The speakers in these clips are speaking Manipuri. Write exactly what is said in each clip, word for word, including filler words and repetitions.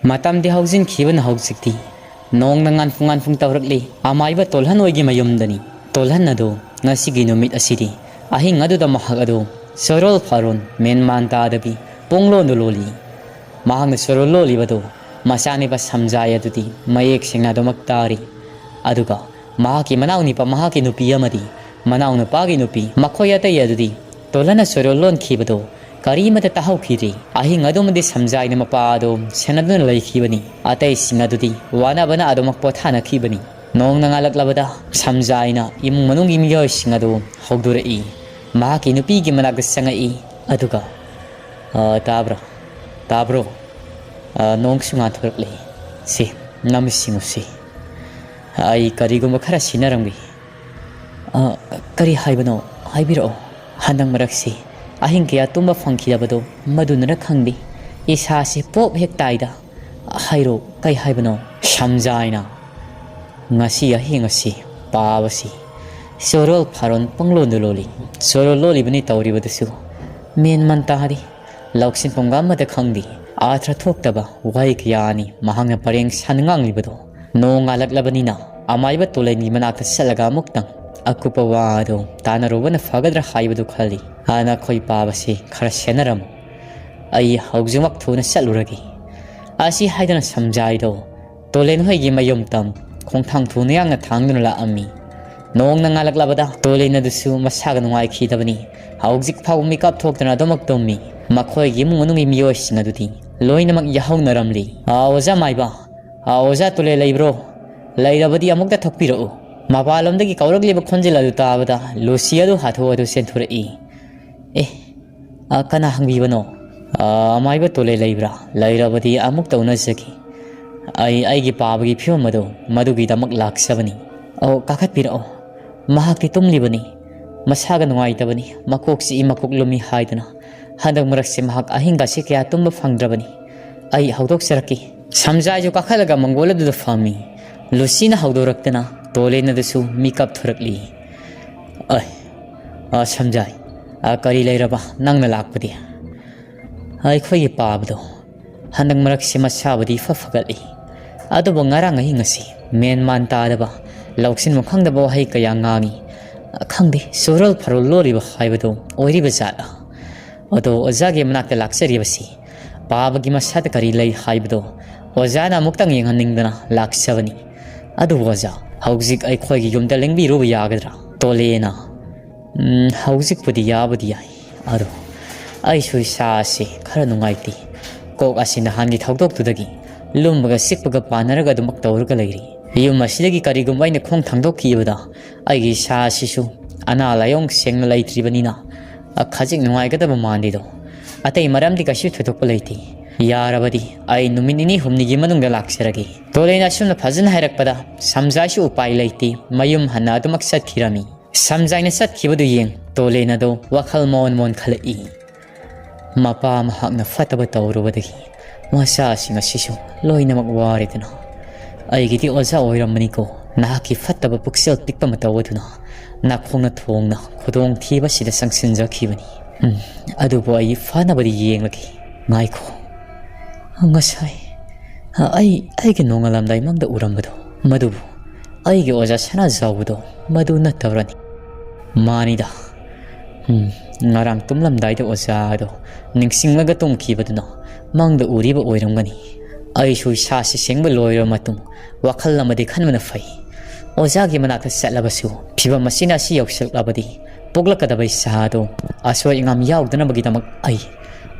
ꯃꯇꯝꯗꯤ ꯍꯧꯖꯤꯟꯈꯤꯕꯅ ꯍꯧꯖꯤꯛꯇꯤ ꯅꯣꯡꯅ ꯉꯥꯟꯐꯨꯡ ꯉꯥꯟꯐꯨꯡ ꯇꯧꯔꯛꯂꯤ꯫ ꯑꯃꯥꯏꯕ ꯇꯣꯜꯍꯟ ꯍꯣꯏꯒꯤ ꯃꯌꯨꯝꯗꯅꯤ꯫ ꯇꯣꯜꯍꯟ ꯑꯗꯨ ꯉꯁꯤꯒꯤ ꯅꯨꯃꯤꯠ ꯑꯁꯤꯗꯤ ꯑꯍꯤꯡ ꯑꯗꯨꯗ ꯃꯍꯥꯛ ꯑꯗꯨ ꯆꯣꯔꯣꯜ ꯐꯥꯔꯣꯟ ꯃꯦꯟꯃꯥꯟ ꯇꯥꯗꯕꯤ ꯄꯨꯡꯂꯣꯟꯗꯨ ꯂꯣꯜꯂꯤ꯫ ꯃꯍꯥꯛꯅ ꯆꯣꯔꯣꯜ ꯂꯣꯜꯂꯤꯕꯗꯨ ꯃꯆꯥꯅꯤꯄꯥ ꯁꯝꯖꯥꯏ ꯑꯗꯨꯗꯤ ꯃꯌꯦꯛ ꯁꯦꯡꯅ ꯑꯗꯨꯃꯛ ꯇꯥꯔꯤ꯫ ꯑꯗꯨꯒ ꯃꯍꯥꯛꯀꯤ ꯃꯅꯥꯎꯅꯤꯄꯥ, ꯃꯍꯥꯛꯀꯤ ꯅꯨꯄꯤ ꯑꯃꯗꯤ ꯃꯅꯥꯎꯅꯨꯄꯥꯒꯤ ꯅꯨꯄꯤ, ꯃꯈꯣꯏ ꯑꯇꯩ ꯑꯗꯨꯗꯤ ꯇꯣꯜꯍꯟꯅ ꯆꯣꯔꯣꯜ ꯂꯣꯟꯈꯤꯕꯗꯨ ꯀꯔꯤꯃꯠꯇ ꯇꯥꯍꯧꯈꯤꯗ꯭ꯔꯤ꯫ ꯑꯍꯤꯡ ꯑꯗꯨꯃꯗꯤ ꯁꯝꯖꯥꯏꯅ ꯃꯄꯥ ꯑꯗꯨ ꯁꯦꯟꯅꯗꯨꯅ ꯂꯩꯈꯤꯕꯅꯤ꯫ ꯑꯇꯩꯁꯤꯡ ꯑꯗꯨꯗꯤ ꯋꯥꯅꯕꯅ ꯑꯗꯨꯃꯛ ꯄꯣꯊꯥꯅꯈꯤꯕꯅꯤ꯫ ꯅꯣꯡꯅ ꯉꯥꯜꯂꯛꯂꯕꯗ ꯁꯝꯖꯥꯏꯅ ꯏꯃꯨꯡ ꯃꯅꯨꯡꯒꯤ ꯃꯤꯑꯣꯏꯁꯤꯡ ꯑꯗꯨ ꯍꯧꯗꯣꯔꯛꯏ꯫ ꯃꯍꯥꯛꯀꯤ ꯅꯨꯄꯤꯒꯤ ꯃꯅꯥꯛꯇ ꯆꯪꯉꯛꯏ꯫ ꯑꯗꯨꯒ, "ꯑ, ꯇꯥꯕ꯭ꯔꯣ? ꯇꯥꯕ꯭ꯔꯣ? ꯑ, ꯅꯣꯡꯁꯨ ꯉꯥꯟꯊꯣꯔꯛꯂꯦ꯫ ꯁꯤ, ꯅꯝꯁꯤꯡꯉꯨꯁꯤ꯫ ꯑꯩ ꯀꯔꯤꯒꯨꯝꯕ ꯈꯔ ꯁꯤꯟꯅꯔꯝꯒꯦ꯫" "ꯑ, ꯀꯔꯤ ꯍꯥꯏꯕꯅꯣ? ꯍꯥꯏꯕꯤꯔꯛꯑꯣ꯫" "ꯍꯟꯗꯛ ꯃꯔꯛꯁꯤ ꯑꯍꯤꯡ ꯀꯌꯥ ꯇꯨꯝꯕ ꯐꯪꯈꯤꯗꯕꯗꯣ ꯃꯗꯨꯅꯔ ꯈꯪꯗꯦ, ꯏꯁꯥꯁꯤ ꯄꯣꯞ ꯍꯦꯛ ꯇꯥꯏꯗ꯫ ꯍꯥꯏꯔꯣ, ꯀꯩ ꯍꯥꯏꯕꯅꯣ?" ꯁꯝꯖꯥꯏꯅ ꯉꯁꯤ ꯑꯍꯤꯡ ꯑꯁꯤ ꯄꯥꯕꯁꯤ ꯆꯣꯔꯣꯜ ꯐꯥꯔꯣꯟ ꯄꯪꯂꯣꯟꯗ ꯂꯣꯜꯂꯤ꯫ ꯆꯣꯔꯣꯜ ꯂꯣꯜꯂꯤꯕꯅꯤ ꯇꯧꯔꯤꯕꯗꯨꯁꯨ ꯃꯦꯟ ꯃꯟ ꯇꯥꯗꯦ꯫ ꯂꯧꯁꯤꯟꯐꯝꯒ ꯑꯃꯠꯇ ꯈꯪꯗꯦ꯫ ꯑꯥꯔꯊ ꯊꯣꯛꯇꯕ ꯋꯥꯍꯩ ꯀꯌꯥꯅꯤ ꯃꯍꯥꯛꯅ ꯄꯔꯦꯡ ꯁꯥꯟꯅ ꯉꯥꯡꯂꯤꯕꯗꯣ꯫ ꯅꯣꯡ ꯉꯥꯜꯂꯛꯂꯕꯅꯤꯅ ꯑꯃꯥꯏꯕ ꯇꯣꯂꯦꯟꯒꯤ ꯃꯅꯥꯛꯇ ꯆꯠꯂꯒ ꯑꯃꯨꯛꯇꯪ ꯑꯀꯨꯞꯄ ꯋꯥ ꯑꯗꯨ ꯇꯥꯟꯅꯔꯨꯕꯅ ꯐꯒꯗ꯭ꯔꯥ ꯍꯥꯏꯕꯗꯨ ꯈꯜꯂꯤ꯫ "ꯑ, ꯅꯈꯣꯏ ꯄꯥꯕꯁꯤ ꯈꯔ ꯁꯦꯟꯅꯔꯝꯃꯨ꯫ ꯑꯩ ꯍꯧꯖꯤꯛꯃꯛ ꯊꯨꯅ ꯆꯠꯂꯨꯔꯒꯦ꯫" ꯑꯁꯤ ꯍꯥꯏꯗꯨꯅ ꯁꯝꯖꯥꯏꯗꯣ ꯇꯣꯂꯦꯟ ꯍꯣꯏꯒꯤ ꯃꯌꯨꯝ ꯇꯝ ꯈꯣꯡꯊꯥꯡ ꯊꯨꯅ ꯌꯥꯡꯅ ꯊꯥꯡꯗꯨꯅ ꯂꯥꯛꯑꯝꯃꯤ꯫ ꯅꯣꯡꯅ ꯉꯥꯜꯂꯛꯂꯕꯗ ꯇꯣꯂꯦꯟ ꯑꯗꯨꯁꯨ ꯃꯁꯥꯒ ꯅꯨꯡꯉꯥꯏꯈꯤꯗꯕꯅꯤ꯫ ꯍꯧꯖꯤꯛ ꯐꯥꯎꯕ ꯃꯤꯀꯞ ꯊꯣꯛꯇꯅ ꯑꯗꯨꯃꯛ ꯇꯨꯝꯃꯤ꯫ ꯃꯈꯣꯏꯒꯤ ꯏꯃꯨꯡ ꯃꯅꯨꯡꯒꯤ ꯃꯤꯑꯣꯏꯁꯤꯡ ꯑꯗꯨꯗꯤ ꯂꯣꯏꯅꯃꯛ ꯌꯥꯍꯧꯅꯔꯝꯂꯤ꯫ "ꯑ, ꯑꯣꯖꯥ ꯃꯥꯏꯕ, ꯑ, ꯑꯣꯖꯥ ꯇꯣꯂꯦꯟ ꯂꯩꯕ꯭ꯔꯣ? ꯂꯩꯔꯕꯗꯤ ꯑꯃꯨꯛꯇ ꯊꯣꯛꯄꯤꯔꯛꯎ꯫" ꯃꯄꯥꯟꯂꯣꯝꯗꯒꯤ ꯀꯧꯔꯛꯂꯤꯕ ꯈꯣꯟꯖꯦꯜ ꯑꯗꯨ ꯇꯥꯕꯗ ꯂꯨꯁꯤ ꯑꯗꯨ ꯍꯥꯊꯨ ꯍꯥꯊꯨ ꯆꯦꯟꯊꯣꯔꯛꯏ꯫ "ꯑꯦ, ꯑ, ꯀꯅꯥ ꯍꯪꯕꯤꯕꯅꯣ?" "ꯑ, ꯑꯃꯥꯏꯕ ꯇꯣꯂꯦꯟ ꯂꯩꯕ꯭ꯔꯥ? ꯂꯩꯔꯕꯗꯤ ꯑꯃꯨꯛꯇ ꯎꯅꯖꯒꯦ꯫ ꯑꯩ ꯑꯩꯒꯤ ꯄꯥꯕꯒꯤ ꯐꯤꯕꯝ ꯑꯗꯨ ꯃꯗꯨꯒꯤꯗꯃꯛ ꯂꯥꯛꯆꯕꯅꯤ꯫" "ꯑꯣ, ꯀꯥꯈꯠꯄꯤꯔꯛꯑꯣ꯫ ꯃꯍꯥꯛꯇꯤ ꯇꯨꯝꯂꯤꯕꯅꯤ꯫ ꯃꯁꯥꯒ ꯅꯨꯡꯉꯥꯏꯇꯕꯅꯤ꯫ ꯃꯀꯣꯛ ꯆꯤꯛꯏ, ꯃꯀꯣꯛ ꯂꯨꯝꯃꯤ ꯍꯥꯏꯗꯨꯅ꯫ ꯍꯟꯗꯛ ꯃꯔꯛꯁꯦ ꯃꯍꯥꯛ ꯑꯍꯤꯡꯒꯁꯦ ꯀꯌꯥ ꯇꯨꯝꯕ ꯐꯪꯗ꯭ꯔꯕꯅꯤ꯫ ꯑꯩ ꯍꯧꯗꯣꯛꯆꯔꯛꯀꯦ꯫" ꯁꯝꯖꯥꯏꯁꯨ ꯀꯥꯈꯠꯂꯒ ꯃꯪꯒꯣꯜ ꯑꯗꯨꯗ ꯐꯝꯃꯤ꯫ ꯂꯨꯁꯤꯅ ꯍꯧꯗꯣꯔꯛꯇꯅ ꯇꯣꯂꯦꯟ ꯑꯗꯨꯁꯨ ꯃꯤꯀꯞ ꯊꯣꯔꯛꯂꯤ꯫ "ꯑꯩ, ꯑ, ꯁꯝꯖꯥꯏ, ꯑ, ꯀꯔꯤ ꯂꯩꯔꯕ ꯅꯪꯅ ꯂꯥꯛꯄꯗꯤ?" "ꯑꯩꯈꯣꯏꯒꯤ ꯄꯥꯕꯗꯣ ꯍꯟꯗꯛ ꯃꯔꯛꯁꯤ ꯃꯁꯥꯕꯨꯗꯤ ꯏꯐ ꯐꯒꯠꯂꯤ꯫ ꯑꯗꯨꯕꯨ ꯉꯔꯥꯡ ꯑꯍꯤꯡ ꯑꯁꯤ ꯃꯦꯟ ꯃꯥꯟ ꯇꯥꯗꯕ, ꯂꯧꯁꯤꯟꯐꯝ ꯈꯪꯗꯕ ꯋꯥꯍꯩ ꯀꯌꯥ ꯉꯥꯡꯏ꯫ ꯈꯪꯗꯦ, ꯆꯨꯔꯣꯜ ꯐꯔꯣꯜ ꯂꯣꯜꯂꯤꯕ ꯍꯥꯏꯕꯗꯨ ꯑꯣꯏꯔꯤꯕ ꯖꯥꯠꯂ? ꯑꯗꯣ ꯑꯣꯖꯥꯒꯤ ꯃꯅꯥꯛꯇ ꯂꯥꯛꯆꯔꯤꯕꯁꯤ ꯄꯥꯕꯒꯤ ꯃꯁꯥꯗ ꯀꯔꯤ ꯂꯩ ꯍꯥꯏꯕꯗꯣ ꯑꯣꯖꯥꯅ ꯑꯃꯨꯛꯇꯪ ꯌꯦꯡꯍꯟꯅꯤꯡꯗꯅ ꯂꯥꯛꯆꯕꯅꯤ꯫ ꯑꯗꯨꯕꯨ ꯑꯣꯖꯥ, ꯍꯧꯖꯤꯛ ꯑꯩꯈꯣꯏꯒꯤ ꯌꯨꯝꯗ ꯂꯦꯡꯕꯤꯔꯨꯕ ꯌꯥꯒꯗ꯭ꯔꯥ? ꯇꯣꯂꯦꯅ ꯎꯝ, ꯍꯧꯖꯤꯛꯄꯨꯗꯤ ꯌꯥꯕꯨꯗꯤ ꯌꯥꯏ꯫ ꯑꯗꯣ ꯑꯩꯁꯨ ꯏꯁꯥꯁꯤ ꯈꯔ ꯅꯨꯡꯉꯥꯏꯇꯦ꯫ ꯀꯣꯛ ꯑꯁꯤ ꯅꯍꯥꯟꯒꯤ ꯊꯧꯗꯣꯛꯇꯨꯗꯒꯤ ꯂꯨꯝꯕꯒ ꯆꯤꯛꯄꯒ ꯄꯥꯟꯅꯔꯒ ꯑꯗꯨꯃꯛ ꯇꯧꯔꯒ ꯂꯩꯔꯤ꯫ ꯌꯨꯝ ꯑꯁꯤꯗꯒꯤ ꯀꯔꯤꯒꯨꯝꯕ ꯑꯩꯅ ꯈꯣꯡ ꯊꯥꯡꯗꯣꯛꯈꯤꯕꯗ ꯑꯩꯒꯤ ꯏꯁꯥ ꯑꯁꯤꯁꯨ ꯑꯅꯥ ꯂꯥꯏꯌꯣꯡ ꯁꯦꯡꯅ ꯂꯩꯇ꯭ꯔꯤꯕꯅꯤꯅ, ꯑ, ꯈꯖꯤꯛ ꯅꯨꯡꯉꯥꯏꯒꯗꯕ ꯃꯥꯟꯗꯦꯗꯣ꯫ ꯑꯇꯩ ꯃꯔꯝꯗꯤ ꯀꯩꯁꯨ ꯊꯣꯏꯗꯣꯛꯄ ꯂꯩꯇꯦ꯫ ꯌꯥꯔꯕꯗꯤ ꯑꯩ ꯅꯨꯃꯤꯠ ꯅꯤꯅꯤ ꯍꯨꯝꯅꯤꯒꯤ ꯃꯅꯨꯡꯗ ꯂꯥꯛꯆꯔꯒꯦ꯫ ꯇꯣꯂꯦꯅ ꯑꯁꯨꯝꯅ ꯐꯖꯅ ꯍꯥꯏꯔꯛꯄꯗ ꯁꯝꯖꯥꯏꯁꯨ ꯎꯄꯥꯏ ꯂꯩꯇꯦ, ꯃꯌꯨꯝ ꯍꯟꯅ ꯑꯗꯨꯃꯛ ꯆꯠꯈꯤꯔꯝꯃꯤ꯫ ꯁꯝꯖꯥꯏꯅ ꯆꯠꯈꯤꯕꯗꯨ ꯌꯦꯡ ꯇꯣꯂꯦꯟ ꯑꯗꯣ ꯋꯥꯈꯜ ꯃꯣꯟ ꯃꯣꯟ ꯈꯜꯂꯛꯏ꯫ ꯃꯄꯥ ꯃꯍꯥꯛꯅ ꯐꯠꯇꯕ ꯇꯧꯔꯨꯕꯗꯒꯤ ꯃꯆꯥꯁꯤꯡ ꯑꯁꯤꯁꯨ ꯂꯣꯏꯅꯃꯛ ꯋꯥꯔꯦꯗꯅ꯫ ꯑꯩꯒꯤꯗꯤ ꯑꯣꯖꯥ ꯑꯣꯏꯔꯝꯕꯅꯤꯀꯣ꯫ ꯅꯍꯥꯛꯀꯤ ꯐꯠꯇꯕ ꯄꯨꯛꯆꯦꯜ ꯄꯤꯛꯄ ꯃꯇꯧ ꯑꯗꯨꯅ ꯅꯥꯈꯣꯡꯅ ꯊꯣꯡꯅ ꯈꯨꯗꯣꯡꯊꯤꯕꯁꯤꯗ ꯆꯪꯁꯤꯟꯖꯈꯤꯕꯅꯤ꯫ ꯎꯝ, ꯑꯗꯨꯕꯨ ꯑꯩ ꯐꯅꯕꯗꯤ ꯌꯦꯡꯂꯒꯦ꯫ ꯉꯥꯏꯈꯣ꯫ ꯉꯁꯥꯏ ꯑꯩ ꯑꯩꯒꯤ ꯅꯣꯡꯉꯥꯜꯂꯝꯗꯥꯏ ꯃꯪꯗ ꯎꯔꯝꯕꯗꯣ, ꯃꯗꯨꯕꯨ ꯑꯩꯒꯤ ꯑꯣꯖꯥ ꯁꯅꯥꯖꯥꯎꯕꯗꯣ ꯃꯗꯨ ꯅꯠꯇꯕ꯭ꯔꯅꯤ? ꯃꯥꯅꯤꯗ꯫ ꯎꯝ, ꯉꯔꯥꯡ ꯇꯨꯝꯂꯝꯗꯥꯏꯗ ꯑꯣꯖꯥꯗꯣ ꯅꯤꯡꯁꯤꯡꯂꯒ ꯇꯨꯝꯈꯤꯕꯗꯨꯅ ꯃꯪꯗ ꯎꯔꯤꯕ ꯑꯣꯏꯔꯝꯒꯅꯤ꯫ ꯑꯩꯁꯨ ꯏꯁꯥꯁꯤ ꯁꯦꯡꯕ ꯂꯣꯏꯔꯕ ꯃꯇꯨꯡ ꯋꯥꯈꯜ ꯑꯃꯗꯤ ꯈꯟꯕꯅ ꯐꯩ꯫ ꯑꯣꯖꯥꯒꯤ ꯃꯅꯥꯛꯇ ꯆꯠꯂꯕꯁꯨ ꯐꯤꯕꯝ ꯑꯁꯤꯅ ꯑꯁꯤ ꯌꯧꯁꯤꯜꯂꯛꯂꯕꯗꯤ ꯄꯣꯛꯂꯛꯀꯗꯕ ꯏꯆꯥꯗꯣ ꯑꯁꯣꯏ ꯑꯉꯥꯝ ꯌꯥꯎꯗꯅꯕꯒꯤꯗꯃꯛ ꯑꯩ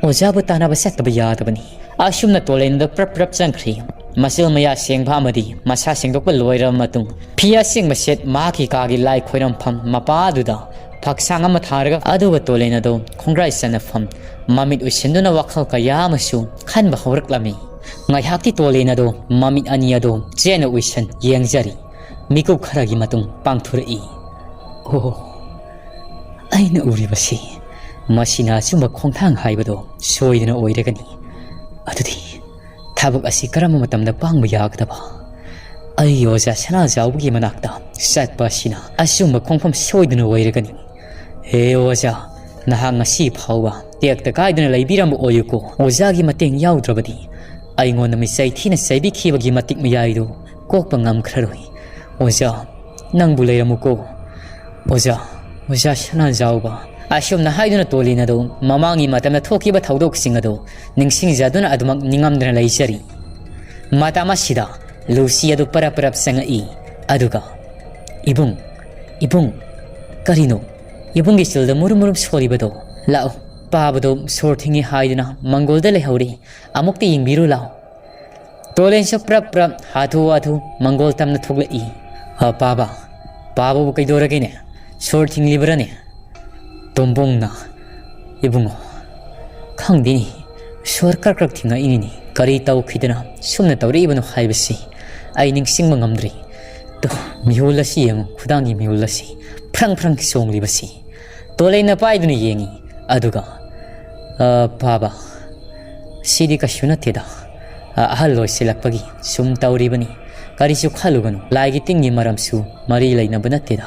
ꯑꯣꯖꯥꯕꯨ ꯇꯥꯟꯅꯕ ꯆꯠꯇꯕ ꯌꯥꯗꯕꯅꯤ꯫ ꯑꯁꯨꯝꯅ ꯇꯣꯂꯦꯟꯗ ꯄ꯭ꯔꯞ ꯄ꯭ꯔꯞ ꯆꯪꯈ꯭ꯔꯤ꯫ ꯃꯆꯤꯜ ꯃꯌꯥ ꯁꯦꯡꯕ ꯑꯃꯗꯤ ꯃꯁꯥ ꯁꯦꯡꯗꯣꯛꯄ ꯂꯣꯏꯔꯕ ꯃꯇꯨꯡ ꯐꯤ ꯑꯁꯦꯡꯕ ꯁꯦꯠ ꯃꯍꯥꯛꯀꯤ ꯀꯥꯒꯤ ꯂꯥꯏ ꯈꯣꯏꯔꯝꯐꯝ ꯃꯄꯥꯗꯨꯗ ꯐꯛꯁꯥꯡ ꯑꯃ ꯊꯥꯔꯒ ꯑꯗꯨꯒ ꯇꯣꯂꯦꯟ ꯑꯗꯣ ꯈꯣꯡꯒ꯭ꯔꯥꯏ ꯆꯟꯅꯐꯝ ꯃꯃꯤꯠ ꯎꯏꯁꯤꯟꯗꯨꯅ ꯋꯥꯈꯜ ꯀꯌꯥ ꯑꯃꯁꯨ ꯈꯟꯕ ꯍꯧꯔꯛꯂꯝꯃꯤ꯫ ꯉꯥꯏꯍꯥꯛꯇꯤ ꯇꯣꯂꯦꯟ ꯑꯗꯣ ꯃꯃꯤꯠ ꯑꯅꯤ ꯑꯗꯣ ꯆꯦꯠꯅ ꯎꯏꯁꯟ ꯌꯦꯡꯖꯔꯤ꯫ ꯃꯤꯀꯨꯞ ꯈꯔꯒꯤ ꯃꯇꯨꯡ ꯄꯥꯡꯊꯣꯔꯛꯏ꯫ ꯑꯣ, ꯑꯩꯅ ꯎꯔꯤꯕꯁꯤ ꯃꯁꯤꯅ ꯑꯆꯨꯝꯕ ꯈꯣꯡꯊꯥꯡ ꯍꯥꯏꯕꯗꯣ ꯁꯣꯏꯗꯅ ꯑꯣꯏꯔꯒꯅꯤ꯫ ꯑꯗꯨꯗꯤ ꯊꯕꯛ ꯑꯁꯤ ꯀꯔꯝꯕ ꯃꯇꯝꯗ ꯄꯥꯡꯕ ꯌꯥꯒꯗꯕ? ꯑꯩꯒꯤ ꯑꯣꯖꯥ ꯁꯅꯥꯖꯥꯎꯕꯒꯤ ꯃꯅꯥꯛꯇ ꯆꯠꯄ ꯑꯁꯤꯅ ꯑꯆꯨꯝꯕ ꯈꯣꯡꯐꯝ ꯁꯣꯏꯗꯅ ꯑꯣꯏꯔꯒꯅꯤ꯫ ꯍꯦ ꯑꯣꯖꯥ, ꯅꯍꯥꯛ ꯉꯁꯤ ꯐꯥꯎꯕ ꯇꯦꯛꯇ ꯀꯥꯏꯗꯅ ꯂꯩꯕꯤꯔꯝꯕ ꯑꯣꯏꯌꯨꯀꯣ꯫ ꯑꯣꯖꯥꯒꯤ ꯃꯇꯦꯡ ꯌꯥꯎꯗ꯭ꯔꯕꯗꯤ ꯑꯩꯉꯣꯟꯗ ꯃꯤꯆꯩ ꯊꯤꯅ ꯆꯩꯕꯤꯈꯤꯕꯒꯤ ꯃꯇꯤꯛ ꯃꯌꯥꯏꯗꯨ ꯀꯣꯛꯄ ꯉꯝꯈ꯭ꯔꯔꯣꯏ꯫ ꯑꯣꯖꯥ, ꯅꯪꯕꯨ ꯂꯩꯔꯝꯃꯨꯀꯣ꯫ ꯑꯣꯖꯥ, ꯑꯣꯖꯥ ꯁꯅꯥꯖꯥꯎꯕ꯫ ꯑꯁꯨꯝꯅ ꯍꯥꯏꯗꯨꯅ ꯇꯣꯂꯤꯟ ꯑꯗꯨ ꯃꯃꯥꯡꯒꯤ ꯃꯇꯝꯗ ꯊꯣꯛꯈꯤꯕ ꯊꯧꯗꯣꯛꯁꯤꯡ ꯑꯗꯨ ꯅꯤꯡꯁꯤꯡꯖꯗꯨꯅ ꯑꯗꯨꯃꯛ ꯅꯤꯡꯉꯝꯗꯅ ꯂꯩꯖꯔꯤ꯫ ꯃꯇꯝ ꯑꯁꯤꯗ ꯂꯨꯁꯤ ꯑꯗꯨ ꯄꯔꯞ ꯄꯔꯞ ꯆꯪꯉꯛꯏ꯫ ꯑꯗꯨꯒ, "ꯏꯕꯨꯡ, ꯏꯕꯨꯡ, ꯀꯔꯤꯅꯣ? ꯏꯕꯨꯡꯒꯤ ꯆꯤꯜꯗ ꯃꯨꯔꯨꯝ ꯃꯨꯔꯨꯝ ꯁꯣꯜꯂꯤꯕꯗꯣ? ꯂꯥꯛꯑꯣ, ꯄꯥꯕꯗꯣ ꯁꯣꯔ ꯊꯤꯡꯉꯤ ꯍꯥꯏꯗꯨꯅ ꯃꯪꯒꯣꯜꯗ ꯂꯩꯍꯧꯔꯦ꯫ ꯑꯃꯨꯛꯇ ꯌꯦꯡꯕꯤꯔꯨ ꯂꯥꯛꯑꯣ꯫" ꯇꯣꯂꯦꯟꯁꯨ ꯄ꯭ꯔꯞ ꯄ꯭ꯔꯞ ꯍꯥꯊꯨ ꯍꯥꯊꯨ ꯃꯪꯒꯣꯜ ꯇꯝꯅ ꯊꯣꯛꯂꯛꯏ꯫ "ꯑ, ꯄꯥꯕ, ꯄꯥꯕꯕꯨ ꯀꯩꯗꯧꯔꯒꯦꯅꯦ? ꯁꯣꯔ ꯊꯤꯡꯂꯤꯕ꯭ꯔꯥꯅꯦ?" ꯇꯣꯝꯕꯣꯡꯅ, "ꯏꯕꯨꯡꯉꯣ, ꯈꯪꯗꯦꯅꯦ, ꯁꯣꯔ ꯀ꯭ꯔꯛ ꯀ꯭ꯔꯛ ꯊꯤꯡꯉꯛꯏꯅꯤꯅꯦ꯫ ꯀꯔꯤ ꯇꯧꯈꯤꯗꯅ ꯁꯨꯝꯅ ꯇꯧꯔꯛꯏꯕꯅꯣ ꯍꯥꯏꯕꯁꯤ ꯑꯩ ꯅꯤꯡꯁꯤꯡꯕ ꯉꯝꯗ꯭ꯔꯦ꯫ ꯇꯣ, ꯃꯤꯍꯨꯜ ꯑꯁꯤ ꯌꯦꯡꯉꯨ, ꯈꯨꯗꯥꯡꯒꯤ ꯃꯤꯍꯨꯜ ꯑꯁꯤ ꯐ꯭ꯔꯪ ꯐ꯭ꯔꯪ ꯆꯣꯡꯂꯤꯕꯁꯤ꯫" ꯇꯣꯂꯩꯅ ꯄꯥꯏꯗꯨꯅ ꯌꯦꯡꯉꯤ꯫ ꯑꯗꯨꯒ, "ꯑ, ꯄꯥꯕ, ꯁꯤꯗꯤ ꯀꯩꯁꯨ ꯅꯠꯇꯦꯗ꯫ ꯑ, ꯑꯍꯜ ꯑꯣꯏꯁꯤꯜꯂꯛꯄꯒꯤ ꯁꯨꯝ ꯇꯧꯔꯤꯕꯅꯤ꯫ ꯀꯔꯤꯁꯨ ꯈꯜꯂꯨꯒꯅꯨ꯫ ꯂꯥꯏꯒꯤ ꯇꯤꯟꯒꯤ ꯃꯔꯝꯁꯨ ꯃꯔꯤ ꯂꯩꯅꯕ ꯅꯠꯇꯦꯗ꯫"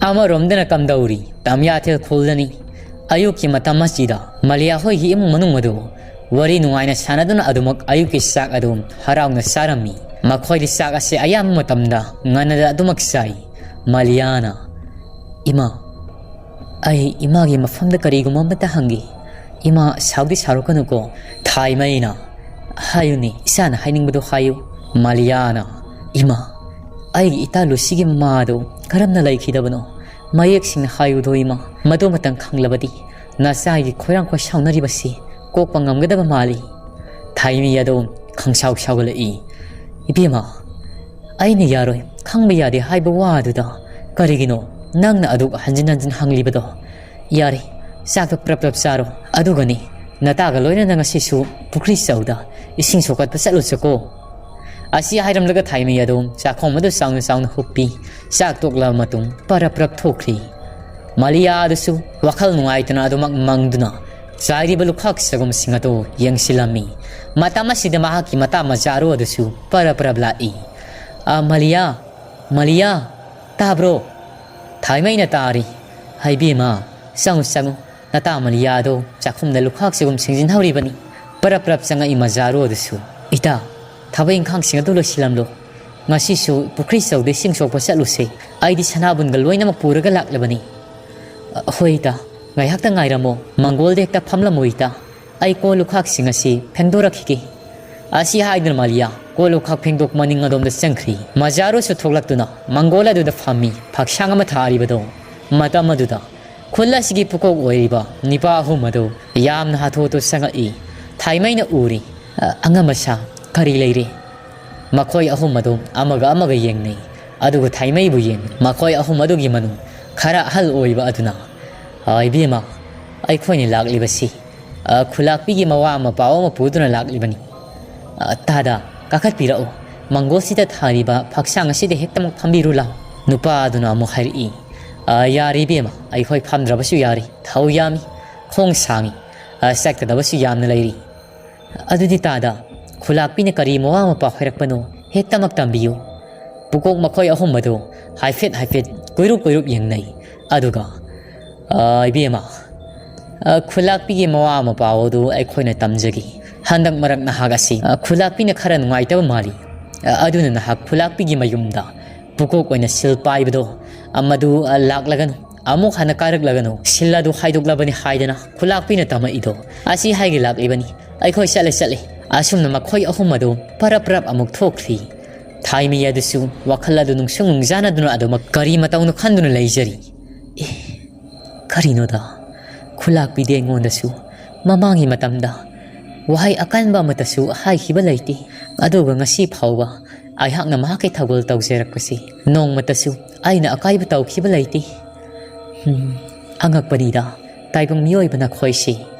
ꯑꯃꯔꯣꯝꯗꯅ ꯀꯝꯗꯧꯔꯤ, ꯇꯝꯌꯥꯊꯦꯜ ꯈꯨꯜꯗꯅꯤ꯫ ꯑꯌꯨꯛꯀꯤ ꯃꯇꯝ ꯑꯁꯤꯗ ꯃꯂꯤꯌꯥ ꯍꯣꯏꯒꯤ ꯏꯃꯨꯡ ꯃꯅꯨꯡ ꯑꯗꯨ ꯋꯥꯔꯤ ꯅꯨꯡꯉꯥꯏꯅ ꯁꯥꯟꯅꯗꯨꯅ ꯑꯗꯨꯃꯛ ꯑꯌꯨꯛꯀꯤ ꯆꯥꯛ ꯑꯗꯨ ꯍꯔꯥꯎꯅ ꯆꯥꯔꯝꯃꯤ꯫ ꯃꯈꯣꯏꯗꯤ ꯆꯥꯛ ꯑꯁꯤ ꯑꯌꯥꯝꯕ ꯃꯇꯝꯗ ꯉꯟꯅꯗ ꯑꯗꯨꯃꯛ ꯆꯥꯏ꯫ ꯃꯂꯤꯌꯥꯅ, "ꯏꯃꯥ, ꯑꯩ ꯏꯃꯥꯒꯤ ꯃꯐꯝꯗ ꯀꯔꯤꯒꯨꯝꯕ ꯑꯃꯇ ꯍꯪꯒꯦ꯫ ꯏꯃꯥ, ꯁꯥꯎꯗꯤ ꯁꯥꯎꯔꯛꯀꯅꯨꯀꯣ꯫" ꯊꯥꯏꯃꯩꯅ, "ꯍꯥꯏꯌꯨꯅꯦ, ꯏꯆꯥꯅ ꯍꯥꯏꯅꯤꯡꯕꯗꯣ ꯍꯥꯏꯌꯨ꯫" ꯃꯂꯤꯌꯥꯅ, "ꯏꯃꯥ, ꯑꯩꯒꯤ ꯏꯇꯥ ꯂꯨꯁꯤꯒꯤ ꯃꯃꯥ ꯑꯗꯨ ꯀꯔꯝꯅ ꯂꯩꯈꯤꯗꯕꯅꯣ? ꯃꯌꯦꯛ ꯁꯦꯡꯅ ꯍꯥꯏꯌꯨꯗꯣ ꯏꯃꯥ꯫ ꯃꯗꯨꯃꯇꯪ ꯈꯪꯂꯕꯗꯤ ꯅꯆꯥꯒꯤ ꯈꯣꯏꯔꯥꯡ ꯈꯣꯏꯁꯥꯎꯅꯔꯤꯕꯁꯤ ꯀꯣꯛꯄ ꯉꯝꯒꯗꯕ ꯃꯥꯜꯂꯤ꯫" ꯊꯥꯏꯃꯤ ꯑꯗꯨ ꯈꯪꯁꯥꯎ ꯁꯥꯎꯒꯠꯂꯛꯏ꯫ "ꯏꯕꯦꯝꯃ, ꯑꯩꯅ ꯌꯥꯔꯣꯏ, ꯈꯪꯕ ꯌꯥꯗꯦ ꯍꯥꯏꯕ ꯋꯥ ꯑꯗꯨꯗ ꯀꯔꯤꯒꯤꯅꯣ ꯅꯪꯅ ꯑꯗꯨꯛ ꯍꯟꯖꯤꯟ ꯍꯟꯖꯤꯟ ꯍꯪꯂꯤꯕꯗꯣ? ꯌꯥꯔꯦ, ꯆꯥꯛꯇꯣ ꯄ꯭ꯔꯞ ꯄ꯭ꯔꯞ ꯆꯥꯔꯣ꯫ ꯑꯗꯨꯒꯅꯤ, ꯅꯇꯥꯒ ꯂꯣꯏꯅꯅ ꯉꯁꯤꯁꯨ ꯄꯨꯈ꯭ꯔꯤ ꯆꯧꯗ ꯏꯁꯤꯡ ꯁꯣꯛꯀꯠꯄ ꯆꯠꯂꯨꯁꯤꯀꯣ꯫" ꯑꯁꯤ ꯍꯥꯏꯔꯝꯂꯒ ꯊꯥꯏꯃꯩ ꯑꯗꯨ ꯆꯥꯛꯈꯣꯝ ꯑꯗꯨ ꯆꯥꯎꯅ ꯆꯥꯎꯅ ꯍꯨꯞꯄꯤ꯫ ꯆꯥꯛ ꯇꯣꯛꯂꯕ ꯃꯇꯨꯡ ꯄꯔꯞ ꯄꯔꯞ ꯊꯣꯛꯈ꯭ꯔꯤ꯫ ꯃꯥꯂꯤꯌꯥ ꯑꯗꯨꯁꯨ ꯋꯥꯈꯜ ꯅꯨꯡꯉꯥꯏꯇꯅ ꯑꯗꯨꯃꯛ ꯃꯪꯗꯨꯅ ꯆꯥꯏꯔꯤꯕ ꯂꯨꯈꯥꯛ ꯆꯒꯨꯝꯁꯤꯡ ꯑꯗꯨ ꯌꯦꯡꯁꯤꯜꯂꯝꯃꯤ꯫ ꯃꯇꯝ ꯑꯁꯤꯗ ꯃꯍꯥꯛꯀꯤ ꯃꯇꯥ ꯃꯆꯥꯔꯨ ꯑꯗꯨꯁꯨ ꯄꯔꯞ ꯄꯔꯞ ꯂꯥꯛꯏ꯫ "ꯑ, ꯃꯥꯂꯤꯌꯥ, ꯃꯥꯂꯤꯌꯥ, ꯇꯥꯕ꯭ꯔꯣ?" ꯊꯥꯏꯃꯩꯅ ꯇꯥꯔꯤ꯫ "ꯍꯥꯏꯕꯤꯃ, ꯆꯪꯉꯨ ꯆꯪꯉꯨ, ꯅꯇꯥ ꯃꯂꯤꯌꯥꯗꯣ ꯆꯥꯛꯈꯨꯝꯗ ꯂꯨꯈꯥꯛ ꯆꯒꯨꯝ ꯁꯤꯡꯖꯤꯟꯍꯧꯔꯤꯕꯅꯤ꯫" ꯄꯔꯞ ꯄꯔꯞ ꯆꯪꯉꯛꯏ ꯃꯖꯥꯔꯨ ꯑꯗꯨꯁꯨ꯫ "ꯏꯇꯥ, ꯊꯕꯛ ꯏꯪꯈꯥꯡꯁꯤꯡ ꯑꯗꯨ ꯂꯣꯏꯁꯤꯜꯂꯝꯂꯣ꯫ ꯉꯁꯤꯁꯨ ꯄꯨꯈ꯭ꯔꯤ ꯆꯧꯗ ꯏꯁꯤꯡ ꯁꯣꯛꯄ ꯆꯠꯂꯨꯁꯦ꯫ ꯑꯩꯗꯤ ꯁꯅꯥꯕꯨꯟꯒ ꯂꯣꯏꯅꯃꯛ ꯄꯨꯔꯒ ꯂꯥꯛꯂꯕꯅꯤ꯫" "ꯑ, ꯍꯣꯏ ꯏꯇꯥ, ꯉꯥꯏꯍꯥꯛꯇ ꯉꯥꯏꯔꯝꯃꯣ꯫ ꯃꯪꯒꯣꯜꯗ ꯍꯦꯛꯇ ꯐꯝꯂꯝꯃꯣ ꯏꯇꯥ꯫ ꯑꯩ ꯀꯣꯜ ꯂꯨꯈꯥꯛꯁꯤꯡ ꯑꯁꯤ ꯐꯦꯡꯗꯣꯔꯛꯈꯤꯒꯦ꯫" ꯑꯁꯤ ꯍꯥꯏꯗꯨꯅ ꯃꯥꯂꯤꯌꯥ ꯀꯣꯜ ꯂꯨꯈꯥꯛ ꯐꯦꯡꯗꯣꯛ ꯃꯅꯤꯡ ꯑꯗꯣꯝꯗ ꯆꯪꯈ꯭ꯔꯤ꯫ ꯃꯖꯥꯔꯨꯁꯨ ꯊꯣꯛꯂꯛꯇꯨꯅ ꯃꯪꯒꯣꯜ ꯑꯗꯨꯗ ꯐꯝꯃꯤ꯫ ꯐꯛꯁꯥꯡ ꯑꯃ ꯊꯥꯔꯤꯕꯗꯣ ꯃꯇꯝ ꯑꯗꯨꯗ ꯈꯨꯜ ꯑꯁꯤꯒꯤ ꯄꯨꯀꯣꯛ ꯑꯣꯏꯔꯤꯕ ꯅꯤꯄꯥ ꯑꯍꯨꯝ ꯑꯗꯨ ꯌꯥꯝꯅ ꯍꯥꯊꯨ ꯍꯥꯊꯨ ꯆꯪꯉꯛꯏ꯫ ꯊꯥꯏꯃꯩꯅ ꯎꯔꯤ꯫ "ꯑ, ꯑꯉꯝ ꯑꯁꯥ, ꯀꯔꯤ ꯂꯩꯔꯦ?" ꯃꯈꯣꯏ ꯑꯍꯨꯝ ꯑꯗꯨ ꯑꯃꯒ ꯑꯃꯒ ꯌꯦꯡꯅꯩ, ꯑꯗꯨꯒ ꯊꯥꯏꯃꯩꯕꯨ ꯌꯦꯡ꯫ ꯃꯈꯣꯏ ꯑꯍꯨꯝ ꯑꯗꯨꯒꯤ ꯃꯅꯨꯡ ꯈꯔ ꯑꯍꯜ ꯑꯣꯏꯕ ꯑꯗꯨꯅ, "ꯑ, ꯏꯕꯦꯝꯃ, ꯑꯩꯈꯣꯏꯅ ꯂꯥꯛꯂꯤꯕꯁꯤ, ꯑ, ꯈꯨꯂꯥꯛꯄꯤꯒꯤ ꯃꯋꯥ ꯃꯄꯥ ꯑꯃ ꯄꯨꯗꯨꯅ ꯂꯥꯛꯂꯤꯕꯅꯤ꯫ ꯑ, ꯇꯥꯗ, ꯀꯥꯈꯠꯄꯤꯔꯛꯎ꯫ ꯃꯪꯒꯣꯜꯁꯤꯗ ꯊꯥꯔꯤꯕ ꯐꯛꯁꯥꯡ ꯑꯁꯤꯗ ꯍꯦꯛꯇꯃꯛ ꯐꯝꯕꯤꯔꯨ ꯂꯥꯎ꯫" ꯅꯨꯄꯥ ꯑꯗꯨꯅ ꯑꯃꯨꯛ ꯍꯥꯏꯔꯛꯏ, "ꯑ, ꯌꯥꯔꯦ ꯏꯕꯦꯝꯃ, ꯑꯩꯈꯣꯏ ꯐꯝꯗ꯭ꯔꯕꯁꯨ ꯌꯥꯔꯤ꯫ ꯊꯧ ꯌꯥꯝꯃꯤ, ꯈꯣꯡ ꯁꯥꯡꯉꯤ, ꯑ, ꯆꯠꯀꯗꯕꯁꯨ ꯌꯥꯝꯅ ꯂꯩꯔꯤ꯫" "ꯑꯗꯨꯗꯤ ꯇꯥꯗ, ꯈꯨꯂꯥꯛꯄꯤꯅ ꯀꯔꯤ ꯃꯋꯥ ꯃꯄꯥ ꯍꯥꯏꯔꯛꯄꯅꯣ? ꯍꯦꯛꯇꯃꯛ ꯇꯝꯕꯤꯌꯨ꯫" ꯄꯨꯀꯣꯛ ꯃꯈꯣꯏ ꯑꯍꯨꯝ ꯑꯗꯨ ꯍꯥꯏꯐꯦꯠ ꯍꯥꯏꯐꯦꯠ ꯀꯣꯏꯔꯨꯞ ꯀꯣꯏꯔꯨꯞ ꯌꯦꯡꯅꯩ꯫ ꯑꯗꯨꯒ, "ꯑ, ꯏꯕꯦꯝꯃ, ꯑ, ꯈꯨꯂꯥꯛꯄꯤꯒꯤ ꯃꯋꯥ ꯃꯄꯥ ꯑꯗꯨ ꯑꯩꯈꯣꯏꯅ ꯇꯝꯖꯒꯦ꯫ ꯍꯟꯗꯛ ꯃꯔꯛ ꯅꯍꯥꯛ ꯑꯁꯤ, ꯑ, ꯈꯨꯂꯥꯛꯄꯤꯅ ꯈꯔ ꯅꯨꯡꯉꯥꯏꯇꯕ ꯃꯥꯜꯂꯤ꯫ ꯑ, ꯑꯗꯨꯅ ꯅꯍꯥꯛ ꯈꯨꯂꯥꯛꯄꯤꯒꯤ ꯃꯌꯨꯝꯗ ꯄꯨꯀꯣꯛ ꯑꯣꯏꯅ ꯁꯤꯜ ꯄꯥꯏꯕꯗꯣ, ꯑ, ꯃꯗꯨ, ꯑ, ꯂꯥꯛꯂꯒꯅꯨ꯫ ꯑꯃꯨꯛ ꯍꯟꯅ ꯀꯥꯔꯛꯂꯒꯅꯨ꯫ ꯁꯤꯜ ꯑꯗꯨ ꯍꯥꯏꯗꯣꯛꯂꯕꯅꯤ ꯍꯥꯏꯗꯅ ꯈꯨꯂꯥꯛꯄꯤꯅ ꯇꯝꯃꯛꯏꯗꯣ ꯑꯁꯤ ꯍꯥꯏꯒꯦ ꯂꯥꯛꯂꯤꯕꯅꯤ꯫ ꯑꯩꯈꯣꯏ ꯆꯠꯂꯦ, ꯆꯠꯂꯦ꯫" ꯑꯁꯨꯝꯅ ꯃꯈꯣꯏ ꯑꯍꯨꯝ ꯑꯗꯨ ꯄꯔꯞ ꯄꯔꯞ ꯑꯃꯨꯛ ꯊꯣꯛꯈ꯭ꯔꯤ꯫ ꯊꯥꯏꯃꯤ ꯑꯗꯨꯁꯨ ꯋꯥꯈꯜ ꯑꯗꯨ ꯅꯨꯡꯁꯨꯡ ꯅꯨꯡꯖꯥꯅꯗꯨꯅ ꯑꯗꯨꯃꯛ ꯀꯔꯤ ꯃꯇꯧꯅꯣ ꯈꯟꯗꯨꯅ ꯂꯩꯖꯔꯤ꯫ "ꯑꯦ, ꯀꯔꯤꯅꯣꯗ? ꯈꯨꯂꯥꯛꯄꯤꯗꯤ ꯑꯩꯉꯣꯟꯗꯁꯨ ꯃꯃꯥꯡꯒꯤ ꯃꯇꯝꯗ ꯋꯥꯍꯩ ꯑꯀꯟꯕ ꯑꯃꯠꯇꯁꯨ ꯍꯥꯏꯈꯤꯕ ꯂꯩꯇꯦ꯫ ꯑꯗꯨꯒ ꯉꯁꯤ ꯐꯥꯎꯕ ꯑꯩꯍꯥꯛꯅ ꯃꯍꯥꯛꯀꯤ ꯊꯧꯒꯜ ꯇꯧꯖꯔꯛꯄꯁꯤ ꯅꯣꯡꯃꯇꯁꯨ ꯑꯩꯅ ꯑꯀꯥꯏꯕ ꯇꯧꯈꯤꯕ ꯂꯩꯇꯦ꯫ ꯍꯝ, ꯑꯉꯛꯄꯅꯤꯗ, ꯇꯥꯏꯕꯪ ꯃꯤꯑꯣꯏꯕ ꯅꯈꯣꯏꯁꯤ꯫"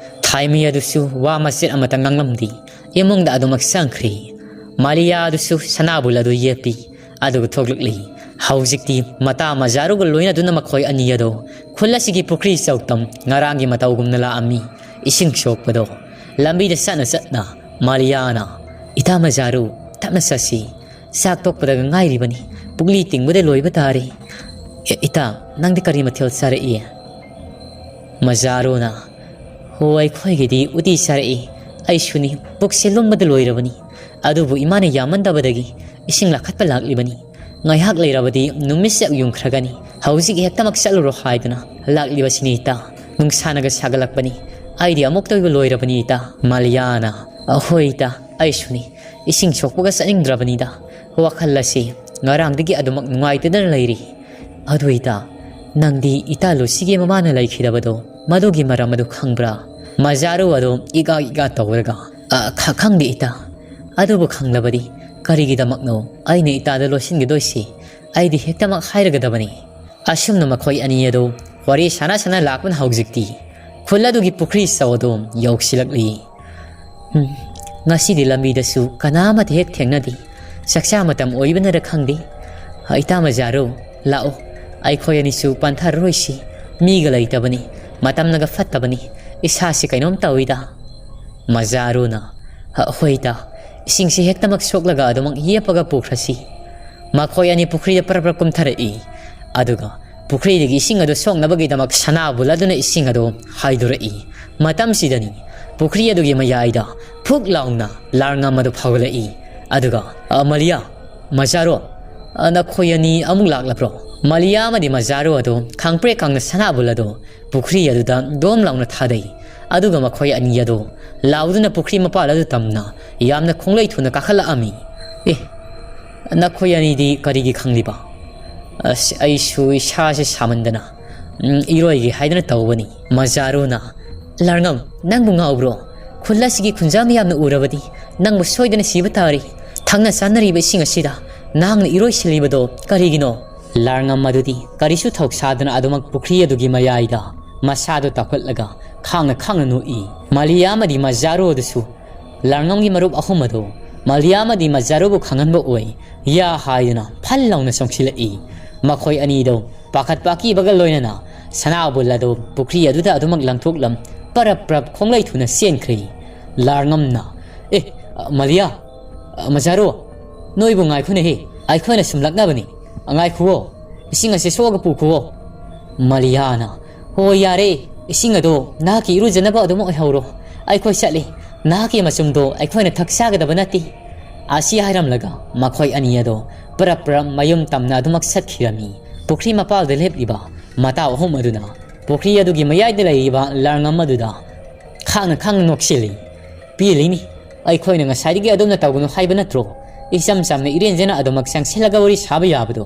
ꯊꯥꯏꯃꯤ ꯑꯗꯨꯁꯨ ꯋꯥ ꯃꯆꯦꯠ ꯑꯃꯠꯇ ꯉꯥꯡꯂꯝꯗꯦ꯫ ꯏꯃꯨꯡꯗ ꯑꯗꯨꯃꯛ ꯆꯪꯈ꯭ꯔꯤ꯫ ꯃꯥꯂꯤꯌꯥ ꯑꯗꯨꯁꯨ ꯁꯅꯥꯕꯨꯜ ꯑꯗꯨ ꯌꯦꯞꯄꯤ꯫ ꯑꯗꯨꯒ ꯊꯣꯛꯂꯛꯂꯤ꯫ ꯍꯧꯖꯤꯛꯇꯤ ꯃꯇꯥ ꯃꯖꯥꯔꯨꯒ ꯂꯣꯏꯅꯗꯨꯅ ꯃꯈꯣꯏ ꯑꯅꯤ ꯑꯗꯣ ꯈꯨꯜ ꯑꯁꯤꯒꯤ ꯄꯨꯈ꯭ꯔꯤ ꯆꯧꯇꯝ ꯉꯔꯥꯡꯒꯤ ꯃꯇꯧꯒꯨꯝꯅ ꯂꯥꯛꯑꯝꯃꯤ꯫ ꯏꯁꯤꯡ ꯁꯣꯛꯄꯗꯣ ꯂꯝꯕꯤꯗ ꯆꯠꯅ ꯆꯠꯅ ꯃꯥꯂꯤꯌꯥꯅ, "ꯏꯇꯥ ꯃꯖꯥꯔꯨ, ꯇꯞꯅ ꯆꯠꯁꯤ꯫ ꯆꯥꯛ ꯇꯣꯛꯄꯗꯒ ꯉꯥꯏꯔꯤꯕꯅꯤ꯫ ꯄꯨꯛꯂꯤ ꯇꯤꯡꯕꯗ ꯂꯣꯏꯕ ꯇꯥꯔꯦ꯫" "ꯑꯦ, ꯏꯇꯥ, ꯅꯪꯗꯤ ꯀꯔꯤ ꯃꯊꯦꯜ ꯆꯥꯔꯛꯏ?" ꯃꯖꯥꯔꯨꯅ, "ꯍꯣ, ꯑꯩꯈꯣꯏꯒꯤꯗꯤ ꯎꯇꯤ ꯆꯥꯔꯛꯏ꯫ ꯑꯩꯁꯨꯅꯤ, ꯄꯨꯛꯁꯦ ꯂꯨꯝꯕꯗ ꯂꯣꯏꯔꯕꯅꯤ꯫ ꯑꯗꯨꯕꯨ ꯏꯃꯥꯅ ꯌꯥꯝꯃꯟꯗꯕꯗꯒꯤ ꯏꯁꯤꯡ ꯂꯥꯈꯠꯄ ꯂꯥꯛꯂꯤꯕꯅꯤ꯫ ꯉꯥꯏꯍꯥꯛ ꯂꯩꯔꯕꯗꯤ ꯅꯨꯃꯤꯠꯁꯦ ꯌꯨꯡꯈ꯭ꯔꯒꯅꯤ꯫ ꯍꯧꯖꯤꯛ ꯍꯦꯛꯇꯃꯛ ꯆꯠꯂꯨꯔꯣ ꯍꯥꯏꯗꯨꯅ ꯂꯥꯛꯂꯤꯕꯁꯤꯅꯤ ꯏꯇꯥ꯫ ꯅꯨꯡꯁꯥꯅꯒ ꯁꯥꯒꯠꯂꯛꯄꯅꯤ꯫ ꯑꯩꯗꯤ ꯑꯃꯨꯛꯇ ꯑꯣꯏꯕ ꯂꯣꯏꯔꯕꯅꯤ ꯏꯇꯥ꯫" ꯃꯥꯂꯤꯌꯥꯅ, "ꯑꯍꯣꯏ ꯏꯇꯥ, ꯑꯩꯁꯨꯅꯤ꯫ ꯏꯁꯤꯡ ꯁꯣꯛꯄꯒ ꯆꯠꯅꯤꯡꯗ꯭ꯔꯕꯅꯤꯗ꯫ ꯋꯥꯈꯜ ꯑꯁꯤ ꯉꯔꯥꯡꯗꯒꯤ ꯑꯗꯨꯃꯛ ꯅꯨꯡꯉꯥꯏꯇꯗꯅ ꯂꯩꯔꯤ꯫ ꯑꯗꯨ ꯏꯇꯥ, ꯅꯪꯗꯤ ꯏꯇꯥ ꯂꯨꯁꯤꯒꯤ ꯃꯃꯥꯅ ꯂꯩꯈꯤꯗꯕꯗꯣ, ꯃꯗꯨꯒꯤ ꯃꯔꯝ ꯑꯗꯨ ꯈꯪꯕ꯭ꯔꯥ?" ꯃꯖꯥꯔꯨ ꯑꯗꯨ ꯏꯒꯥ ꯏꯒꯥ ꯇꯧꯔꯒ, "ꯑ, ꯈ-, ꯈꯪꯗꯦ ꯏꯇꯥ꯫ ꯑꯗꯨꯕꯨ ꯈꯪꯂꯕꯗꯤ ꯀꯔꯤꯒꯤꯗꯃꯛꯅꯣ ꯑꯩꯅ ꯏꯇꯥꯗ ꯂꯣꯠꯁꯤꯟꯒꯗꯣꯏꯁꯤ? ꯑꯩꯗꯤ ꯍꯦꯛꯇꯃꯛ ꯍꯥꯏꯔꯒꯗꯕꯅꯤ꯫" ꯑꯁꯨꯝꯅ ꯃꯈꯣꯏ ꯑꯅꯤ ꯑꯗꯨ ꯋꯥꯔꯤ ꯁꯥꯟꯅ ꯁꯥꯟꯅ ꯂꯥꯛꯄꯅ ꯍꯧꯖꯤꯛꯇꯤ ꯈꯨꯜ ꯑꯗꯨꯒꯤ ꯄꯨꯈ꯭ꯔꯤ ꯆꯧ ꯑꯗꯨ ꯌꯧꯁꯤꯜꯂꯛꯂꯤ꯫ ꯎꯝ, ꯉꯁꯤꯗꯤ ꯂꯝꯕꯤꯗꯁꯨ ꯀꯅꯥ ꯑꯃꯠꯇ ꯍꯦꯛ ꯊꯦꯡꯅꯗꯦ꯫ ꯆꯥꯛꯆꯥ ꯃꯇꯝ ꯑꯣꯏꯕꯅꯔ ꯈꯪꯗꯦ꯫ "ꯏꯇꯥ ꯃꯖꯥꯔꯨ, ꯂꯥꯛꯑꯣ, ꯑꯩꯈꯣꯏ ꯑꯅꯤꯁꯨ ꯄꯟꯊꯔꯔꯣꯏꯁꯤ꯫ ꯃꯤꯒ ꯂꯩꯇꯕꯅꯤ, ꯃꯇꯝꯅꯒ ꯐꯠꯇꯕꯅꯤ, ꯏꯁꯥꯁꯤ ꯀꯩꯅꯣꯝ ꯇꯧꯏꯗ꯫" ꯃꯖꯥꯔꯨꯅ, "ꯍ-, ꯍꯣꯏꯗ, ꯏꯁꯤꯡꯁꯤ ꯍꯦꯛꯇꯃꯛ ꯁꯣꯛꯂꯒ ꯑꯗꯨꯃꯛ ꯌꯦꯞꯄꯒ ꯄꯨꯈ꯭ꯔꯁꯤ꯫" ꯃꯈꯣꯏ ꯑꯅꯤ ꯄꯨꯈ꯭ꯔꯤꯗ ꯄꯔꯞ ꯄꯔꯞ ꯀꯨꯝꯊꯔꯛꯏ꯫ ꯑꯗꯨꯒ ꯄꯨꯈ꯭ꯔꯤꯗꯒꯤ ꯏꯁꯤꯡ ꯑꯗꯨ ꯁꯣꯛꯅꯕꯒꯤꯗꯃꯛ ꯁꯅꯥꯕꯨꯜ ꯑꯗꯨꯅ ꯏꯁꯤꯡ ꯑꯗꯨ ꯍꯥꯏꯗꯣꯔꯛꯏ꯫ ꯃꯇꯝꯁꯤꯗꯅꯤ ꯄꯨꯈ꯭ꯔꯤ ꯑꯗꯨꯒꯤ ꯃꯌꯥꯏꯗ ꯐꯨꯛ ꯂꯥꯎꯅ ꯂꯥꯔꯉꯝ ꯑꯗꯨ ꯐꯥꯎꯒꯠꯂꯛꯏ꯫ ꯑꯗꯨꯒ, "ꯑ, ꯃꯥꯂꯤꯌꯥ, ꯃꯖꯥꯔꯨ, ꯑ, ꯅꯈꯣꯏ ꯑꯅꯤ ꯑꯃꯨꯛ ꯂꯥꯛꯂꯕ꯭ꯔꯣ?" ꯃꯥꯂꯤꯌꯥ ꯑꯃꯗꯤ ꯃꯖꯥꯔꯨ ꯑꯗꯨ ꯈꯪꯄ꯭ꯔꯦꯛ ꯈꯪꯅ ꯁꯅꯥꯕꯨꯜ ꯑꯗꯨ ꯄꯨꯈ꯭ꯔꯤ ꯑꯗꯨꯗ ꯗꯣꯝ ꯂꯥꯎꯅ ꯊꯥꯗꯩ꯫ ꯑꯗꯨꯒ ꯃꯈꯣꯏ ꯑꯅꯤ ꯑꯗꯨ ꯂꯥꯎꯗꯨꯅ ꯄꯨꯈ꯭ꯔꯤ ꯃꯄꯥꯜ ꯑꯗꯨ ꯇꯝꯅ ꯌꯥꯝꯅ ꯈꯣꯡꯂꯩ ꯊꯨꯅ ꯀꯥꯈꯠꯂꯛꯑꯝꯃꯤ꯫ "ꯑꯦ, ꯅꯈꯣꯏ ꯑꯅꯤꯗꯤ ꯀꯔꯤꯒꯤ ꯈꯪꯂꯤꯕ?" "ꯑꯁ, ꯑꯩꯁꯨ ꯏꯁꯥꯁꯦ ꯁꯥꯃꯟꯗꯅ, ꯎꯝ, ꯏꯔꯣꯏꯒꯦ ꯍꯥꯏꯗꯨꯅ ꯇꯧꯕꯅꯤ꯫" ꯃꯖꯥꯔꯨꯅ, "ꯂꯥꯔꯉꯝ, ꯅꯪꯕꯨ ꯉꯥꯎꯕ꯭ꯔꯣ? ꯈꯨꯜ ꯑꯁꯤꯒꯤ ꯈꯨꯟꯖꯥ ꯃꯤꯌꯥꯝꯅ ꯎꯔꯕꯗꯤ ꯅꯪꯕꯨ ꯁꯣꯏꯗꯅ ꯁꯤꯕ ꯇꯥꯔꯤ꯫ ꯊꯛꯅ ꯆꯥꯅꯔꯤꯕ ꯏꯁꯤꯡ ꯑꯁꯤꯗ ꯅꯍꯥꯛꯅ ꯏꯔꯣꯏꯁꯤꯜꯂꯤꯕꯗꯣ ꯀꯔꯤꯒꯤꯅꯣ?" ꯂꯥꯔꯉꯝ ꯑꯗꯨꯗꯤ ꯀꯔꯤꯁꯨ ꯊꯧꯁꯥꯗꯅ ꯑꯗꯨꯃꯛ ꯄꯨꯈ꯭ꯔꯤ ꯑꯗꯨꯒꯤ ꯃꯌꯥꯏꯗ ꯃꯁꯥꯗꯨ ꯇꯥꯎꯈꯠꯂꯒ ꯈꯥꯡꯅ ꯈꯥꯡꯅ ꯅꯣꯛꯏ꯫ ꯃꯥꯂꯤꯌꯥ ꯑꯃꯗꯤ ꯃꯖꯥꯔꯨ ꯑꯗꯨꯁꯨ ꯂꯥꯔꯉꯝꯒꯤ ꯃꯔꯨꯞ ꯑꯍꯨꯝ ꯑꯗꯨ ꯃꯥꯂꯤꯌꯥ ꯑꯃꯗꯤ ꯃꯖꯥꯔꯨꯕꯨ ꯈꯪꯍꯟꯕ ꯑꯣꯏ ꯌꯥ ꯍꯥꯏꯗꯨꯅ ꯐꯜ ꯂꯥꯎꯅ ꯆꯣꯡꯁꯤꯜꯂꯛꯏ꯫ ꯃꯈꯣꯏ ꯑꯅꯤꯗꯨ ꯄꯥꯈꯠꯄ ꯑꯀꯤꯕꯒ ꯂꯣꯏꯅꯅ ꯁꯅꯥꯕꯨꯜ ꯑꯗꯨ ꯄꯨꯈ꯭ꯔꯤ ꯑꯗꯨꯗ ꯑꯗꯨꯃꯛ ꯂꯪꯊꯣꯛꯂꯝ ꯄꯔꯞ ꯄꯔꯞ ꯈꯣꯡꯂꯩ ꯊꯨꯅ ꯆꯦꯟꯈ꯭ꯔꯦ꯫ ꯂꯥꯔꯉꯝꯅ, "ꯑꯦ, ꯃꯥꯂꯤꯌꯥ, ꯃꯖꯥꯔꯨ, ꯅꯣꯏꯕꯨ ꯉꯥꯏꯈꯣꯅꯦꯍꯦ, ꯑꯩꯈꯣꯏꯅ ꯁꯨꯝ ꯂꯛꯅꯕꯅꯤ, ꯉꯥꯏꯈꯨꯋꯣ꯫" "ꯏꯁꯤꯡ ꯑꯁꯤ ꯁꯣꯛꯑꯒ ꯄꯨꯈꯨꯑꯣ꯫" ꯃꯥꯂꯤꯌꯥꯅ, "ꯍꯣꯏ, ꯌꯥꯔꯦ, ꯏꯁꯤꯡ ꯑꯗꯣ ꯅꯍꯥꯛꯀꯤ ꯏꯔꯨꯖꯅꯕ ꯑꯗꯨꯃꯛ ꯑꯣꯏꯍꯧꯔꯣ꯫ ꯑꯩꯈꯣꯏ ꯆꯠꯂꯤ꯫ ꯅꯍꯥꯛꯀꯤ ꯃꯆꯨꯝꯗꯣ ꯑꯩꯈꯣꯏꯅ ꯊꯛ ꯆꯥꯒꯗꯕ ꯅꯠꯇꯦ꯫" ꯑꯁꯤ ꯍꯥꯏꯔꯝꯂꯒ ꯃꯈꯣꯏ ꯑꯅꯤ ꯑꯗꯣ ꯄꯔꯞ ꯄꯔꯞ ꯃꯌꯨꯝ ꯇꯝꯅ ꯑꯗꯨꯃꯛ ꯆꯠꯈꯤꯔꯝꯃꯤ꯫ ꯄꯨꯈ꯭ꯔꯤ ꯃꯄꯥꯜꯗ ꯂꯦꯞꯂꯤꯕ ꯃꯇꯥꯎ ꯑꯍꯨꯝ ꯑꯗꯨꯅ ꯄꯨꯈ꯭ꯔꯤ ꯑꯗꯨꯒꯤ ꯃꯌꯥꯏꯗ ꯂꯩꯔꯤꯕ ꯂꯥꯔꯉꯝ ꯑꯗꯨꯗ ꯈꯥꯡꯅ ꯈꯥꯡꯅ ꯅꯣꯛꯁꯤꯜꯂꯤ꯫ "ꯄꯦꯜꯂꯤꯅꯤ꯫ ꯑꯩꯈꯣꯏꯅ ꯉꯁꯥꯏꯗꯒꯤ ꯑꯗꯣꯝꯅ ꯇꯧꯒꯅꯨ ꯍꯥꯏꯕ ꯅꯠꯇ꯭ꯔꯣ? ꯏꯆꯝ ꯆꯝꯅ ꯏꯔꯦꯟꯖꯅ ꯑꯗꯨꯃꯛ ꯆꯪꯁꯤꯜꯂꯒ ꯋꯥꯔꯤ ꯁꯥꯕ ꯌꯥꯕꯗꯣ꯫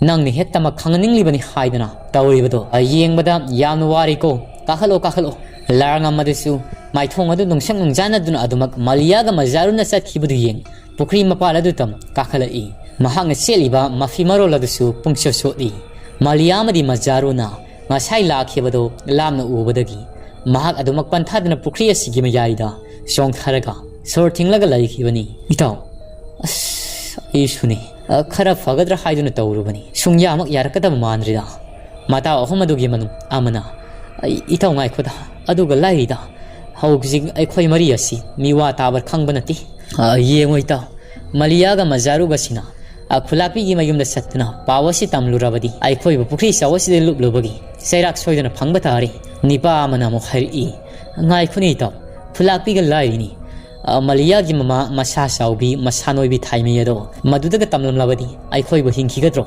ꯅꯪꯅ ꯍꯦꯛꯇꯃꯛ ꯈꯪꯍꯟꯅꯤꯡꯂꯤꯕꯅꯤ ꯍꯥꯏꯗꯅ ꯇꯧꯔꯤꯕꯗꯣ꯫ ꯌꯦꯡꯕꯗ ꯌꯥꯝꯅ ꯋꯥꯔꯦꯀꯣ꯫ ꯀꯥꯈꯠꯂꯣ, ꯀꯥꯈꯠꯂꯣ꯫" ꯂꯥꯔꯉꯝ ꯑꯗꯨꯁꯨ ꯃꯥꯏꯊꯣꯡ ꯑꯗꯨ ꯅꯨꯡꯁꯛ ꯅꯨꯡꯖꯥꯅꯗꯨꯅ ꯑꯗꯨꯃꯛ ꯃꯥꯂꯤꯌꯥꯒ ꯃꯖꯥꯔꯨꯅ ꯆꯠꯈꯤꯕꯗꯨ ꯌꯦꯡ ꯄꯨꯈ꯭ꯔꯤ ꯃꯄꯥꯜ ꯑꯗꯨ ꯇꯝ ꯀꯥꯈꯠꯂꯛꯏ꯫ ꯃꯍꯥꯛꯅ ꯁꯦꯠꯂꯤꯕ ꯃꯐꯤ ꯃꯔꯣꯜ ꯑꯗꯨꯁꯨ ꯄꯨꯡꯁꯣꯠ ꯁꯣꯠꯂꯤ꯫ ꯃꯥꯂꯤꯌꯥ ꯑꯃꯗꯤ ꯃꯖꯥꯔꯨꯅ ꯉꯁꯥꯏ ꯂꯥꯛꯈꯤꯕꯗꯨ ꯂꯥꯞꯅ ꯎꯕꯗꯒꯤ ꯃꯍꯥꯛ ꯑꯗꯨꯃꯛ ꯄꯟꯊꯥꯗꯅ ꯄꯨꯈ꯭ꯔꯤ ꯑꯁꯤꯒꯤ ꯃꯌꯥꯏꯗ ꯆꯣꯡꯊꯔꯒ ꯁꯣꯔ ꯊꯤꯡꯂꯒ ꯂꯩꯈꯤꯕꯅꯤ꯫ "ꯏꯇꯥꯎ, ꯑꯁ, ꯑꯩꯁꯨꯅꯤ꯫ ꯑ, ꯈꯔ ꯐꯒꯗ꯭ꯔꯥ ꯍꯥꯏꯗꯨꯅ ꯇꯧꯔꯨꯕꯅꯤ꯫ ꯁꯨꯡꯌꯥꯃꯛ ꯌꯥꯔꯛꯀꯗꯕ ꯃꯥꯟꯗ꯭ꯔꯤꯗ꯫" ꯃꯇꯥꯎ ꯑꯍꯨꯝ ꯑꯗꯨꯒꯤ ꯃꯅꯨꯡ ꯑꯃꯅ, "ꯑꯩ, ꯏꯇꯥꯎ ꯉꯥꯏꯈꯣꯗ, ꯑꯗꯨꯒ ꯂꯥꯏꯔꯤꯗ꯫ ꯍꯧꯖꯤꯛ ꯑꯩꯈꯣꯏ ꯃꯔꯤ ꯑꯁꯤ ꯃꯤꯋꯥ ꯇꯥꯕ ꯈꯪꯕ ꯅꯠꯇꯦ꯫ ꯑ, ꯌꯦꯡꯉꯣ ꯏꯇꯥꯎ, ꯃꯥꯂꯤꯌꯥꯒ ꯃꯖꯥꯔꯨꯒꯁꯤꯅ, ꯑ, ꯈꯨꯂꯥꯛꯄꯤꯒꯤ ꯃꯌꯨꯝꯗ ꯆꯠꯇꯨꯅ ꯄꯥꯎ ꯑꯁꯤ ꯇꯝꯂꯨꯔꯕꯗꯤ ꯑꯩꯈꯣꯏꯕꯨ ꯄꯨꯈ꯭ꯔꯤ ꯆꯥꯎ ꯑꯁꯤꯗ ꯂꯨꯞꯂꯨꯕꯒꯤ ꯆꯩꯔꯥꯛ ꯁꯣꯏꯗꯅ ꯐꯪꯕ ꯇꯥꯔꯦ꯫" ꯅꯤꯄꯥ ꯑꯃꯅ ꯑꯃꯨꯛ ꯍꯥꯏꯔꯛꯏ, "ꯉꯥꯏꯈꯣꯅꯦ ꯏꯇꯥꯎ, ꯈꯨꯂꯥꯛꯄꯤꯒ ꯂꯥꯏꯔꯤꯅꯤ꯫ ꯑ, ꯃꯥꯂꯤꯌꯥꯒꯤ ꯃꯃꯥ ꯃꯁꯥ ꯆꯥꯎꯕꯤ, ꯃꯁꯥ ꯅꯣꯏꯕꯤ ꯊꯥꯏꯃꯩ ꯑꯗꯣ ꯃꯗꯨꯗꯒ ꯇꯝꯂꯝꯂꯕꯗꯤ ꯑꯩꯈꯣꯏꯕꯨ ꯍꯤꯡꯈꯤꯒꯗ꯭ꯔꯣ?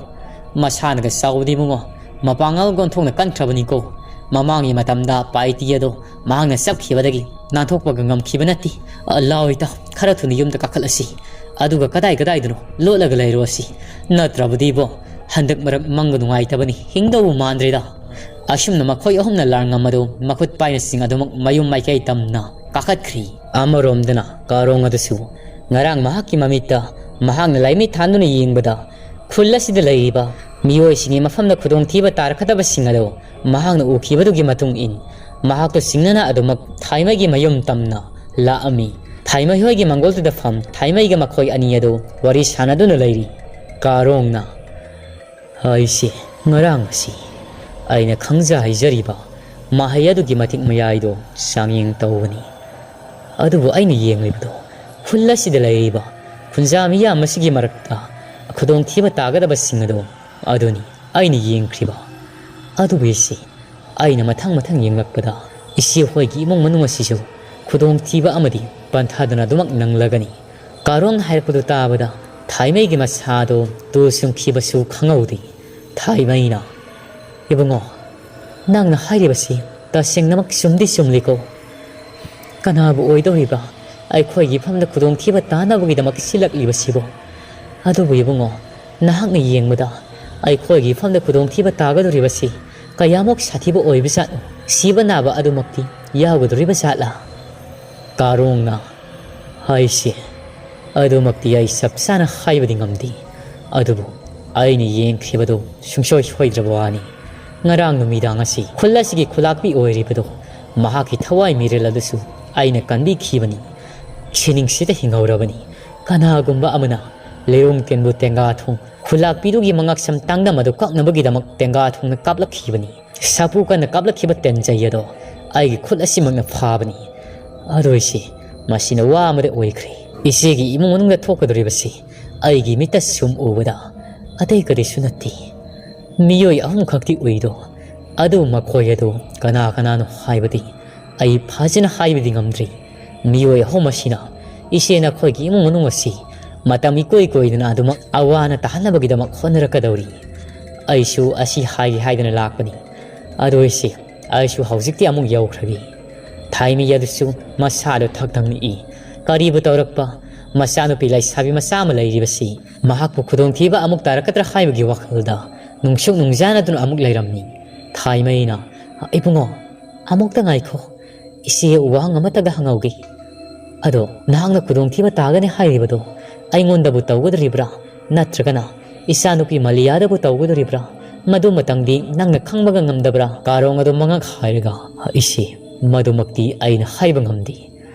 ꯃꯁꯥꯅꯒ ꯆꯥꯎꯕꯗꯤ ꯏꯕꯨꯡꯉꯣ, ꯃꯄꯥꯡꯒꯜ ꯑꯣꯟꯊꯣꯛꯅ ꯀꯟꯈ꯭ꯔꯕꯅꯤꯀꯣ꯫ ꯃꯃꯥꯡꯒꯤ ꯃꯇꯝꯗ ꯄꯥꯏꯇꯤ ꯑꯗꯣ ꯃꯍꯥꯛꯅ ꯆꯞꯈꯤꯕꯗꯒꯤ ꯅꯥꯟꯊꯣꯛꯄꯒ ꯉꯝꯈꯤꯕ ꯅꯠꯇꯦ꯫ ꯑ, ꯂꯥꯎ ꯏꯇꯥꯎ, ꯈꯔ ꯊꯨꯅ ꯌꯨꯝꯗ ꯀꯥꯈꯠꯂꯁꯤ꯫ ꯑꯗꯨꯒ ꯀꯗꯥꯏ ꯀꯗꯥꯏꯗꯅꯣ ꯂꯣꯠꯂꯒ ꯂꯩꯔꯨꯔꯁꯤ꯫ ꯅꯠꯇ꯭ꯔꯕꯗꯤꯕꯣ, ꯍꯟꯗꯛ ꯃꯔꯛ ꯃꯪꯒ ꯅꯨꯡꯉꯥꯏꯇꯕꯅꯤ, ꯍꯤꯡꯗꯧꯕ ꯃꯥꯟꯗ꯭ꯔꯦꯗ꯫" ꯑꯁꯨꯝꯅ ꯃꯈꯣꯏ ꯑꯍꯨꯝꯅ ꯂꯥꯔꯉꯝ ꯑꯗꯨ ꯃꯈꯨꯠ ꯄꯥꯏꯅ ꯆꯤꯡ ꯑꯗꯨꯃꯛ ꯃꯌꯨꯝ ꯃꯥꯏꯀꯩ ꯇꯝꯅ ꯀꯥꯈꯠꯈ꯭ꯔꯤ꯫ ꯑꯃꯔꯣꯝꯗꯅ ꯀꯥꯔꯣꯡ ꯑꯗꯨꯁꯨ ꯉꯔꯥꯡ ꯃꯍꯥꯛꯀꯤ ꯃꯃꯤꯠꯇ ꯃꯍꯥꯛꯅ ꯂꯥꯏꯃꯤꯠ ꯊꯥꯟꯗꯨꯅ ꯌꯦꯡꯕꯗ ꯈꯨꯜ ꯑꯁꯤꯗ ꯂꯩꯔꯤꯕ ꯃꯤꯑꯣꯏꯁꯤꯡꯒꯤ ꯃꯐꯝꯗ ꯈꯨꯗꯣꯡꯊꯤꯕ ꯇꯥꯔꯛꯀꯗꯕꯁꯤꯡ ꯑꯗꯨ ꯃꯍꯥꯛꯅ ꯎꯈꯤꯕꯗꯨꯒꯤ ꯃꯇꯨꯡ ꯏꯟ ꯃꯍꯥꯛꯇꯨ ꯆꯤꯡꯅꯅ ꯑꯗꯨꯃꯛ ꯊꯥꯏꯃꯩꯒꯤ ꯃꯌꯨꯝ ꯇꯝꯅ ꯂꯥꯛꯑꯝꯃꯤ꯫ ꯊꯥꯏꯃꯩ ꯍꯣꯏꯒꯤ ꯃꯪꯒꯣꯜꯗꯨꯗ ꯐꯝ ꯊꯥꯏꯃꯩꯒ ꯃꯈꯣꯏ ꯑꯅꯤ ꯑꯗꯨ ꯋꯥꯔꯤ ꯁꯥꯟꯅꯗꯨꯅ ꯂꯩꯔꯤ꯫ ꯀꯥꯔꯣꯡꯅ, "ꯑꯩꯁꯦ ꯉꯔꯥꯡ ꯑꯁꯤ ꯑꯩꯅ ꯈꯪꯖ ꯍꯩꯖꯔꯤꯕ ꯃꯍꯩ ꯑꯗꯨꯒꯤ ꯃꯇꯤꯛ ꯃꯌꯥꯏꯗꯣ ꯆꯥꯡꯌꯦꯡ ꯇꯧꯕꯅꯤ꯫ ꯑꯗꯨꯕꯨ ꯑꯩꯅ ꯌꯦꯡꯂꯤꯕꯗꯣ ꯈꯨꯜ ꯑꯁꯤꯗ ꯂꯩꯔꯤꯕ ꯈꯨꯟꯖꯥ ꯃꯤꯌꯥꯝ ꯑꯁꯤꯒꯤ ꯃꯔꯛꯇ ꯈꯨꯗꯣꯡꯊꯤꯕ ꯇꯥꯒꯗꯕꯁꯤꯡ ꯑꯗꯣ ꯑꯗꯨꯅꯤ꯫ ꯑꯩꯅ ꯌꯦꯡꯈ꯭ꯔꯤꯕ꯫ ꯑꯗꯨꯕꯨ ꯏꯆꯦ, ꯑꯩꯅ ꯃꯊꯪ ꯃꯊꯪ ꯌꯦꯡꯂꯛꯄꯗ ꯏꯆꯦ ꯍꯣꯏꯒꯤ ꯏꯃꯨꯡ ꯃꯅꯨꯡ ꯑꯁꯤꯁꯨ ꯈꯨꯗꯣꯡꯊꯤꯕ ꯑꯃꯗꯤ ꯄꯟꯊꯥꯗꯅ ꯑꯗꯨꯃꯛ ꯅꯪꯂꯒꯅꯤ꯫ ꯀꯥꯔꯣꯡꯅ ꯍꯥꯏꯔꯛꯄꯗꯨ ꯇꯥꯕꯗ ꯊꯥꯏꯃꯩꯒꯤ ꯃꯁꯥꯗꯣ ꯇꯨ ꯆꯨꯡꯈꯤꯕꯁꯨ ꯈꯪꯍꯧꯗꯦ꯫ ꯊꯥꯏꯃꯩꯅ, "ꯏꯕꯨꯡꯉꯣ, ꯅꯪꯅ ꯍꯥꯏꯔꯤꯕꯁꯤ ꯇꯁꯦꯡꯅꯃꯛ ꯆꯨꯝꯗꯤ ꯆꯨꯝꯂꯤꯀꯣ꯫ ꯀꯅꯥꯕꯨ ꯑꯣꯏꯗꯧꯔꯤꯕ ꯑꯩꯈꯣꯏꯒꯤ ꯏꯐꯝꯗ ꯈꯨꯗꯣꯡꯊꯤꯕ ꯇꯥꯅꯕꯒꯤꯗꯃꯛ ꯁꯤꯜꯂꯛꯂꯤꯕꯁꯤꯕꯣ? ꯑꯗꯨꯕꯨ ꯏꯕꯨꯡꯉꯣ, ꯅꯍꯥꯛꯅ ꯌꯦꯡꯕꯗ ꯑꯩꯈꯣꯏꯒꯤ ꯏꯐꯝꯗ ꯈꯨꯗꯣꯡꯊꯤꯕ ꯇꯥꯒꯗꯧꯔꯤꯕꯁꯤ ꯀꯌꯥꯃꯨꯛ ꯁꯥꯊꯤꯕ ꯑꯣꯏꯕꯖꯥꯠꯅꯣ? ꯁꯤꯕ ꯅꯥꯕ ꯑꯗꯨꯃꯛꯇꯤ ꯌꯥꯎꯒꯗꯧꯔꯤꯕ ꯖꯥꯠꯂꯥ?" ꯀꯥꯔꯣꯡꯅ, "ꯍꯥꯏꯁꯦ, ꯑꯗꯨꯃꯛꯇꯤ ꯑꯩ ꯆꯞ ꯆꯥꯅ ꯍꯥꯏꯕꯗꯤ ꯉꯝꯗꯦ, ꯑꯗꯨꯕꯨ ꯑꯩꯅ ꯌꯦꯡꯈꯤꯕꯗꯨ ꯁꯨꯡꯁꯣꯏ ꯁꯣꯏꯗ꯭ꯔꯕ ꯋꯥꯅꯤ꯫ ꯉꯔꯥꯡ ꯅꯨꯃꯤꯗꯥꯡ ꯑꯁꯤ ꯈꯨꯜ ꯑꯁꯤꯒꯤ ꯈꯨꯂꯥꯛꯄꯤ ꯑꯣꯏꯔꯤꯕꯗꯨ ꯃꯍꯥꯛꯀꯤ ꯊꯋꯥꯏ ꯃꯤꯔꯦꯜ ꯑꯗꯨꯁꯨ ꯑꯩꯅ ꯀꯟꯕꯤꯈꯤꯕꯅꯤ꯫ ꯁꯤꯅꯤꯡꯁꯤꯗ ꯍꯤꯡꯍꯧꯔꯕꯅꯤ꯫ ꯀꯅꯥꯒꯨꯝꯕ ꯑꯃꯅ ꯂꯩꯔꯣꯡ ꯇꯦꯟꯕꯨ ꯇꯦꯡꯒꯥ ꯊꯣꯡ ꯈꯨꯂꯥꯛꯄꯤꯗꯨꯒꯤ ꯃꯉꯛꯁꯝ ꯇꯥꯡꯗꯝ ꯑꯗꯨ ꯀꯛꯅꯕꯒꯤꯗꯃꯛ ꯇꯦꯡꯒꯥ ꯊꯣꯡꯅ ꯀꯥꯞꯂꯛꯈꯤꯕꯅꯤ꯫ ꯁꯥꯐꯨ ꯀꯟꯅ ꯀꯥꯞꯂꯛꯈꯤꯕ ꯇꯦꯟꯖꯩ ꯑꯗꯣ ꯑꯩꯒꯤ ꯈꯨꯠ ꯑꯁꯤꯃꯛꯅ ꯐꯥꯕꯅꯤ꯫ ꯑꯗꯨ ꯏꯆꯦ, ꯃꯁꯤꯅ ꯋꯥ ꯑꯃꯗ ꯑꯣꯏꯈ꯭ꯔꯦ꯫ ꯏꯆꯦꯒꯤ ꯏꯃꯨꯡ ꯃꯅꯨꯡꯗ ꯊꯣꯛꯀꯗꯧꯔꯤꯕꯁꯤ ꯑꯩꯒꯤ ꯃꯤꯠꯇ ꯁꯨꯝ ꯎꯕꯗ ꯑꯇꯩ ꯀꯔꯤꯁꯨ ꯅꯠꯇꯦ꯫ ꯃꯤꯑꯣꯏ ꯑꯍꯨꯝ ꯈꯛꯇꯤ ꯎꯏꯗꯣ, ꯑꯗꯨ ꯃꯈꯣꯏ ꯑꯗꯨ ꯀꯅꯥ ꯀꯅꯥꯅꯣ ꯍꯥꯏꯕꯗꯤ ꯑꯩ ꯐꯖꯅ ꯍꯥꯏꯕꯗꯤ ꯉꯝꯗ꯭ꯔꯤ꯫ ꯃꯤꯑꯣꯏ ꯑꯍꯨꯝ ꯑꯁꯤꯅ ꯏꯆꯦ ꯅꯈꯣꯏꯒꯤ ꯏꯃꯨꯡ ꯃꯅꯨꯡ ꯑꯁꯤ ꯃꯇꯝ ꯏꯀꯨꯏ ꯀꯨꯏꯗꯅ ꯑꯗꯨꯃꯛ ꯑꯋꯥꯅ ꯇꯥꯍꯟꯅꯕꯒꯤꯗꯃꯛ ꯍꯣꯠꯅꯔꯛꯀꯗꯧꯔꯤ꯫ ꯑꯩꯁꯨ ꯑꯁꯤ ꯍꯥꯏꯒꯦ ꯍꯥꯏꯗꯅ ꯂꯥꯛꯄꯅꯤ꯫ ꯑꯗꯨ ꯏꯆꯦ, ꯑꯩꯁꯨ ꯍꯧꯖꯤꯛꯇꯤ ꯑꯃꯨꯛ ꯌꯧꯈ꯭ꯔꯒꯦ꯫" ꯊꯥꯏꯃꯤ ꯑꯗꯨꯁꯨ ꯃꯁꯥꯗꯣ ꯊꯛ ꯊꯛ ꯅꯤꯛꯏ꯫ ꯀꯔꯤꯕꯨ ꯇꯧꯔꯛꯄ? ꯃꯆꯥꯅꯨꯄꯤ ꯂꯩꯁꯥꯕꯤ ꯃꯆꯥ ꯑꯃ ꯂꯩꯔꯤꯕꯁꯤ ꯃꯍꯥꯛꯄꯨ ꯈꯨꯗꯣꯡꯊꯤꯕ ꯑꯃꯨꯛ ꯇꯥꯔꯛꯀꯗ꯭ꯔꯥ ꯍꯥꯏꯕꯒꯤ ꯋꯥꯈꯜꯗ ꯅꯨꯡꯁꯨꯛ ꯅꯨꯡꯖꯥꯅꯗꯨꯅ ꯑꯃꯨꯛ ꯂꯩꯔꯝꯃꯤ꯫ ꯊꯥꯏꯃꯩꯅ, "ꯏꯕꯨꯡꯉꯣ, ꯑꯃꯨꯛꯇ ꯉꯥꯏꯈꯣ꯫ ꯏꯆꯦ ꯋꯥꯍꯪ ꯑꯃꯠꯇꯒ ꯍꯪꯍꯧꯒꯦ꯫ ꯑꯗꯣ ꯅꯍꯥꯛꯅ ꯈꯨꯗꯣꯡꯊꯤꯕ ꯇꯥꯒꯅꯤ ꯍꯥꯏꯔꯤꯕꯗꯣ ꯑꯩꯉꯣꯟꯗꯕꯨ ꯇꯧꯒꯗꯣꯔꯤꯕ꯭ꯔꯥ? ꯅꯠꯇ꯭ꯔꯒꯅ ꯏꯆꯥꯅꯨꯄꯤ ꯃꯂꯤꯌꯥꯗꯕꯨ ꯇꯧꯒꯗꯣꯔꯤꯕ꯭ꯔꯥ? ꯃꯗꯨꯃꯇꯪꯗꯤ ꯅꯪꯅ ꯈꯪꯕꯒ ꯉꯝꯗꯕ꯭ꯔꯥ?" ꯀꯥꯔꯣꯡ ꯑꯗꯨ ꯃꯉꯛ ꯍꯥꯏꯔꯒ, "ꯏꯆꯦ, ꯃꯗꯨꯃꯛꯇꯤ ꯑꯩꯅ ꯍꯥꯏꯕ ꯉꯝꯗꯦ꯫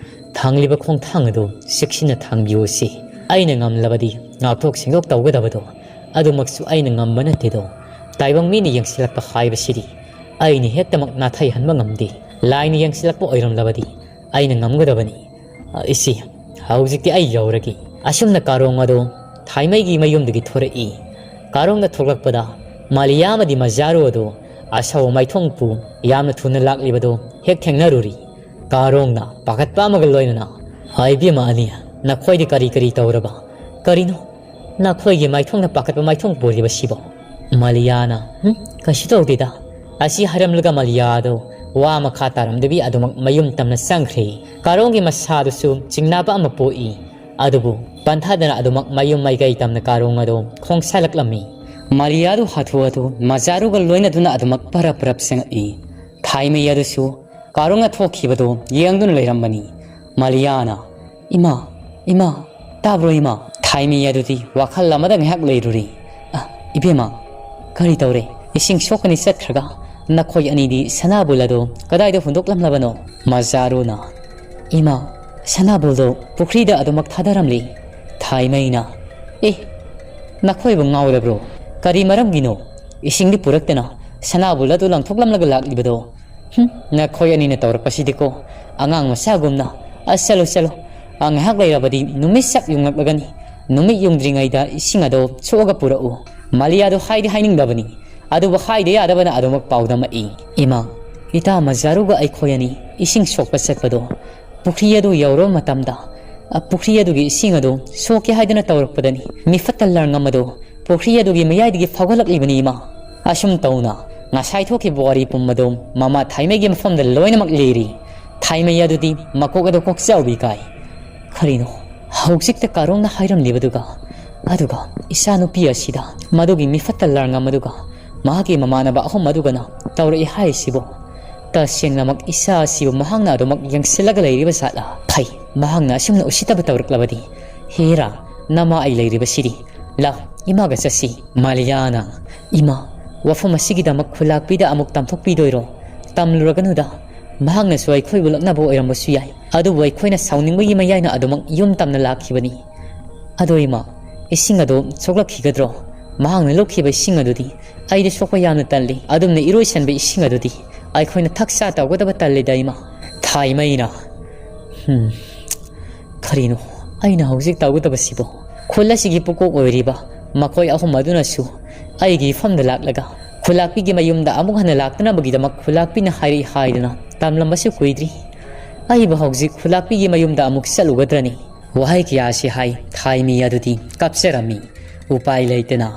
ꯊꯥꯡꯂꯤꯕ ꯈꯣꯡꯊꯥꯡ ꯑꯗꯨ ꯆꯦꯛꯁꯤꯟꯅ ꯊꯥꯡꯕꯤꯌꯨ ꯏꯆꯦ꯫ ꯑꯩꯅ ꯉꯝꯂꯕꯗꯤ ꯉꯥꯛꯊꯣꯛ ꯁꯦꯡꯗꯣꯛ ꯇꯧꯒꯗꯕꯗꯣ ꯑꯗꯨꯃꯛꯁꯨ ꯑꯩꯅ ꯉꯝꯕ ꯅꯠꯇꯦꯗꯣ꯫ ꯇꯥꯏꯕꯪ ꯃꯤꯅ ꯌꯦꯡꯁꯤꯜꯂꯛꯄ ꯍꯥꯏꯕꯁꯤꯗꯤ ꯑꯩꯅ ꯍꯦꯛꯇꯃꯛ ꯅꯥꯊꯩꯍꯟꯕ ꯉꯝꯗꯦ꯫ ꯂꯥꯏꯅ ꯌꯦꯡꯁꯤꯜꯂꯛꯄ ꯑꯣꯏꯔꯝꯂꯕꯗꯤ ꯑꯩꯅ ꯉꯝꯒꯗꯕꯅꯤ꯫ ꯑ, ꯏꯆꯦ, ꯍꯧꯖꯤꯛꯇꯤ ꯑꯩ ꯌꯧꯔꯒꯦ꯫" ꯑꯁꯨꯝꯅ ꯀꯥꯔꯣꯡ ꯑꯗꯣ ꯊꯥꯏꯃꯩꯒꯤ ꯃꯌꯨꯝꯗꯒꯤ ꯊꯣꯔꯛꯏ꯫ ꯀꯥꯔꯣꯡꯅ ꯊꯣꯛꯂꯛꯄꯗ ꯃꯥꯂꯤꯌꯥ ꯑꯃꯗꯤ ꯃꯖꯥꯔꯨ ꯑꯗꯨ ꯑꯁꯧꯕ ꯃꯥꯏꯊꯣꯡꯄꯨ ꯌꯥꯝꯅ ꯊꯨꯅ ꯂꯥꯛꯂꯤꯕꯗꯨ ꯍꯦꯛ ꯊꯦꯡꯅꯔꯨꯔꯤ꯫ ꯀꯥꯔꯣꯡꯅ ꯄꯥꯈꯠꯄ ꯑꯃꯒ ꯂꯣꯏꯅꯅ, "ꯍꯥꯏ ꯏꯕꯦꯝꯃ ꯑꯅꯤ, ꯅꯈꯣꯏꯗꯤ ꯀꯔꯤ ꯀꯔꯤ ꯇꯧꯔꯕ? ꯀꯔꯤꯅꯣ ꯅꯈꯣꯏꯒꯤ ꯃꯥꯏꯊꯣꯡꯅ ꯄꯥꯈꯠꯄ ꯃꯥꯏꯊꯣꯡ ꯄꯣꯜꯂꯤꯕꯁꯤꯕꯣ?" ꯃꯥꯂꯤꯌꯥꯅ, "ꯍꯨꯝ, ꯀꯩꯁꯨ ꯇꯧꯗꯦꯗ"꯫ ꯑꯁꯤ ꯍꯥꯏꯔꯝꯂꯒ ꯃꯥꯂꯤꯌꯥ ꯑꯗꯨ ꯋꯥ ꯃꯈꯥ ꯇꯥꯔꯝꯗꯕꯤ ꯑꯗꯨꯃꯛ ꯃꯌꯨꯝ ꯇꯝꯅ ꯆꯪꯈ꯭ꯔꯦ꯫ ꯀꯥꯔꯣꯡꯒꯤ ꯃꯁꯥꯗꯨꯁꯨ ꯆꯤꯡꯅꯕ ꯑꯃ ꯄꯣꯛꯏ꯫ ꯑꯗꯨꯕꯨ ꯄꯟꯊꯥꯗꯅ ꯑꯗꯨꯃꯛ ꯃꯌꯨꯝ ꯃꯥꯏꯀꯩ ꯇꯝꯅ ꯀꯥꯔꯣꯡ ꯑꯗꯨ ꯈꯣꯡꯁꯥꯜꯂꯛꯂꯝꯃꯤ꯫ ꯃꯥꯂꯤꯌꯥꯗꯨ ꯍꯥꯊꯨ ꯍꯥꯊꯨ ꯃꯖꯥꯔꯨꯒ ꯂꯣꯏꯅꯗꯨꯅ ꯑꯗꯨꯃꯛ ꯄꯔꯞ ꯄꯔꯞ ꯆꯪꯉꯛꯏ꯫ ꯊꯥꯏꯃꯩ ꯑꯗꯨꯁꯨ ꯀꯥꯔꯣꯡꯅ ꯊꯣꯛꯈꯤꯕꯗꯨ ꯌꯦꯡꯗꯨꯅ ꯂꯩꯔꯝꯕꯅꯤ꯫ ꯃꯥꯂꯤꯌꯥꯅ, "ꯏꯃꯥ, ꯏꯃꯥ, ꯇꯥꯕ꯭ꯔꯣ ꯏꯃꯥ?" ꯊꯥꯏꯃꯩ ꯑꯗꯨꯗꯤ ꯋꯥꯈꯜ ꯑꯃꯗ ꯉꯥꯏꯍꯥꯛ ꯂꯩꯔꯨꯔꯤ꯫ "ꯑ, ꯏꯕꯦꯝꯃ, ꯀꯔꯤ ꯇꯧꯔꯦ? ꯏꯁꯤꯡ ꯁꯣꯛꯀꯅꯤ ꯆꯠꯈ꯭ꯔꯒ ꯅꯈꯣꯏ ꯑꯅꯤꯗꯤ ꯁꯅꯥꯕꯨꯜ ꯑꯗꯨ ꯀꯗꯥꯏꯗ ꯍꯨꯟꯗꯣꯛꯂꯝꯂꯕꯅꯣ?" ꯃꯖꯥꯔꯨꯅ, "ꯏꯃꯥ, ꯁꯅꯥꯕꯨꯜꯗꯣ ꯄꯨꯈ꯭ꯔꯤꯗ ꯑꯗꯨꯃꯛ ꯊꯥꯗꯔꯝꯂꯤ"꯫ ꯊꯥꯏꯃꯩꯅ, "ꯑꯦ, ꯅꯈꯣꯏꯕꯨ ꯉꯥꯎꯔꯕ꯭ꯔꯣ? ꯀꯔꯤ ꯃꯔꯝꯒꯤꯅꯣ ꯏꯁꯤꯡꯗꯤ ꯄꯨꯔꯛꯇꯅ ꯁꯅꯥꯕꯨꯜ ꯑꯗꯨ ꯂꯪꯊꯣꯛꯂꯝꯂꯒ ꯂꯥꯛꯂꯤꯕꯗꯣ? ꯍꯨꯝ, ꯅꯈꯣꯏ ꯑꯅꯤꯅ ꯇꯧꯔꯛꯄꯁꯤꯗꯤꯀꯣ, ꯑꯉꯥꯡ ꯃꯆꯥꯒꯨꯝꯅ꯫ ꯑ, ꯆꯠꯂꯨ, ꯆꯠꯂꯨ꯫ ꯑ, ꯉꯥꯏꯍꯥꯛ ꯂꯩꯔꯕꯗꯤ ꯅꯨꯃꯤꯠ ꯁꯛ ꯌꯨꯡꯂꯛꯂꯒꯅꯤ꯫ ꯅꯨꯃꯤꯠ ꯌꯨꯡꯗ꯭ꯔꯤꯉꯩꯗ ꯏꯁꯤꯡ ꯑꯗꯣ ꯁꯣꯛꯑꯒ ꯄꯨꯔꯛꯎ"꯫ ꯃꯥꯂꯤꯌꯥꯗꯣ ꯍꯥꯏꯗꯤ ꯍꯥꯏꯅꯤꯡꯗꯕꯅꯤ, ꯑꯗꯨꯕꯨ ꯍꯥꯏꯗ ꯌꯥꯗꯕꯅ ꯑꯗꯨꯃꯛ ꯄꯥꯎꯗꯝꯃꯛꯏ꯫ "ꯏꯃꯥ, ꯏꯇꯥ ꯃꯖꯥꯔꯨꯒ ꯑꯩꯈꯣꯏ ꯑꯅꯤ ꯏꯁꯤꯡ ꯁꯣꯛꯄ ꯆꯠꯄꯗꯣ, ꯄꯨꯈ꯭ꯔꯤ ꯑꯗꯨ ꯌꯧꯔꯕ ꯃꯇꯝꯗ, ꯑ, ꯄꯨꯈ꯭ꯔꯤ ꯑꯗꯨꯒꯤ ꯏꯁꯤꯡ ꯑꯗꯨ ꯁꯣꯛꯀꯦ ꯍꯥꯏꯗꯨꯅ ꯇꯧꯔꯛꯄꯗꯅꯤ ꯃꯤꯐꯠꯇ ꯂꯥꯔꯉꯝ ꯑꯗꯨ ꯄꯨꯈ꯭ꯔꯤ ꯑꯗꯨꯒꯤ ꯃꯌꯥꯏꯗꯒꯤ ꯐꯥꯎꯒꯠꯂꯛꯂꯤꯕꯅꯤ, ꯏꯃꯥ"꯫ ꯑꯁꯨꯝ ꯇꯧꯅ ꯉꯁꯥꯏ ꯊꯣꯛꯈꯤꯕ ꯋꯥꯔꯤ ꯄꯨꯝꯕꯗꯨ ꯃꯃꯥ ꯊꯥꯏꯃꯩꯒꯤ ꯃꯐꯝꯗ ꯂꯣꯏꯅꯃꯛ ꯂꯤꯔꯤ꯫ ꯊꯥꯏꯃꯩ ꯑꯗꯨꯗꯤ ꯃꯀꯣꯛ ꯑꯗꯨ ꯀꯣꯛꯆꯥꯎꯕꯤ ꯀꯥꯏ꯫ "ꯀꯔꯤꯅꯣ? ꯍꯧꯖꯤꯛꯇ ꯀꯥꯔꯣꯡꯅ ꯍꯥꯏꯔꯝꯂꯤꯕꯗꯨꯒ, ꯑꯗꯨꯒ ꯏꯆꯥꯅꯨꯄꯤ ꯑꯁꯤꯗ ꯃꯗꯨꯒꯤ ꯃꯤꯐꯠꯇ ꯂꯥꯔꯉꯝ ꯑꯗꯨꯒ ꯃꯍꯥꯛꯀꯤ ꯃꯃꯥꯟꯅꯕ ꯑꯍꯨꯝ ꯑꯗꯨꯒꯅ ꯇꯧꯔꯛꯏ ꯍꯥꯏꯔꯤꯁꯤꯕꯣ? ꯇꯁꯦꯡꯅꯃꯛ ꯏꯆꯥ ꯑꯁꯤꯕꯨ ꯃꯍꯥꯛꯅ ꯑꯗꯨꯃꯛ ꯌꯦꯡꯁꯤꯜꯂꯒ ꯂꯩꯔꯤꯕ ꯖꯥꯠꯂꯥ? ꯐꯩ, ꯃꯍꯥꯛꯅ ꯑꯁꯨꯝꯅ ꯎꯁꯤꯠꯇꯕ ꯇꯧꯔꯛꯂꯕꯗꯤ꯫ ꯍꯦꯔꯥ, ꯅꯃꯥ ꯑꯩ ꯂꯩꯔꯤꯕꯁꯤꯗꯤ꯫ ꯂꯥꯎ, ꯏꯃꯥꯒ ꯆꯠꯁꯤ"꯫ ꯃꯥꯂꯤꯌꯥꯅ, "ꯏꯃꯥ, ꯋꯥꯐꯝ ꯑꯁꯤꯒꯤꯗꯃꯛ ꯈꯨꯂꯥꯛꯄꯤꯗ ꯑꯃꯨꯛ ꯇꯝꯊꯣꯛꯄꯤꯗꯣꯏꯔꯣ? ꯇꯝꯂꯨꯔꯒꯅꯨꯗ꯫ ꯃꯍꯥꯛꯅꯁꯨ ꯑꯩꯈꯣꯏꯕꯨ ꯂꯛꯅꯕ ꯑꯣꯏꯔꯝꯕꯁꯨ ꯌꯥꯏ꯫ ꯑꯗꯨꯕꯨ ꯑꯩꯈꯣꯏꯅ ꯁꯥꯎꯅꯤꯡꯕꯒꯤ ꯃꯌꯥꯏꯅ ꯑꯗꯨꯃꯛ ꯌꯨꯝ ꯇꯝꯅ ꯂꯥꯛꯈꯤꯕꯅꯤ꯫ ꯑꯗꯣ ꯏꯃꯥ, ꯏꯁꯤꯡ ꯑꯗꯣ ꯁꯣꯛꯂꯛꯈꯤꯒꯗ꯭ꯔꯣ? ꯃꯍꯥꯛꯅ ꯂꯧꯈꯤꯕ ꯏꯁꯤꯡ ꯑꯗꯨꯗꯤ ꯑꯩꯗꯤ ꯁꯣꯛꯄ ꯌꯥꯝꯅ ꯇꯜꯂꯤ꯫ ꯑꯗꯨꯝꯅ ꯏꯔꯣꯏꯁꯟꯕ ꯏꯁꯤꯡ ꯑꯗꯨꯗꯤ ꯑꯩꯈꯣꯏꯅ ꯊꯛ ꯆꯥ ꯇꯧꯒꯗꯕ ꯇꯜꯂꯤꯗ, ꯏꯃꯥ"꯫ ꯊꯥꯏꯃꯩꯅ, "ꯍꯨꯝ, ꯀꯔꯤꯅꯣ ꯑꯩꯅ ꯍꯧꯖꯤꯛ ꯇꯧꯒꯗꯕꯁꯤꯕꯣ? ꯈꯨꯜ ꯑꯁꯤꯒꯤ ꯄꯨꯀꯣꯛ ꯑꯣꯏꯔꯤꯕ ꯃꯈꯣꯏ ꯑꯍꯨꯝ ꯑꯗꯨꯅꯁꯨ ꯑꯩꯒꯤ ꯏꯐꯝꯗ ꯂꯥꯛꯂꯒ ꯈꯨꯂꯥꯛꯄꯤꯒꯤ ꯃꯌꯨꯝꯗ ꯑꯃꯨꯛ ꯍꯟꯅ ꯂꯥꯛꯇꯅꯕꯒꯤꯗꯃꯛ ꯈꯨꯂꯥꯛꯄꯤꯅ ꯍꯥꯏꯔꯛꯏ ꯍꯥꯏꯗꯨꯅ ꯇꯝꯂꯝꯕꯁꯨ ꯀꯨꯏꯗ꯭ꯔꯤ꯫ ꯑꯩꯕꯨ ꯍꯧꯖꯤꯛ ꯈꯨꯂꯥꯛꯄꯤꯒꯤ ꯃꯌꯨꯝꯗ ꯑꯃꯨꯛ ꯆꯠꯂꯨꯒꯗ꯭ꯔꯅꯤ? ꯋꯥꯍꯩ ꯀꯌꯥ ꯑꯁꯤ ꯍꯥꯏ ꯊꯥꯏꯃꯤ ꯑꯗꯨꯗꯤ ꯀꯞꯆꯔꯝꯃꯤ꯫ ꯎꯄꯥꯏ ꯂꯩꯇꯅ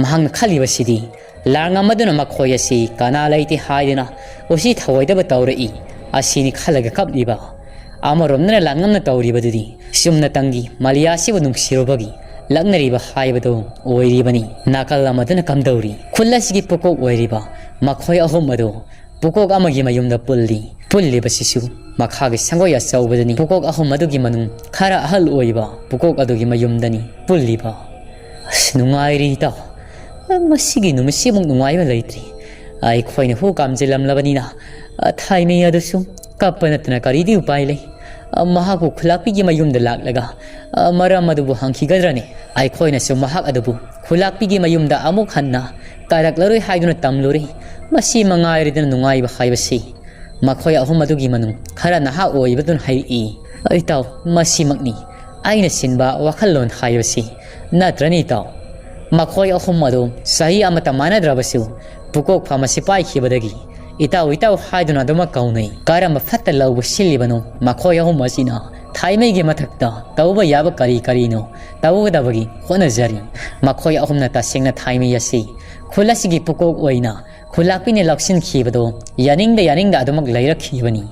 ꯃꯍꯥꯛꯅ ꯈꯜꯂꯤꯕꯁꯤꯗꯤ, ꯂꯥꯡꯉꯝ ꯑꯗꯨꯅ ꯃꯈꯣꯏ ꯑꯁꯤ ꯀꯅꯥ ꯂꯩꯇꯦ ꯍꯥꯏꯗꯨꯅ ꯎꯁꯤ ꯊꯑꯣꯏꯗꯕ ꯇꯧꯔꯛꯏ ꯑꯁꯤꯅꯤ ꯈꯜꯂꯒ ꯀꯞꯂꯤꯕ꯫ ꯑꯃꯔꯣꯝꯗꯅ ꯂꯥꯟꯉꯝꯅ ꯇꯧꯔꯤꯕꯗꯨꯗꯤ ꯆꯨꯝꯅꯇꯪꯒꯤ ꯃꯂꯤꯌꯥꯁꯤꯕꯨ ꯅꯨꯡꯁꯤꯔꯨꯕꯒꯤ ꯂꯛꯅꯔꯤꯕ ꯍꯥꯏꯕꯗꯨ ꯑꯣꯏꯔꯤꯕꯅꯤ꯫ ꯅꯥꯀꯜ ꯑꯃꯗꯅ ꯀꯝꯗꯧꯔꯤ? ꯈꯨꯜ ꯑꯁꯤꯒꯤ ꯄꯨꯀꯣꯛ ꯑꯣꯏꯔꯤꯕ ꯃꯈꯣꯏ ꯑꯍꯨꯝ ꯑꯗꯨ ꯄꯨꯀꯣꯛ ꯑꯃꯒꯤ ꯃꯌꯨꯝꯗ ꯄꯨꯜꯂꯤ꯫ ꯄꯨꯜꯂꯤꯕꯁꯤꯁꯨ ꯃꯈꯥꯒꯤ ꯁꯪꯒꯣꯏ ꯑꯆꯧꯕꯗꯅꯤ꯫ ꯄꯨꯀꯣꯛ ꯑꯍꯨꯝ ꯑꯗꯨꯒꯤ ꯃꯅꯨꯡ ꯈꯔ ꯑꯍꯜ ꯑꯣꯏꯕ ꯄꯨꯀꯣꯛ ꯑꯗꯨꯒꯤ ꯃꯌꯨꯝꯗꯅꯤ ꯄꯨꯜꯂꯤꯕ꯫ ꯑꯁ, ꯅꯨꯡꯉꯥꯏꯔꯤ ꯏꯇꯥꯎ꯫ ꯃꯁꯤꯒꯤ ꯅꯨꯃꯤꯠꯁꯤꯃꯨꯛ ꯅꯨꯡꯉꯥꯏꯕ ꯂꯩꯇ꯭ꯔꯤ꯫ ꯑꯩꯈꯣꯏꯅ ꯍꯨ ꯀꯥꯝꯖꯤꯜꯂꯝꯂꯕꯅꯤꯅ, ꯊꯥꯏꯃꯤ ꯑꯗꯨꯁꯨ ꯀꯞꯄ ꯅꯠꯇꯅ ꯀꯔꯤꯗꯤ ꯎꯄꯥꯏ ꯂꯩ? ꯃꯍꯥꯛꯄꯨ ꯈꯨꯂꯥꯛꯄꯤꯒꯤ ꯃꯌꯨꯝꯗ ꯂꯥꯛꯂꯒ ꯃꯔꯝ ꯑꯗꯨꯕꯨ ꯍꯪꯈꯤꯒꯗ꯭ꯔꯅꯦ? ꯑꯩꯈꯣꯏꯅꯁꯨ ꯃꯍꯥꯛ ꯑꯗꯨꯕꯨ ꯈꯨꯂꯥꯛꯄꯤꯒꯤ ꯃꯌꯨꯝꯗ ꯑꯃꯨꯛ ꯍꯟꯅ ꯀꯥꯔꯛꯂꯔꯣꯏ ꯍꯥꯏꯗꯨꯅ ꯇꯝꯂꯨꯔꯦ꯫ ꯃꯁꯤ ꯃꯉꯥꯏꯔꯦꯗꯅ ꯅꯨꯡꯉꯥꯏꯕ ꯍꯥꯏꯕꯁꯤ꯫ ꯃꯈꯣꯏ ꯑꯍꯨꯝ ꯑꯗꯨꯒꯤ ꯃꯅꯨꯡ ꯈꯔ ꯅꯍꯥ ꯑꯣꯏꯕꯗꯨꯅ ꯍꯥꯏꯔꯛꯏ, "ꯏꯇꯥꯎ, ꯃꯁꯤꯃꯛꯅꯤ ꯑꯩꯅ ꯁꯤꯟꯕ ꯋꯥꯈꯜꯂꯣꯟ ꯍꯥꯏꯕꯁꯤ, ꯅꯠꯇ꯭ꯔꯅꯤ ꯏꯇꯥꯎ?" ꯃꯈꯣꯏ ꯑꯍꯨꯝ ꯑꯗꯨ ꯆꯍꯤ ꯑꯃꯠꯇ ꯃꯥꯟꯅꯗ꯭ꯔꯕꯁꯨ ꯄꯨꯀꯣꯛ ꯐꯝ ꯑꯁꯤ ꯄꯥꯏꯈꯤꯕꯗꯒꯤ ꯏꯇꯥꯎ ꯏꯇꯥꯎ ꯍꯥꯏꯗꯨꯅ ꯑꯗꯨꯃꯛ ꯀꯧꯅꯩ꯫ ꯀꯔꯝꯕ ꯐꯠꯇ ꯂꯧꯕ ꯁꯤꯜꯂꯤꯕꯅꯣ ꯃꯈꯣꯏ ꯑꯍꯨꯝ ꯑꯁꯤꯅ? ꯊꯥꯏꯃꯩꯒꯤ ꯃꯊꯛꯇ ꯇꯧꯕ ꯌꯥꯕ ꯀꯔꯤ ꯀꯔꯤꯅꯣ ꯇꯧꯒꯗꯕꯒꯤ ꯍꯣꯠꯅꯖꯔꯤ꯫ ꯃꯈꯣꯏ ꯑꯍꯨꯝꯅ ꯇꯁꯦꯡꯅ ꯊꯥꯏꯃꯩ ꯑꯁꯤ ꯈꯨꯜ ꯑꯁꯤꯒꯤ ꯄꯨꯀꯣꯛ ꯑꯣꯏꯅ ꯈꯨꯂꯥꯛꯄꯤꯅ ꯂꯧꯁꯤꯟꯈꯤꯕꯗꯣ ꯌꯥꯅꯤꯡꯗ ꯌꯥꯅꯤꯡꯗ ꯑꯗꯨꯃꯛ ꯂꯩꯔꯛꯈꯤꯕꯅꯤ꯫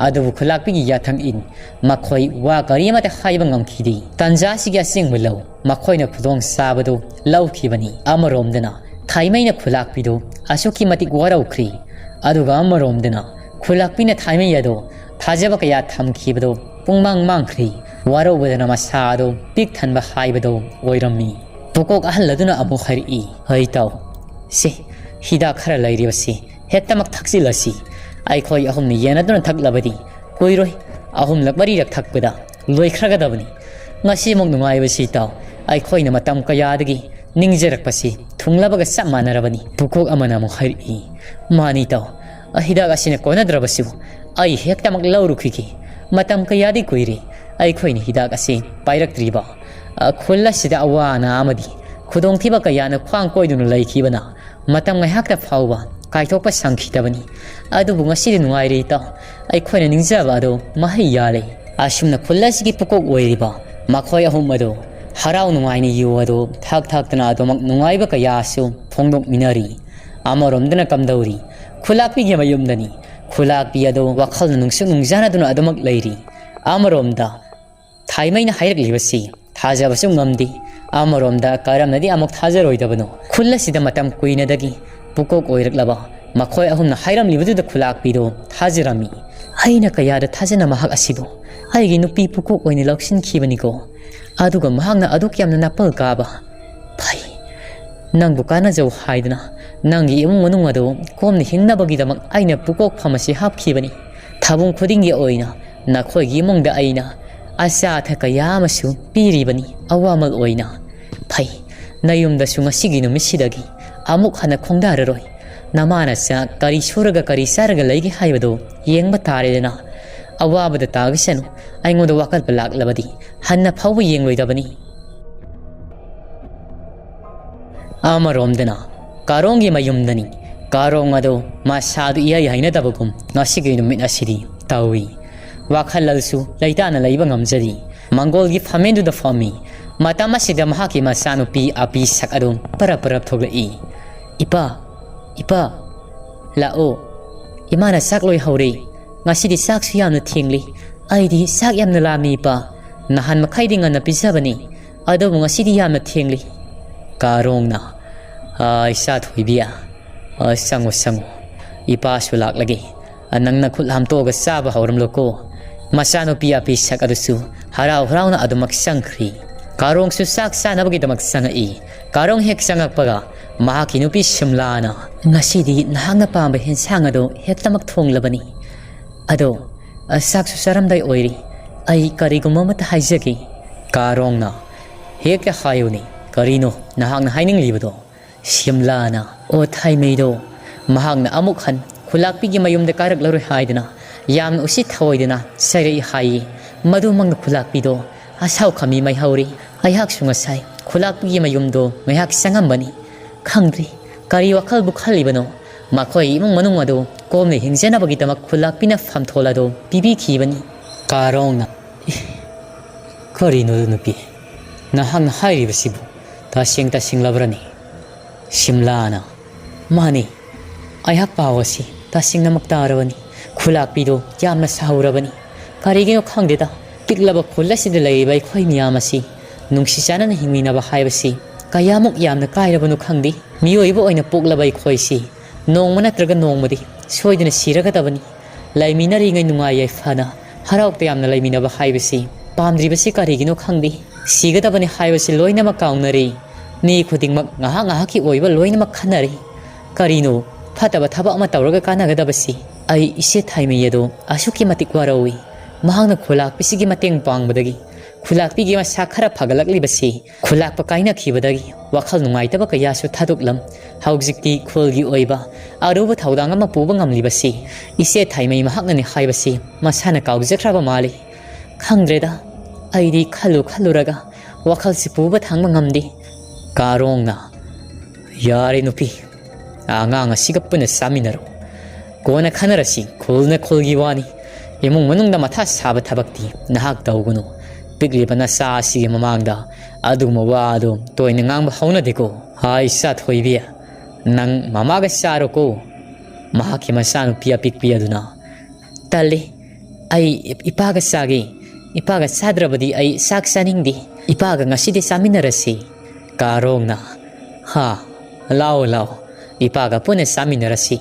ꯑꯗꯨꯕꯨ ꯈꯨꯂꯥꯛꯄꯤꯒꯤ ꯌꯥꯊꯪ ꯏꯟ ꯃꯈꯣꯏ ꯋꯥ ꯀꯔꯤ ꯑꯃꯠꯇ ꯍꯥꯏꯕ ꯉꯝꯈꯤꯗꯦ꯫ ꯇꯟꯖꯥꯁꯤꯒꯤ ꯑꯁꯦꯡꯕ ꯂꯧ ꯃꯈꯣꯏꯅ ꯈꯨꯗꯣꯡ ꯆꯥꯕꯗꯨ ꯂꯧꯈꯤꯕꯅꯤ꯫ ꯑꯃꯔꯣꯝꯗꯅ ꯊꯥꯏꯃꯩꯅ ꯈꯨꯂꯥꯛꯄꯤꯗꯨ ꯑꯁꯨꯛꯀꯤ ꯃꯇꯤꯛ ꯋꯥꯔꯧꯈ꯭ꯔꯤ꯫ ꯑꯗꯨꯒ ꯑꯃꯔꯣꯝꯗꯅ ꯈꯨꯂꯥꯛꯄꯤꯅ ꯊꯥꯏꯃꯩ ꯑꯗꯨ ꯊꯥꯖꯕ ꯀꯌꯥ ꯊꯝꯈꯤꯕꯗꯨ ꯄꯨꯡꯃꯥꯡ ꯃꯥꯡꯈ꯭ꯔꯤ꯫ ꯋꯥꯔꯧꯕꯗꯅ ꯃꯁꯥ ꯑꯗꯨ ꯄꯤꯛ ꯊꯟꯕ ꯍꯥꯏꯕꯗꯨ ꯑꯣꯏꯔꯝꯃꯤ꯫ ꯄꯨꯀꯣꯛ ꯑꯍꯜ ꯑꯗꯨꯅ ꯑꯃꯨꯛ ꯍꯥꯏꯔꯛꯏ, "ꯍꯩ ꯇꯥꯎ, ꯁꯤ ꯍꯤꯗꯥꯛ ꯈꯔ ꯂꯩꯔꯤꯕꯁꯤ ꯍꯦꯛꯇꯃꯛ ꯊꯛꯆꯤꯜꯂꯁꯤ꯫ ꯑꯩꯈꯣꯏ ꯑꯍꯨꯝꯅ ꯌꯦꯟꯅꯗꯨꯅ ꯊꯛꯂꯕꯗꯤ ꯀꯨꯏꯔꯣꯏ, ꯑꯍꯨꯝꯂꯛ ꯃꯔꯤꯔꯛ ꯊꯛꯄꯗ ꯂꯣꯏꯈ꯭ꯔꯒꯗꯕꯅꯤ꯫ ꯉꯁꯤꯃꯨꯛ ꯅꯨꯡꯉꯥꯏꯕꯁꯤ ꯏꯇꯥꯎ, ꯑꯩꯈꯣꯏꯅ ꯃꯇꯝ ꯀꯌꯥꯗꯒꯤ ꯅꯤꯡꯖꯔꯛꯄꯁꯤ ꯊꯨꯡꯂꯕꯒ ꯆꯞ ꯃꯥꯟꯅꯔꯕꯅꯤ꯫" ꯄꯨꯀꯣꯛ ꯑꯃꯅ ꯑꯃꯨꯛ ꯍꯥꯏꯔꯛꯏ, "ꯃꯥꯅꯤ ꯏꯇꯥꯎ, ꯍꯤꯗꯥꯛ ꯑꯁꯤꯅ ꯀꯣꯟꯅꯗ꯭ꯔꯕꯁꯨ ꯑꯩ ꯍꯦꯛꯇꯃꯛ ꯂꯧꯔꯨꯈꯤꯒꯦ꯫ ꯃꯇꯝ ꯀꯌꯥꯗꯤ ꯀꯨꯏꯔꯦ ꯑꯩꯈꯣꯏꯅ ꯍꯤꯗꯥꯛ ꯑꯁꯤ ꯄꯥꯏꯔꯛꯇ꯭ꯔꯤꯕ꯫ ꯈꯨꯜ ꯑꯁꯤꯗ ꯑꯋꯥ ꯑꯅꯥ ꯑꯃꯗꯤ ꯈꯨꯗꯣꯡꯊꯤꯕ ꯀꯌꯥꯅ ꯈ꯭ꯋꯥꯡ ꯀꯣꯏꯗꯨꯅ ꯂꯩꯈꯤꯕꯅ ꯃꯇꯝ ꯉꯥꯏꯍꯥꯛꯇ ꯐꯥꯎꯕ ꯀꯥꯏꯊꯣꯛꯄ ꯁꯪꯈꯤꯗꯕꯅꯤ꯫ ꯑꯗꯨꯕꯨ ꯉꯁꯤꯗꯤ ꯅꯨꯡꯉꯥꯏꯔꯦ ꯏꯇꯥꯎ, ꯑꯩꯈꯣꯏꯅ ꯅꯤꯡꯖꯕ ꯑꯗꯨ ꯃꯍꯩ ꯌꯥꯜꯂꯦ꯫ ꯑꯁꯨꯝꯅ ꯈꯨꯜ ꯑꯁꯤꯒꯤ ꯄꯨꯀꯣꯛ ꯑꯣꯏꯔꯤꯕ ꯃꯈꯣꯏ ꯑꯍꯨꯝ ꯑꯗꯨ ꯍꯔꯥꯎ ꯅꯨꯡꯉꯥꯏꯅ ꯌꯨ ꯑꯗꯨ ꯊꯛ ꯊꯛꯇꯅ ꯑꯗꯨꯃꯛ ꯅꯨꯡꯉꯥꯏꯕ ꯀꯌꯥꯁꯨ ꯐꯣꯡꯗꯣꯛꯃꯤꯟꯅꯔꯤ꯫ ꯑꯃꯔꯣꯝꯗꯅ ꯀꯝꯗꯧꯔꯤ? ꯈꯨꯂꯥꯛꯄꯤꯒꯤ ꯃꯌꯨꯝꯗꯅꯤ꯫ ꯈꯨꯂꯥꯛꯄꯤ ꯑꯗꯨ ꯋꯥꯈꯜꯅ ꯅꯨꯡꯁꯨ ꯅꯨꯡꯖꯥꯅꯗꯨꯅ ꯑꯗꯨꯃꯛ ꯂꯩꯔꯤ꯫ ꯑꯃꯔꯣꯝꯗ ꯊꯥꯏꯃꯩꯅ ꯍꯥꯏꯔꯛꯂꯤꯕꯁꯤ ꯊꯥꯖꯕꯁꯨ ꯉꯝꯗꯦ꯫ ꯑꯃꯔꯣꯝꯗ ꯀꯔꯝꯅꯗꯤ ꯑꯃꯨꯛ ꯊꯥꯖꯔꯣꯏꯗꯕꯅꯣ? ꯈꯨꯜ ꯑꯁꯤꯗ ꯃꯇꯝ ꯀꯨꯏꯅꯗꯒꯤ ꯄꯨꯀꯣꯛ ꯑꯣꯏꯔꯛꯂꯕ ꯃꯈꯣꯏ ꯑꯍꯨꯝꯅ ꯍꯥꯏꯔꯝꯂꯤꯕꯗꯨꯗ ꯈꯨꯂꯥꯛꯄꯤꯗꯣ ꯊꯥꯖꯔꯝꯃꯤ꯫ ꯑꯩꯅ ꯀꯌꯥꯗ ꯊꯥꯖꯅ ꯃꯍꯥꯛ ꯑꯁꯤꯕꯨ ꯑꯩꯒꯤ ꯅꯨꯄꯤ ꯄꯨꯀꯣꯛ ꯑꯣꯏꯅ ꯂꯧꯁꯤꯟꯈꯤꯕꯅꯤꯀꯣ꯫ ꯑꯗꯨꯒ ꯃꯍꯥꯛꯅ ꯑꯗꯨꯛ ꯌꯥꯝꯅ ꯅꯥꯄꯜ ꯀꯥꯕ꯫ ꯐꯩ, ꯅꯪꯕꯨ ꯀꯥꯟꯅꯖꯧ ꯍꯥꯏꯗꯨꯅ ꯅꯪꯒꯤ ꯏꯃꯨꯡ ꯃꯅꯨꯡ ꯑꯗꯨ ꯀꯣꯝꯅ ꯍꯤꯡꯅꯕꯒꯤꯗꯃꯛ ꯑꯩꯅ ꯄꯨꯀꯣꯛꯐꯝ ꯑꯁꯤ ꯍꯥꯞꯈꯤꯕꯅꯤ꯫ ꯊꯕꯛ ꯈꯨꯗꯤꯡꯒꯤ ꯑꯣꯏꯅ ꯅꯈꯣꯏꯒꯤ ꯏꯃꯨꯡꯗ ꯑꯩꯅ ꯑꯆꯥ ꯑꯊꯛ ꯀꯌꯥ ꯑꯃꯁꯨ ꯄꯤꯔꯤꯕꯅꯤ, ꯑꯋꯥꯃꯜ ꯑꯣꯏꯅ꯫ ꯐꯩ, ꯅꯌꯨꯝꯗꯁꯨ ꯉꯁꯤꯒꯤ ꯅꯨꯃꯤꯠꯁꯤꯗꯒꯤ ꯑꯃꯨꯛ ꯍꯟꯅ ꯈꯣꯡꯗꯥꯔꯔꯣꯏ꯫ ꯅꯃꯥꯅ ꯆꯥꯛ ꯀꯔꯤ ꯁꯨꯔꯒ ꯀꯔꯤ ꯆꯥꯔꯒ ꯂꯩꯒꯦ ꯍꯥꯏꯕꯗꯨ ꯌꯦꯡꯕ ꯇꯥꯔꯦꯗꯅ꯫ ꯑꯋꯥꯕꯗ ꯇꯥꯒꯁꯅꯨ, ꯑꯩꯉꯣꯟꯗ ꯋꯥꯀꯠꯄ ꯂꯥꯛꯂꯕꯗꯤ ꯍꯟꯅ ꯐꯥꯎꯕ ꯌꯦꯡꯂꯣꯏꯗꯕꯅꯤ꯫ ꯑꯃꯔꯣꯝꯗꯅ ꯀꯥꯔꯣꯡꯒꯤ ꯃꯌꯨꯝꯗꯅꯤ꯫ ꯀꯥꯔꯣꯡ ꯑꯗꯨ ꯃꯁꯥꯗꯨ ꯏꯍꯩ ꯍꯩꯅꯗꯕꯒꯨꯝ ꯉꯁꯤꯒꯤ ꯅꯨꯃꯤꯠ ꯑꯁꯤꯗꯤ ꯇꯧꯏ꯫ ꯋꯥꯈꯜ ꯑꯗꯨꯁꯨ ꯂꯩꯇꯥꯅ ꯂꯩꯕ ꯉꯝꯖꯔꯤ꯫ ꯃꯪꯒꯣꯜꯒꯤ ꯐꯝꯃꯦꯟꯗꯨꯗ ꯐꯝꯃꯤ꯫ ꯃꯇꯝ ꯑꯁꯤꯗ ꯃꯍꯥꯛꯀꯤ ꯃꯆꯥꯅꯨꯄꯤ ꯑꯄꯤ ꯁꯛ ꯑꯗꯨ ꯄꯔꯞ ꯄꯔꯞ ꯊꯣꯛꯂꯛꯏ꯫ "ꯏꯄꯥ, ꯏꯄꯥ, ꯂꯥꯛꯑꯣ꯫ ꯏꯃꯥꯅ ꯆꯥꯛ ꯂꯣꯏꯍꯧꯔꯦ꯫ ꯉꯁꯤꯗꯤ ꯆꯥꯛꯁꯨ ꯌꯥꯝꯅ ꯊꯦꯡꯂꯤ꯫ ꯑꯩꯗꯤ ꯆꯥꯛ ꯌꯥꯝꯅ ꯂꯥꯝꯃꯤ, ꯏꯄꯥ꯫ ꯅꯍꯥꯟ ꯃꯈꯩꯗꯤ ꯉꯟꯅ ꯄꯤꯖꯕꯅꯤ, ꯑꯗꯨꯕꯨ ꯉꯁꯤꯗꯤ ꯌꯥꯝꯅ ꯊꯦꯡꯂꯤ꯫" ꯀꯥꯔꯣꯡꯅ, "ꯑ, ꯏꯆꯥ ꯊꯣꯏꯕꯤ, ꯑ, ꯆꯪꯉꯨ, ꯆꯪꯉꯨ꯫ ꯏꯄꯥꯁꯨ ꯂꯥꯛꯂꯒꯦ꯫ ꯑ, ꯅꯪ ꯅꯈꯨꯠ ꯍꯥꯝꯇꯣꯛꯑꯒ ꯆꯥꯕ ꯍꯧꯔꯝꯂꯣꯀꯣ꯫" ꯃꯆꯥꯅꯨꯄꯤ ꯑꯄꯤ ꯁꯛ ꯑꯗꯨꯁꯨ ꯍꯔꯥꯎ ꯍꯔꯥꯎꯅ ꯑꯗꯨꯃꯛ ꯆꯪꯈ꯭ꯔꯤ꯫ ꯀꯥꯔꯣꯡꯁꯨ ꯆꯥꯛ ꯆꯥꯅꯕꯒꯤꯗꯃꯛ ꯆꯪꯉꯛꯏ꯫ ꯀꯥꯔꯣꯡ ꯍꯦꯛ ꯆꯪꯉꯛꯄꯒ ꯃꯍꯥꯛꯀꯤ ꯅꯨꯄꯤ ꯁꯤꯝꯂꯥꯅ, "ꯉꯁꯤꯗꯤ ꯅꯍꯥꯛꯅ ꯄꯥꯝꯕ ꯍꯦꯟꯁꯥꯡ ꯑꯗꯣ ꯍꯦꯛꯇꯃꯛ ꯊꯣꯡꯂꯕꯅꯤ꯫ ꯑꯗꯣ, ꯑ, ꯆꯥꯛꯁꯨ ꯆꯥꯔꯝꯗꯥꯏ ꯑꯣꯏꯔꯤ꯫ ꯑꯩ ꯀꯔꯤꯒꯨꯝꯕ ꯑꯃꯠꯇ ꯍꯥꯏꯖꯒꯦ꯫" ꯀꯥꯔꯣꯡꯅ, "ꯍꯦꯛꯇ ꯍꯥꯏꯌꯨꯅꯦ, ꯀꯔꯤꯅꯣ ꯅꯍꯥꯛꯅ ꯍꯥꯏꯅꯤꯡꯂꯤꯕꯗꯣ?" ꯁꯤꯝꯂꯥꯅ, "ꯑꯣ, ꯊꯥꯏꯃꯩꯗꯣ, ꯃꯍꯥꯛꯅ ꯑꯃꯨꯛ ꯍꯟ ꯈꯨꯂꯥꯛꯄꯤꯒꯤ ꯃꯌꯨꯝꯗ ꯀꯥꯔꯛꯂꯔꯣꯏ ꯍꯥꯏꯗꯅ ꯌꯥꯝꯅ ꯎꯁꯤꯠ ꯊꯑꯣꯏꯗꯅ ꯆꯩꯔꯛꯏ ꯍꯥꯏꯌꯦ꯫ ꯃꯗꯨꯃꯛꯅ ꯈꯨꯂꯥꯛꯄꯤꯗꯣ ꯑꯁꯥꯎ ꯈꯥꯃꯤ ꯃꯩꯍꯧꯔꯦ꯫ ꯑꯩꯍꯥꯛꯁꯨ ꯉꯁꯥꯏ ꯈꯨꯂꯥꯛꯄꯤꯒꯤ ꯃꯌꯨꯝꯗꯣ ꯉꯥꯏꯍꯥꯛ ꯆꯪꯉꯝꯕꯅꯤ꯫ ꯈꯪꯗ꯭ꯔꯤ ꯀꯔꯤ ꯋꯥꯈꯜꯕꯨ ꯈꯜꯂꯤꯕꯅꯣ, ꯃꯈꯣꯏ ꯏꯃꯨꯡ ꯃꯅꯨꯡ ꯑꯗꯨ ꯀꯣꯝꯅ ꯍꯤꯡꯖꯅꯕꯒꯤꯗꯃꯛ ꯈꯨꯂꯥꯛꯄꯤꯅ ꯐꯝꯊꯣꯜ ꯑꯗꯨ ꯄꯤꯕꯤꯈꯤꯕꯅꯤ꯫ ꯀꯥꯔꯣꯡꯅ, "ꯏ, ꯀꯔꯤꯅꯣ ꯅꯨꯄꯤ? ꯅꯍꯥꯛꯅ ꯍꯥꯏꯔꯤꯕꯁꯤꯕꯨ ꯇꯁꯦꯡ ꯇꯁꯦꯡꯂꯕ꯭ꯔꯅꯦ?" ꯁꯤꯝꯂꯥꯅ, "ꯃꯥꯅꯤ, ꯑꯩꯍꯥꯛ ꯄꯥꯎ ꯑꯁꯤ ꯇꯁꯦꯡꯅꯃꯛ ꯇꯥꯔꯕꯅꯤ꯫ ꯈꯨꯂꯥꯛꯄꯤꯗꯣ ꯌꯥꯝꯅ ꯁꯥꯎꯔꯕꯅꯤ꯫ ꯀꯔꯤꯒꯤꯅꯣ ꯈꯪꯗꯦꯗ, ꯄꯤꯛꯂꯕ ꯈꯨꯜ ꯑꯁꯤꯗ ꯂꯩꯔꯤꯕ ꯑꯩꯈꯣꯏ ꯃꯤꯌꯥꯝ ꯑꯁꯤ ꯅꯨꯡꯁꯤ ꯆꯥꯟꯅꯅ ꯍꯤꯡꯃꯤꯟꯅꯕ ꯍꯥꯏꯕꯁꯤ ꯀꯌꯥꯃꯨꯛ ꯌꯥꯝꯅ ꯀꯥꯏꯔꯕꯅꯣ ꯈꯪꯗꯦ꯫ ꯃꯤꯑꯣꯏꯕ ꯑꯣꯏꯅ ꯄꯣꯛꯂꯕ ꯑꯩꯈꯣꯏꯁꯤ ꯅꯣꯡꯃ ꯅꯠꯇ꯭ꯔꯒ ꯅꯣꯡꯃꯗꯤ ꯁꯣꯏꯗꯅ ꯁꯤꯔꯒꯗꯕꯅꯤ꯫ ꯂꯩꯃꯤꯟꯅꯔꯤꯉꯩ ꯅꯨꯡꯉꯥꯏ ꯌꯥꯏꯐꯅ ꯍꯔꯥꯎ ꯇꯌꯥꯝꯅ ꯂꯩꯃꯤꯟꯅꯕ ꯍꯥꯏꯕꯁꯤ ꯄꯥꯝꯗ꯭ꯔꯤꯕꯁꯤ ꯀꯔꯤꯒꯤꯅꯣ ꯈꯪꯗꯦ꯫ ꯁꯤꯒꯗꯕꯅꯤ ꯍꯥꯏꯕꯁꯤ ꯂꯣꯏꯅꯃꯛ ꯀꯥꯎꯅꯔꯤ꯫ ꯃꯤ ꯈꯨꯗꯤꯡꯃꯛ ꯉꯥꯏꯍꯥꯛ ꯉꯥꯏꯍꯥꯛꯀꯤ ꯑꯣꯏꯕ ꯂꯣꯏꯅꯃꯛ ꯈꯟꯅꯔꯤ꯫ ꯀꯔꯤꯅꯣ ꯐꯠꯇꯕ ꯊꯕꯛ ꯑꯃ ꯇꯧꯔꯒ ꯀꯥꯟꯅꯒꯗꯕꯁꯤ? ꯑꯩ ꯏꯆꯦ ꯊꯥꯏꯃꯩ ꯑꯗꯣ ꯑꯁꯨꯛꯀꯤ ꯃꯇꯤꯛ ꯋꯥꯔꯧꯏ꯫ ꯃꯍꯥꯛꯅ ꯈꯨꯂꯥꯛꯄꯤꯁꯤꯒꯤ ꯃꯇꯦꯡ ꯄꯥꯡꯕꯗꯒꯤ ꯈꯨꯂꯥꯛꯄꯤꯒꯤ ꯃꯁꯥ ꯈꯔ ꯐꯒꯠꯂꯛꯂꯤꯕꯁꯤ ꯈꯨꯂꯥꯛꯄ ꯀꯥꯏꯅꯈꯤꯕꯗꯒꯤ ꯋꯥꯈꯜ ꯅꯨꯡꯉꯥꯏꯇꯕ ꯀꯌꯥꯁꯨ ꯊꯥꯗꯣꯛꯂꯝ꯫ ꯍꯧꯖꯤꯛꯇꯤ ꯈꯨꯜꯒꯤ ꯑꯣꯏꯕ ꯑꯔꯨꯕ ꯊꯧꯗꯥꯡ ꯑꯃ ꯄꯨꯕ ꯉꯝꯂꯤꯕꯁꯤ ꯏꯆꯦ ꯊꯥꯏꯃꯩ ꯃꯍꯥꯛꯅꯅꯤ ꯍꯥꯏꯕꯁꯤ ꯃꯁꯥꯅ ꯀꯥꯎꯖꯈ꯭ꯔꯕ ꯃꯥꯜꯂꯤ꯫ ꯈꯪꯗ꯭ꯔꯦꯗ, ꯑꯩꯗꯤ ꯈꯜꯂꯨ ꯈꯜꯂꯨꯔꯒ ꯋꯥꯈꯜꯁꯤ ꯄꯨꯕ ꯊꯥꯡꯕ ꯉꯝꯗꯦ꯫ ꯀꯥꯔꯣꯡꯅ, "ꯌꯥꯔꯦ ꯅꯨꯄꯤ, ꯑꯉꯥꯡ ꯑꯁꯤꯒ ꯄꯨꯟꯅ ꯆꯥꯃꯤꯟꯅꯔꯣ꯫ ꯀꯣꯟꯅ ꯈꯟꯅꯔꯁꯤ, ꯈꯨꯜꯅ ꯈꯨꯜꯒꯤ ꯋꯥꯅꯤ꯫ ꯏꯃꯨꯡ ꯃꯅꯨꯡꯗ ꯃꯊꯥ ꯁꯥꯕ ꯊꯕꯛꯇꯤ ꯅꯍꯥꯛ ꯇꯧꯒꯅꯨ꯫ ꯄꯤꯛꯂꯤꯕ ꯅꯆꯥ ꯑꯁꯤꯒꯤ ꯃꯃꯥꯡꯗ ꯑꯗꯨꯒꯨꯝꯕ ꯋꯥ ꯑꯗꯨ ꯇꯣꯏꯅ ꯉꯥꯡꯕ ꯍꯧꯅꯗꯦꯀꯣ꯫ ꯍꯥꯏ ꯏꯆꯥ ꯊꯣꯏꯕꯤ, ꯅꯪ ꯃꯃꯥꯒ ꯆꯥꯔꯣꯀꯣ꯫ ꯃꯍꯥꯛꯀꯤ ꯃꯆꯥꯅꯨꯄꯤ ꯑꯄꯤꯛꯄꯤ ꯑꯗꯨꯅ, ꯇꯜꯂꯤ, ꯑꯩ ꯏꯄꯥꯒ ꯆꯥꯒꯦ꯫ ꯏꯄꯥꯒ ꯆꯥꯗ꯭ꯔꯕꯗꯤ ꯑꯩ ꯆꯥꯛ ꯆꯥꯅꯤꯡꯗꯦ꯫ ꯏꯄꯥꯒ ꯉꯁꯤꯗꯤ ꯆꯥꯃꯤꯟꯅꯔꯁꯤ꯫" ꯀꯥꯔꯣꯡꯅ, "ꯍꯥ, ꯂꯥꯛꯑꯣ ꯂꯥꯛꯑꯣ, ꯏꯄꯥꯒ ꯄꯨꯟꯅ ꯆꯥꯃꯤꯟꯅꯔꯁꯤ꯫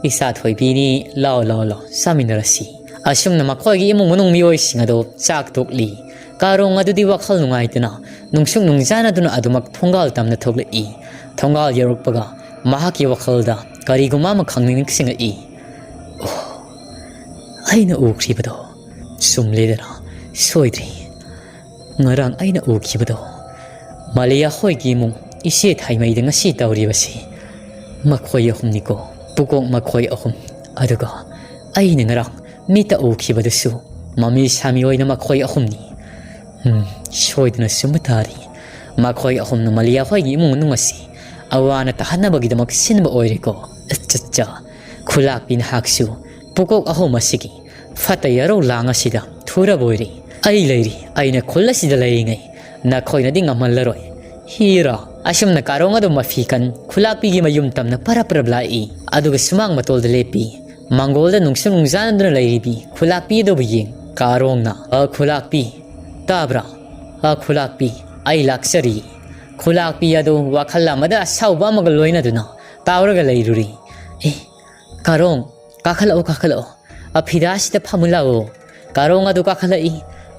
ꯏꯆꯥ ꯊꯣꯏꯕꯤꯅꯤ, ꯂꯥꯛꯑꯣ ꯂꯥꯛꯑꯣ ꯂꯥꯛꯑꯣ, ꯆꯥꯃꯤꯟꯅꯔꯁꯤ꯫" ꯑꯁꯨꯝꯅ ꯃꯈꯣꯏꯒꯤ ꯏꯃꯨꯡ ꯃꯅꯨꯡ ꯃꯤꯑꯣꯏꯁꯤꯡ ꯑꯗꯨ ꯆꯥꯛ ꯇꯣꯛꯂꯤ꯫ ꯀꯥꯔꯣꯡ ꯑꯗꯨꯗꯤ ꯋꯥꯈꯜ ꯅꯨꯡꯉꯥꯏꯇꯅ ꯅꯨꯡꯁꯨꯛ ꯅꯨꯡꯖꯥꯅꯗꯨꯅ ꯑꯗꯨꯃꯛ ꯊꯣꯡꯒꯥꯜ ꯇꯝꯅ ꯊꯣꯛꯂꯛꯏ꯫ ꯊꯣꯡꯒꯥꯜ ꯌꯧꯔꯛꯄꯒ ꯃꯍꯥꯛꯀꯤ ꯋꯥꯈꯜꯗ ꯀꯔꯤꯒꯨꯝꯕ ꯑꯃꯈꯛ ꯅꯤꯡꯁꯤꯡꯉꯛꯏ꯫ "ꯑꯣ, ꯑꯩꯅ ꯎꯈ꯭ꯔꯤꯕꯗꯣ ꯆꯨꯝꯂꯦꯗꯅ, ꯁꯣꯏꯗ꯭ꯔꯦ꯫ ꯉꯔꯥꯡ ꯑꯩꯅ ꯎꯈꯤꯕꯗꯣ ꯃꯥꯂꯤꯌꯥ ꯍꯣꯏꯒꯤ ꯏꯃꯨꯡ ꯏꯆꯦ ꯊꯥꯏꯃꯩꯗ ꯉꯁꯤ ꯇꯧꯔꯤꯕꯁꯤ ꯃꯈꯣꯏ ꯑꯍꯨꯝꯅꯤꯀꯣ, ꯄꯨꯀꯣꯛ ꯃꯈꯣꯏ ꯑꯍꯨꯝ꯫ ꯑꯗꯨꯒ ꯑꯩꯅ ꯉꯔꯥꯡ ꯃꯤꯠꯇ ꯎꯈꯤꯕꯗꯨꯁꯨ ꯃꯃꯤ ꯁꯥꯃꯤ ꯑꯣꯏꯅ ꯃꯈꯣꯏ ꯑꯍꯨꯝꯅꯤ꯫ ꯎꯝ, ꯁꯣꯏꯗꯅ ꯆꯨꯝꯕ ꯇꯥꯔꯤ꯫ ꯃꯈꯣꯏ ꯑꯍꯨꯝꯅ ꯃꯂꯤꯌꯥ ꯍꯣꯏꯒꯤ ꯏꯃꯨꯡ ꯃꯅꯨꯡ ꯑꯁꯤ ꯑꯋꯥ ꯑꯅꯥ ꯇꯥꯍꯟꯅꯕꯒꯤꯗꯃꯛ ꯁꯤꯟꯕ ꯑꯣꯏꯔꯦꯀꯣ꯫ ꯑꯠꯆꯥ, ꯑꯠꯆꯥ꯫ ꯈꯨꯂꯥꯛꯄꯤ, ꯅꯍꯥꯛꯁꯨ ꯄꯨꯀꯣꯛ ꯑꯍꯨꯝ ꯑꯁꯤꯒꯤ ꯐꯠꯇ ꯌꯥꯔꯧ ꯂꯥꯡ ꯑꯁꯤꯗ ꯊꯨꯔꯕ ꯑꯣꯏꯔꯦ꯫ ꯑꯩ ꯂꯩꯔꯤ, ꯑꯩꯅ ꯈꯨꯜ ꯑꯁꯤꯗ ꯂꯩꯔꯤꯉꯩ ꯅꯈꯣꯏꯅꯗꯤ ꯉꯝꯍꯜꯂꯔꯣꯏ꯫ ꯍꯤꯔꯥ꯫ ꯑꯁꯨꯝꯅ ꯀꯥꯔꯣꯡ ꯑꯗꯨ ꯃꯐꯤ ꯀꯟ ꯈꯨꯂꯥꯛꯄꯤꯒꯤ ꯃꯌꯨꯝ ꯇꯝꯅ ꯄꯔꯞ ꯄꯔꯞ ꯂꯥꯛꯏ꯫ ꯑꯗꯨꯒ ꯁꯨꯃꯥꯡ ꯃꯇꯣꯜꯗ ꯂꯦꯞꯄꯤ꯫ ꯃꯪꯒꯣꯜꯗ ꯅꯨꯡꯁꯨ ꯅꯨꯡꯖꯥꯅꯗꯨꯅ ꯂꯩꯔꯤꯕꯤ ꯈꯨꯂꯥꯛꯄꯤ ꯑꯗꯨꯕꯨ ꯌꯦꯡ ꯀꯥꯔꯣꯡꯅ, "ꯑ ꯈꯨꯂꯥꯛꯄꯤ, ꯇꯥꯕ꯭ꯔꯥ? ꯑ ꯈꯨꯂꯥꯛꯄꯤ, ꯑꯩ ꯂꯥꯛꯆꯔꯤ꯫" ꯈꯨꯂꯥꯛꯄꯤ ꯑꯗꯨ ꯋꯥꯈꯜ ꯑꯃꯗ ꯑꯁꯥꯎꯕ ꯑꯃꯒ ꯂꯣꯏꯅꯗꯨꯅ ꯇꯥꯎꯔꯒ ꯂꯩꯔꯨꯔꯤ꯫ "ꯑꯦ, ꯀꯥꯔꯣꯡ, ꯀꯥꯈꯠꯂꯛꯑꯣ, ꯀꯥꯈꯠꯂꯛꯑꯣ꯫ ꯑ ꯐꯤꯗꯥꯁꯤꯗ ꯐꯝꯃꯨ ꯂꯥꯛꯑꯣ꯫ ꯀꯥꯔꯣꯡ ꯑꯗꯨ ꯀꯥꯈꯠꯂꯛꯏ꯫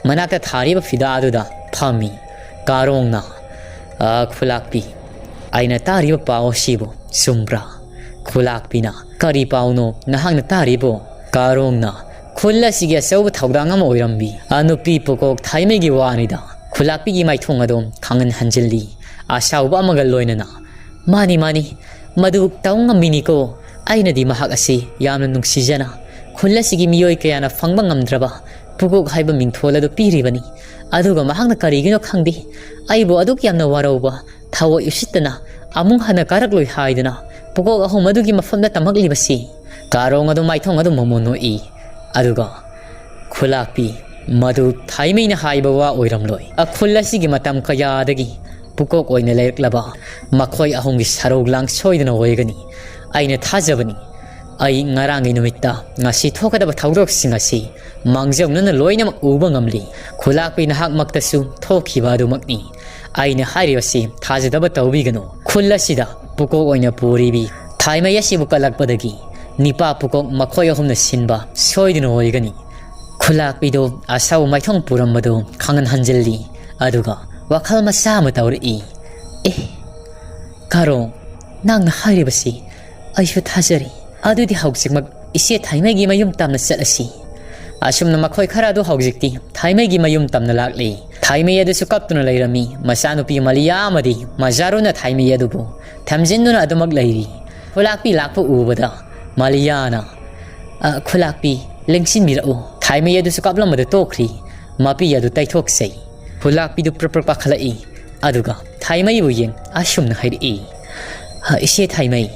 ꯃꯅꯥꯛꯇ ꯊꯥꯔꯤꯕ ꯐꯤꯗꯥ ꯑꯗꯨꯗ ꯐꯝꯃꯤ꯫ ꯀꯥꯔꯣꯡꯅ, "ꯑ ꯈꯨꯂꯥꯛꯄꯤ, ꯑꯩꯅ ꯇꯥꯔꯤꯕ ꯄꯥꯎ ꯑꯁꯤꯕꯨ ꯆꯨꯝꯕ꯭ꯔꯥ?" ꯈꯨꯂꯥꯛꯄꯤꯅ, "ꯀꯔꯤ ꯄꯥꯎꯅꯣ ꯅꯍꯥꯛꯅ ꯇꯥꯔꯤꯕꯣ?" ꯀꯥꯔꯣꯡꯅ, "ꯈꯨꯜ ꯑꯁꯤꯒꯤ ꯑꯆꯧꯕ ꯊꯧꯗꯥꯡ ꯑꯃ ꯑꯣꯏꯔꯝꯕꯤ ꯑ ꯅꯨꯄꯤ ꯄꯨꯀꯣꯛ ꯊꯥꯏꯃꯩꯒꯤ ꯋꯥꯅꯤꯗ꯫" ꯈꯨꯂꯥꯛꯄꯤꯒꯤ ꯃꯥꯏꯊꯣꯡ ꯑꯗꯨ ꯈꯪꯍꯟ ꯍꯟꯖꯤꯜꯂꯤ꯫ ꯑꯁꯥꯎꯕ ꯑꯃꯒ ꯂꯣꯏꯅꯅ, "ꯃꯥꯅꯤ, ꯃꯥꯅꯤ, ꯃꯗꯨ ꯇꯧ ꯉꯝꯃꯤꯅꯤꯀꯣ꯫ ꯑꯩꯅꯗꯤ ꯃꯍꯥꯛ ꯑꯁꯤ ꯌꯥꯝꯅ ꯅꯨꯡꯁꯤꯖꯅ ꯈꯨꯜ ꯑꯁꯤꯒꯤ ꯃꯤꯑꯣꯏ ꯀꯌꯥꯅ ꯐꯪꯕ ꯉꯝꯗ꯭ꯔꯕ ꯄꯨꯀꯣꯛ ꯍꯥꯏꯕ ꯃꯤꯡꯊꯣꯜ ꯑꯗꯨ ꯄꯤꯔꯤꯕꯅꯤ꯫ ꯑꯗꯨꯒ ꯃꯍꯥꯛꯅ ꯀꯔꯤꯒꯤꯅꯣ ꯈꯪꯗꯦ, ꯑꯩꯕꯨ ꯑꯗꯨꯛ ꯌꯥꯝꯅ ꯋꯥꯔꯧꯕ, ꯊꯋꯥꯏ ꯎꯁꯤꯠꯇꯅ ꯑꯃꯨꯛ ꯍꯟꯅ ꯀꯥꯔꯛꯂꯣꯏ ꯍꯥꯏꯗꯨꯅ ꯄꯨꯀꯣꯛ ꯑꯍꯨꯝ ꯑꯗꯨꯒꯤ ꯃꯐꯝꯗ ꯇꯝꯃꯛꯂꯤꯕꯁꯤ?" ꯀꯥꯔꯣꯡ ꯑꯗꯨ ꯃꯥꯏꯊꯣꯡ ꯑꯗꯨ ꯃꯃꯣꯟ ꯅꯣꯛꯏ꯫ ꯑꯗꯨꯒ, "ꯈꯨꯂꯥꯛꯄꯤ, ꯃꯗꯨ ꯊꯥꯏꯃꯩꯅ ꯍꯥꯏꯕ ꯋꯥ ꯑꯣꯏꯔꯝꯂꯣꯏ꯫ ꯑꯈꯨꯜ ꯑꯁꯤꯒꯤ ꯃꯇꯝ ꯀꯌꯥꯗꯒꯤ ꯄꯨꯀꯣꯛ ꯑꯣꯏꯅ ꯂꯩꯔꯛꯂꯕ ꯃꯈꯣꯏ ꯑꯍꯨꯝꯒꯤ ꯁꯔꯧ ꯂꯥꯡ ꯁꯣꯏꯗꯅ ꯑꯣꯏꯒꯅꯤ꯫ ꯑꯩꯅ ꯊꯥꯖꯕꯅꯤ, ꯑꯩ ꯉꯔꯥꯡꯒꯤ ꯅꯨꯃꯤꯠꯇ ꯉꯁꯤ ꯊꯣꯛꯀꯗꯕ ꯊꯧꯗꯣꯛꯁꯤꯡ ꯑꯁꯤ ꯃꯥꯡꯖꯧꯅꯅ ꯂꯣꯏꯅꯃꯛ ꯎꯕ ꯉꯝꯂꯤ꯫ ꯈꯨꯂꯥꯛꯄꯤ, ꯅꯍꯥꯛꯃꯛꯇꯁꯨ ꯊꯣꯛꯈꯤꯕ ꯑꯗꯨꯃꯛꯅꯤ꯫ ꯑꯩꯅ ꯍꯥꯏꯔꯤꯕꯁꯤ ꯊꯥꯖꯗꯕ ꯇꯧꯕꯤꯒꯅꯨ꯫ ꯈꯨꯜ ꯑꯁꯤꯗ ꯄꯨꯀꯣꯛ ꯑꯣꯏꯅ ꯄꯨꯔꯤꯕꯤ ꯊꯥꯏꯃꯩ ꯑꯁꯤꯕꯨ ꯀꯜꯂꯛꯄꯗꯒꯤ ꯅꯤꯄꯥ ꯄꯨꯀꯣꯛ ꯃꯈꯣꯏ ꯑꯍꯨꯝꯅ ꯁꯤꯟꯕ ꯁꯣꯏꯗꯅ ꯑꯣꯏꯒꯅꯤ꯫" ꯈꯨꯂꯥꯛꯄꯤꯗꯨ ꯑꯁꯥꯎ ꯃꯥꯏꯊꯣꯡ ꯄꯨꯔꯝꯕꯗꯨ ꯈꯪꯍꯟ ꯍꯟꯖꯤꯜꯂꯤ꯫ ꯑꯗꯨꯒ ꯋꯥꯈꯜ ꯃꯆꯥ ꯑꯃ ꯇꯧꯔꯛꯏ꯫ "ꯑꯦ, ꯀꯥꯔꯣꯡ, ꯅꯪꯅ ꯍꯥꯏꯔꯤꯕꯁꯤ ꯑꯩꯁꯨ ꯊꯥꯖꯔꯤ꯫ ꯑꯗꯨꯗꯤ ꯍꯧꯖꯤꯛꯃꯛ ꯏꯆꯦ ꯊꯥꯏꯃꯩꯒꯤ ꯃꯌꯨꯝ ꯇꯝꯅ ꯆꯠꯂꯁꯤ꯫" ꯑꯁꯨꯝꯅ ꯃꯈꯣꯏ ꯈꯔ ꯑꯗꯨ ꯍꯧꯖꯤꯛꯇꯤ ꯊꯥꯏꯃꯩꯒꯤ ꯃꯌꯨꯝ ꯇꯝꯅ ꯂꯥꯛꯂꯤ꯫ ꯊꯥꯏꯃꯩ ꯑꯗꯨꯁꯨ ꯀꯞꯇꯨꯅ ꯂꯩꯔꯝꯃꯤ꯫ ꯃꯆꯥꯅꯨꯄꯤ ꯃꯂꯤꯌꯥ ꯑꯃꯗꯤ ꯃꯖꯥꯔꯨꯅ ꯊꯥꯏꯃꯩ ꯑꯗꯨꯕꯨ ꯊꯝꯖꯤꯟꯗꯨꯅ ꯑꯗꯨꯃꯛ ꯂꯩꯔꯤ꯫ ꯈꯨꯂꯥꯛꯄꯤ ꯂꯥꯛꯄ ꯎꯕꯗ ꯃꯂꯤꯌꯥꯅ, "ꯑ, ꯈꯨꯂꯥꯛꯄꯤ, ꯂꯦꯡꯁꯤꯟꯕꯤꯔꯛꯎ꯫ ꯊꯥꯏꯃꯩ ꯑꯗꯨꯁꯨ ꯀꯥꯞꯂꯝꯕꯗ ꯇꯣꯛꯈ꯭ꯔꯤ꯫ ꯃꯄꯤ ꯑꯗꯨ ꯇꯩꯊꯣꯛꯆꯩ꯫" ꯈꯨꯂꯥꯛꯄꯤꯗꯨ ꯄ꯭ꯔꯞ ꯄ꯭ꯔꯞ ꯀꯥꯈꯠꯂꯛꯏ꯫ ꯑꯗꯨꯒ ꯊꯥꯏꯃꯩꯕꯨ ꯌꯦꯡ ꯑꯁꯨꯝꯅ ꯍꯥꯏꯔꯛꯏ, "ꯍ, ꯏꯆꯦ ꯊꯥꯏꯃꯩ,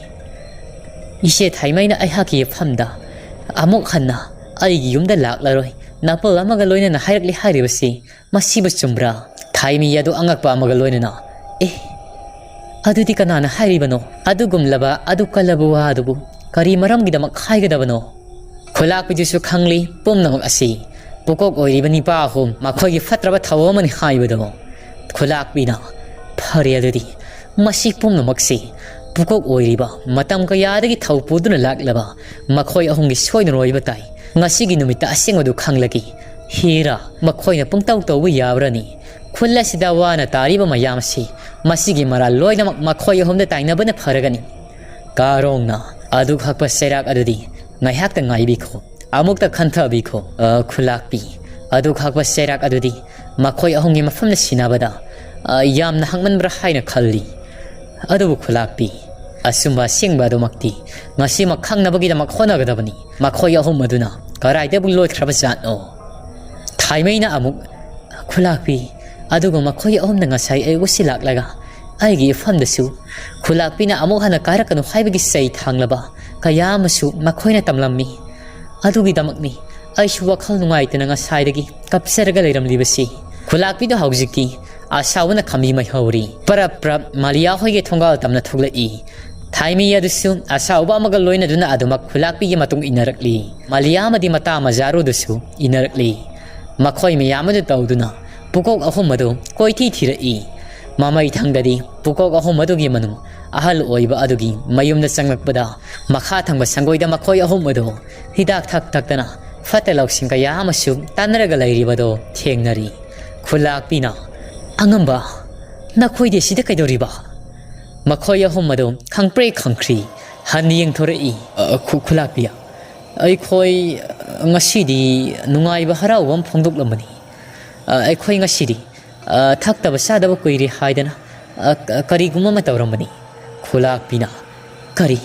ꯏꯆꯦ ꯊꯥꯏꯃꯩꯅ ꯑꯩꯍꯥꯛꯀꯤ ꯌꯦꯛꯐꯝꯗ ꯑꯃꯨꯛ ꯍꯟꯅ ꯑꯩꯒꯤ ꯌꯨꯝꯗ ꯂꯥꯛꯂꯔꯣꯏ, ꯅꯥꯄꯜ ꯑꯃꯒ ꯂꯣꯏꯅꯅ ꯍꯥꯏꯔꯛꯂꯤ ꯍꯥꯏꯔꯤꯕꯁꯤ ꯃꯁꯤꯕꯨ ꯆꯨꯝꯕ꯭ꯔꯥ?" ꯊꯥꯏꯃꯤ ꯑꯗꯨ ꯑꯉꯛꯄ ꯑꯃꯒ ꯂꯣꯏꯅꯅ, "ꯑꯦ, ꯑꯗꯨꯗꯤ ꯀꯅꯥꯅ ꯍꯥꯏꯔꯤꯕꯅꯣ? ꯑꯗꯨꯒꯨꯝꯂꯕ, ꯑꯗꯨ ꯀꯜꯂꯕ ꯋꯥ ꯑꯗꯨꯕꯨ ꯀꯔꯤ ꯃꯔꯝꯒꯤꯗꯃꯛ ꯍꯥꯏꯒꯗꯕꯅꯣ?" ꯈꯨꯂꯥꯛꯄꯤꯗꯨꯁꯨ ꯈꯪꯂꯤ ꯄꯨꯝꯅꯃꯛ ꯑꯁꯤ ꯄꯨꯀꯣꯛ ꯑꯣꯏꯔꯤꯕ ꯅꯤꯄꯥ ꯑꯍꯨꯝ ꯃꯈꯣꯏꯒꯤ ꯐꯠꯇ꯭ꯔꯕ ꯊꯧꯑꯣꯡ ꯑꯃꯅꯤ ꯍꯥꯏꯕꯗꯣ꯫ ꯈꯨꯂꯥꯛꯄꯤꯅ, "ꯐꯔꯦ ꯑꯗꯨꯗꯤ, ꯃꯁꯤ ꯄꯨꯝꯅꯃꯛꯁꯤ ꯄꯨꯀꯣꯛ ꯑꯣꯏꯔꯤꯕ ꯃꯇꯝ ꯀꯌꯥꯗꯒꯤ ꯊꯧ ꯄꯨꯗꯨꯅ ꯂꯥꯛꯂꯕ ꯃꯈꯣꯏ ꯑꯍꯨꯝꯒꯤ ꯁꯣꯏꯗꯅ ꯑꯣꯏꯕ ꯇꯥꯏ꯫ ꯉꯁꯤꯒꯤ ꯅꯨꯃꯤꯠꯇ ꯑꯁꯦꯡꯕꯗꯨ ꯈꯪꯂꯒꯦ꯫ ꯍꯦꯔꯥ, ꯃꯈꯣꯏꯅ ꯄꯨꯡꯇꯧ ꯇꯧꯕ ꯌꯥꯕ꯭ꯔꯅꯤ? ꯈꯨꯜ ꯑꯁꯤꯗ ꯋꯥꯅ ꯇꯥꯔꯤꯕ ꯃꯌꯥꯝ ꯑꯁꯤ, ꯃꯁꯤꯒꯤ ꯃꯔꯥꯜ ꯂꯣꯏꯅꯃꯛ ꯃꯈꯣꯏ ꯑꯍꯨꯝꯗ ꯇꯥꯏꯅꯕꯅ ꯐꯔꯒꯅꯤ꯫" ꯀꯥꯔꯣꯡꯅ, "ꯑꯗꯨ ꯈꯛꯄ ꯆꯩꯔꯥꯛ ꯑꯗꯨꯗꯤ ꯉꯥꯏꯍꯥꯛꯇ ꯉꯥꯏꯕꯤꯈꯣ, ꯑꯃꯨꯛꯇ ꯈꯟꯊꯕꯤꯈꯣ꯫" "ꯑ, ꯈꯨꯂꯥꯛꯄꯤ, ꯑꯗꯨ ꯈꯛꯄ ꯆꯩꯔꯥꯛ ꯑꯗꯨꯗꯤ ꯃꯈꯣꯏ ꯑꯍꯨꯝꯒꯤ ꯃꯐꯝꯗ ꯁꯤꯟꯅꯕꯗ, ꯑ, ꯌꯥꯝꯅ ꯍꯛꯃꯟꯕ꯭ꯔꯥ ꯍꯥꯏꯅ ꯈꯜꯂꯤ꯫ ꯑꯗꯨꯕꯨ ꯈꯨꯂꯥꯛꯄꯤ, ꯑꯆꯨꯝꯕ ꯑꯁꯦꯡꯕ ꯑꯗꯨꯃꯛꯇꯤ ꯉꯁꯤꯃꯛ ꯈꯪꯅꯕꯒꯤꯗꯃꯛ ꯍꯣꯠꯅꯒꯗꯕꯅꯤ꯫ ꯃꯈꯣꯏ ꯑꯍꯨꯝ ꯑꯗꯨꯅ ꯀꯗꯥꯏꯗꯕꯨ ꯂꯣꯏꯈ꯭ꯔꯕ ꯖꯥꯠꯅꯣ?" ꯊꯥꯏꯃꯩꯅ ꯑꯃꯨꯛ, "ꯈꯨꯂꯥꯛꯄꯤ, ꯑꯗꯨꯒ ꯃꯈꯣꯏ ꯑꯍꯨꯝꯅ ꯉꯁꯥꯏ ꯑꯌꯨꯛ ꯑꯁꯤ ꯂꯥꯛꯂꯒ ꯑꯩꯒꯤ ꯏꯐꯝꯗꯁꯨ ꯈꯨꯂꯥꯛꯄꯤꯅ ꯑꯃꯨꯛ ꯍꯟꯅ ꯀꯥꯔꯛꯀꯅꯨ ꯍꯥꯏꯕꯒꯤ ꯆꯩ ꯊꯥꯡꯂꯕ ꯀꯌꯥ ꯑꯃꯁꯨ ꯃꯈꯣꯏꯅ ꯇꯝꯂꯝꯃꯤ꯫ ꯑꯗꯨꯒꯤꯗꯃꯛꯅꯤ ꯑꯩꯁꯨ ꯋꯥꯈꯜ ꯅꯨꯡꯉꯥꯏꯇꯅ ꯉꯁꯥꯏꯗꯒꯤ ꯀꯞꯆꯔꯒ ꯂꯩꯔꯝꯂꯤꯕꯁꯤ꯫" ꯈꯨꯂꯥꯛꯄꯤꯗꯣ ꯍꯧꯖꯤꯛꯇꯤ ꯑꯁꯥꯎꯕꯅ ꯈꯝꯕꯤ ꯃꯩꯍꯧꯔꯤ꯫ ꯄꯔꯞ ꯄꯔꯞ ꯃꯥꯂꯤꯌꯥ ꯍꯣꯏꯒꯤ ꯊꯣꯡꯒꯥꯜ ꯇꯝꯅ ꯊꯣꯛꯂꯛꯏ꯫ ꯊꯥꯏꯃꯤ ꯑꯗꯨꯁꯨ ꯑꯁꯥꯎꯕ ꯑꯃꯒ ꯂꯣꯏꯅꯗꯨꯅ ꯑꯗꯨꯃꯛ ꯈꯨꯂꯥꯛꯄꯤꯒꯤ ꯃꯇꯨꯡ ꯏꯟꯅꯔꯛꯂꯤ꯫ ꯃꯥꯂꯤꯌꯥ ꯑꯃꯗꯤ ꯃꯇꯥ ꯃꯖꯥꯔꯨꯗꯨꯁꯨ ꯏꯟꯅꯔꯛꯂꯤ꯫ ꯃꯈꯣꯏ ꯃꯌꯥꯝ ꯑꯗꯨ ꯇꯧꯗꯨꯅ ꯄꯨꯀꯣꯛ ꯑꯍꯨꯝ ꯑꯗꯨ ꯀꯣꯏꯊꯤ ꯊꯤꯔꯛꯏ꯫ ꯃꯃꯩ ꯊꯪꯗꯗꯤ ꯄꯨꯀꯣꯛ ꯑꯍꯨꯝ ꯑꯗꯨꯒꯤ ꯃꯅꯨꯡ ꯑꯍꯜ ꯑꯣꯏꯕ ꯑꯗꯨꯒꯤ ꯃꯌꯨꯝꯗ ꯆꯪꯂꯛꯄꯗ, ꯃꯈꯥ ꯊꯪꯕ ꯁꯪꯒꯣꯏꯗ ꯃꯈꯣꯏ ꯑꯍꯨꯝ ꯑꯗꯨ ꯍꯤꯗꯥꯛ ꯊꯛ ꯊꯛꯇꯅ ꯐꯠꯇ ꯂꯧꯁꯤꯡ ꯀꯌꯥ ꯑꯃꯁꯨ ꯇꯥꯟꯅꯔꯒ ꯂꯩꯔꯤꯕꯗꯣ ꯊꯦꯡꯅꯔꯤ꯫ ꯈꯨꯂꯥꯛꯄꯤꯅ, "ꯑꯉꯝꯕ, ꯅꯈꯣꯏꯗꯤ ꯁꯤꯗ ꯀꯩꯗꯧꯔꯤꯕ?" ꯃꯈꯣꯏ ꯑꯍꯨꯝ ꯑꯗꯨ ꯈꯪꯄ꯭ꯔꯦ ꯈꯪꯈ꯭ꯔꯤ꯫ ꯍꯟꯅ ꯌꯦꯡꯊꯣꯔꯛꯏ꯫ "ꯑ, ꯈꯨ-, ꯈꯨꯂꯥꯛꯄꯤ, ꯑꯩꯈꯣꯏ ꯉꯁꯤꯗꯤ ꯅꯨꯡꯉꯥꯏꯕ ꯍꯔꯥꯎꯕ ꯑꯃ ꯐꯣꯡꯗꯣꯛꯂꯝꯕꯅꯤ꯫ ꯑ, ꯑꯩꯈꯣꯏ ꯉꯁꯤꯗꯤ, ꯑ, ꯊꯛꯇꯕ ꯆꯥꯗꯕ ꯀꯨꯏꯔꯦ ꯍꯥꯏꯗꯅ, ꯑ, ꯀ-, ꯀꯔꯤꯒꯨꯝꯕ ꯑꯃ ꯇꯧꯔꯝꯕꯅꯤ꯫" ꯈꯨꯂꯥꯛꯄꯤꯅ, "ꯀꯔꯤ?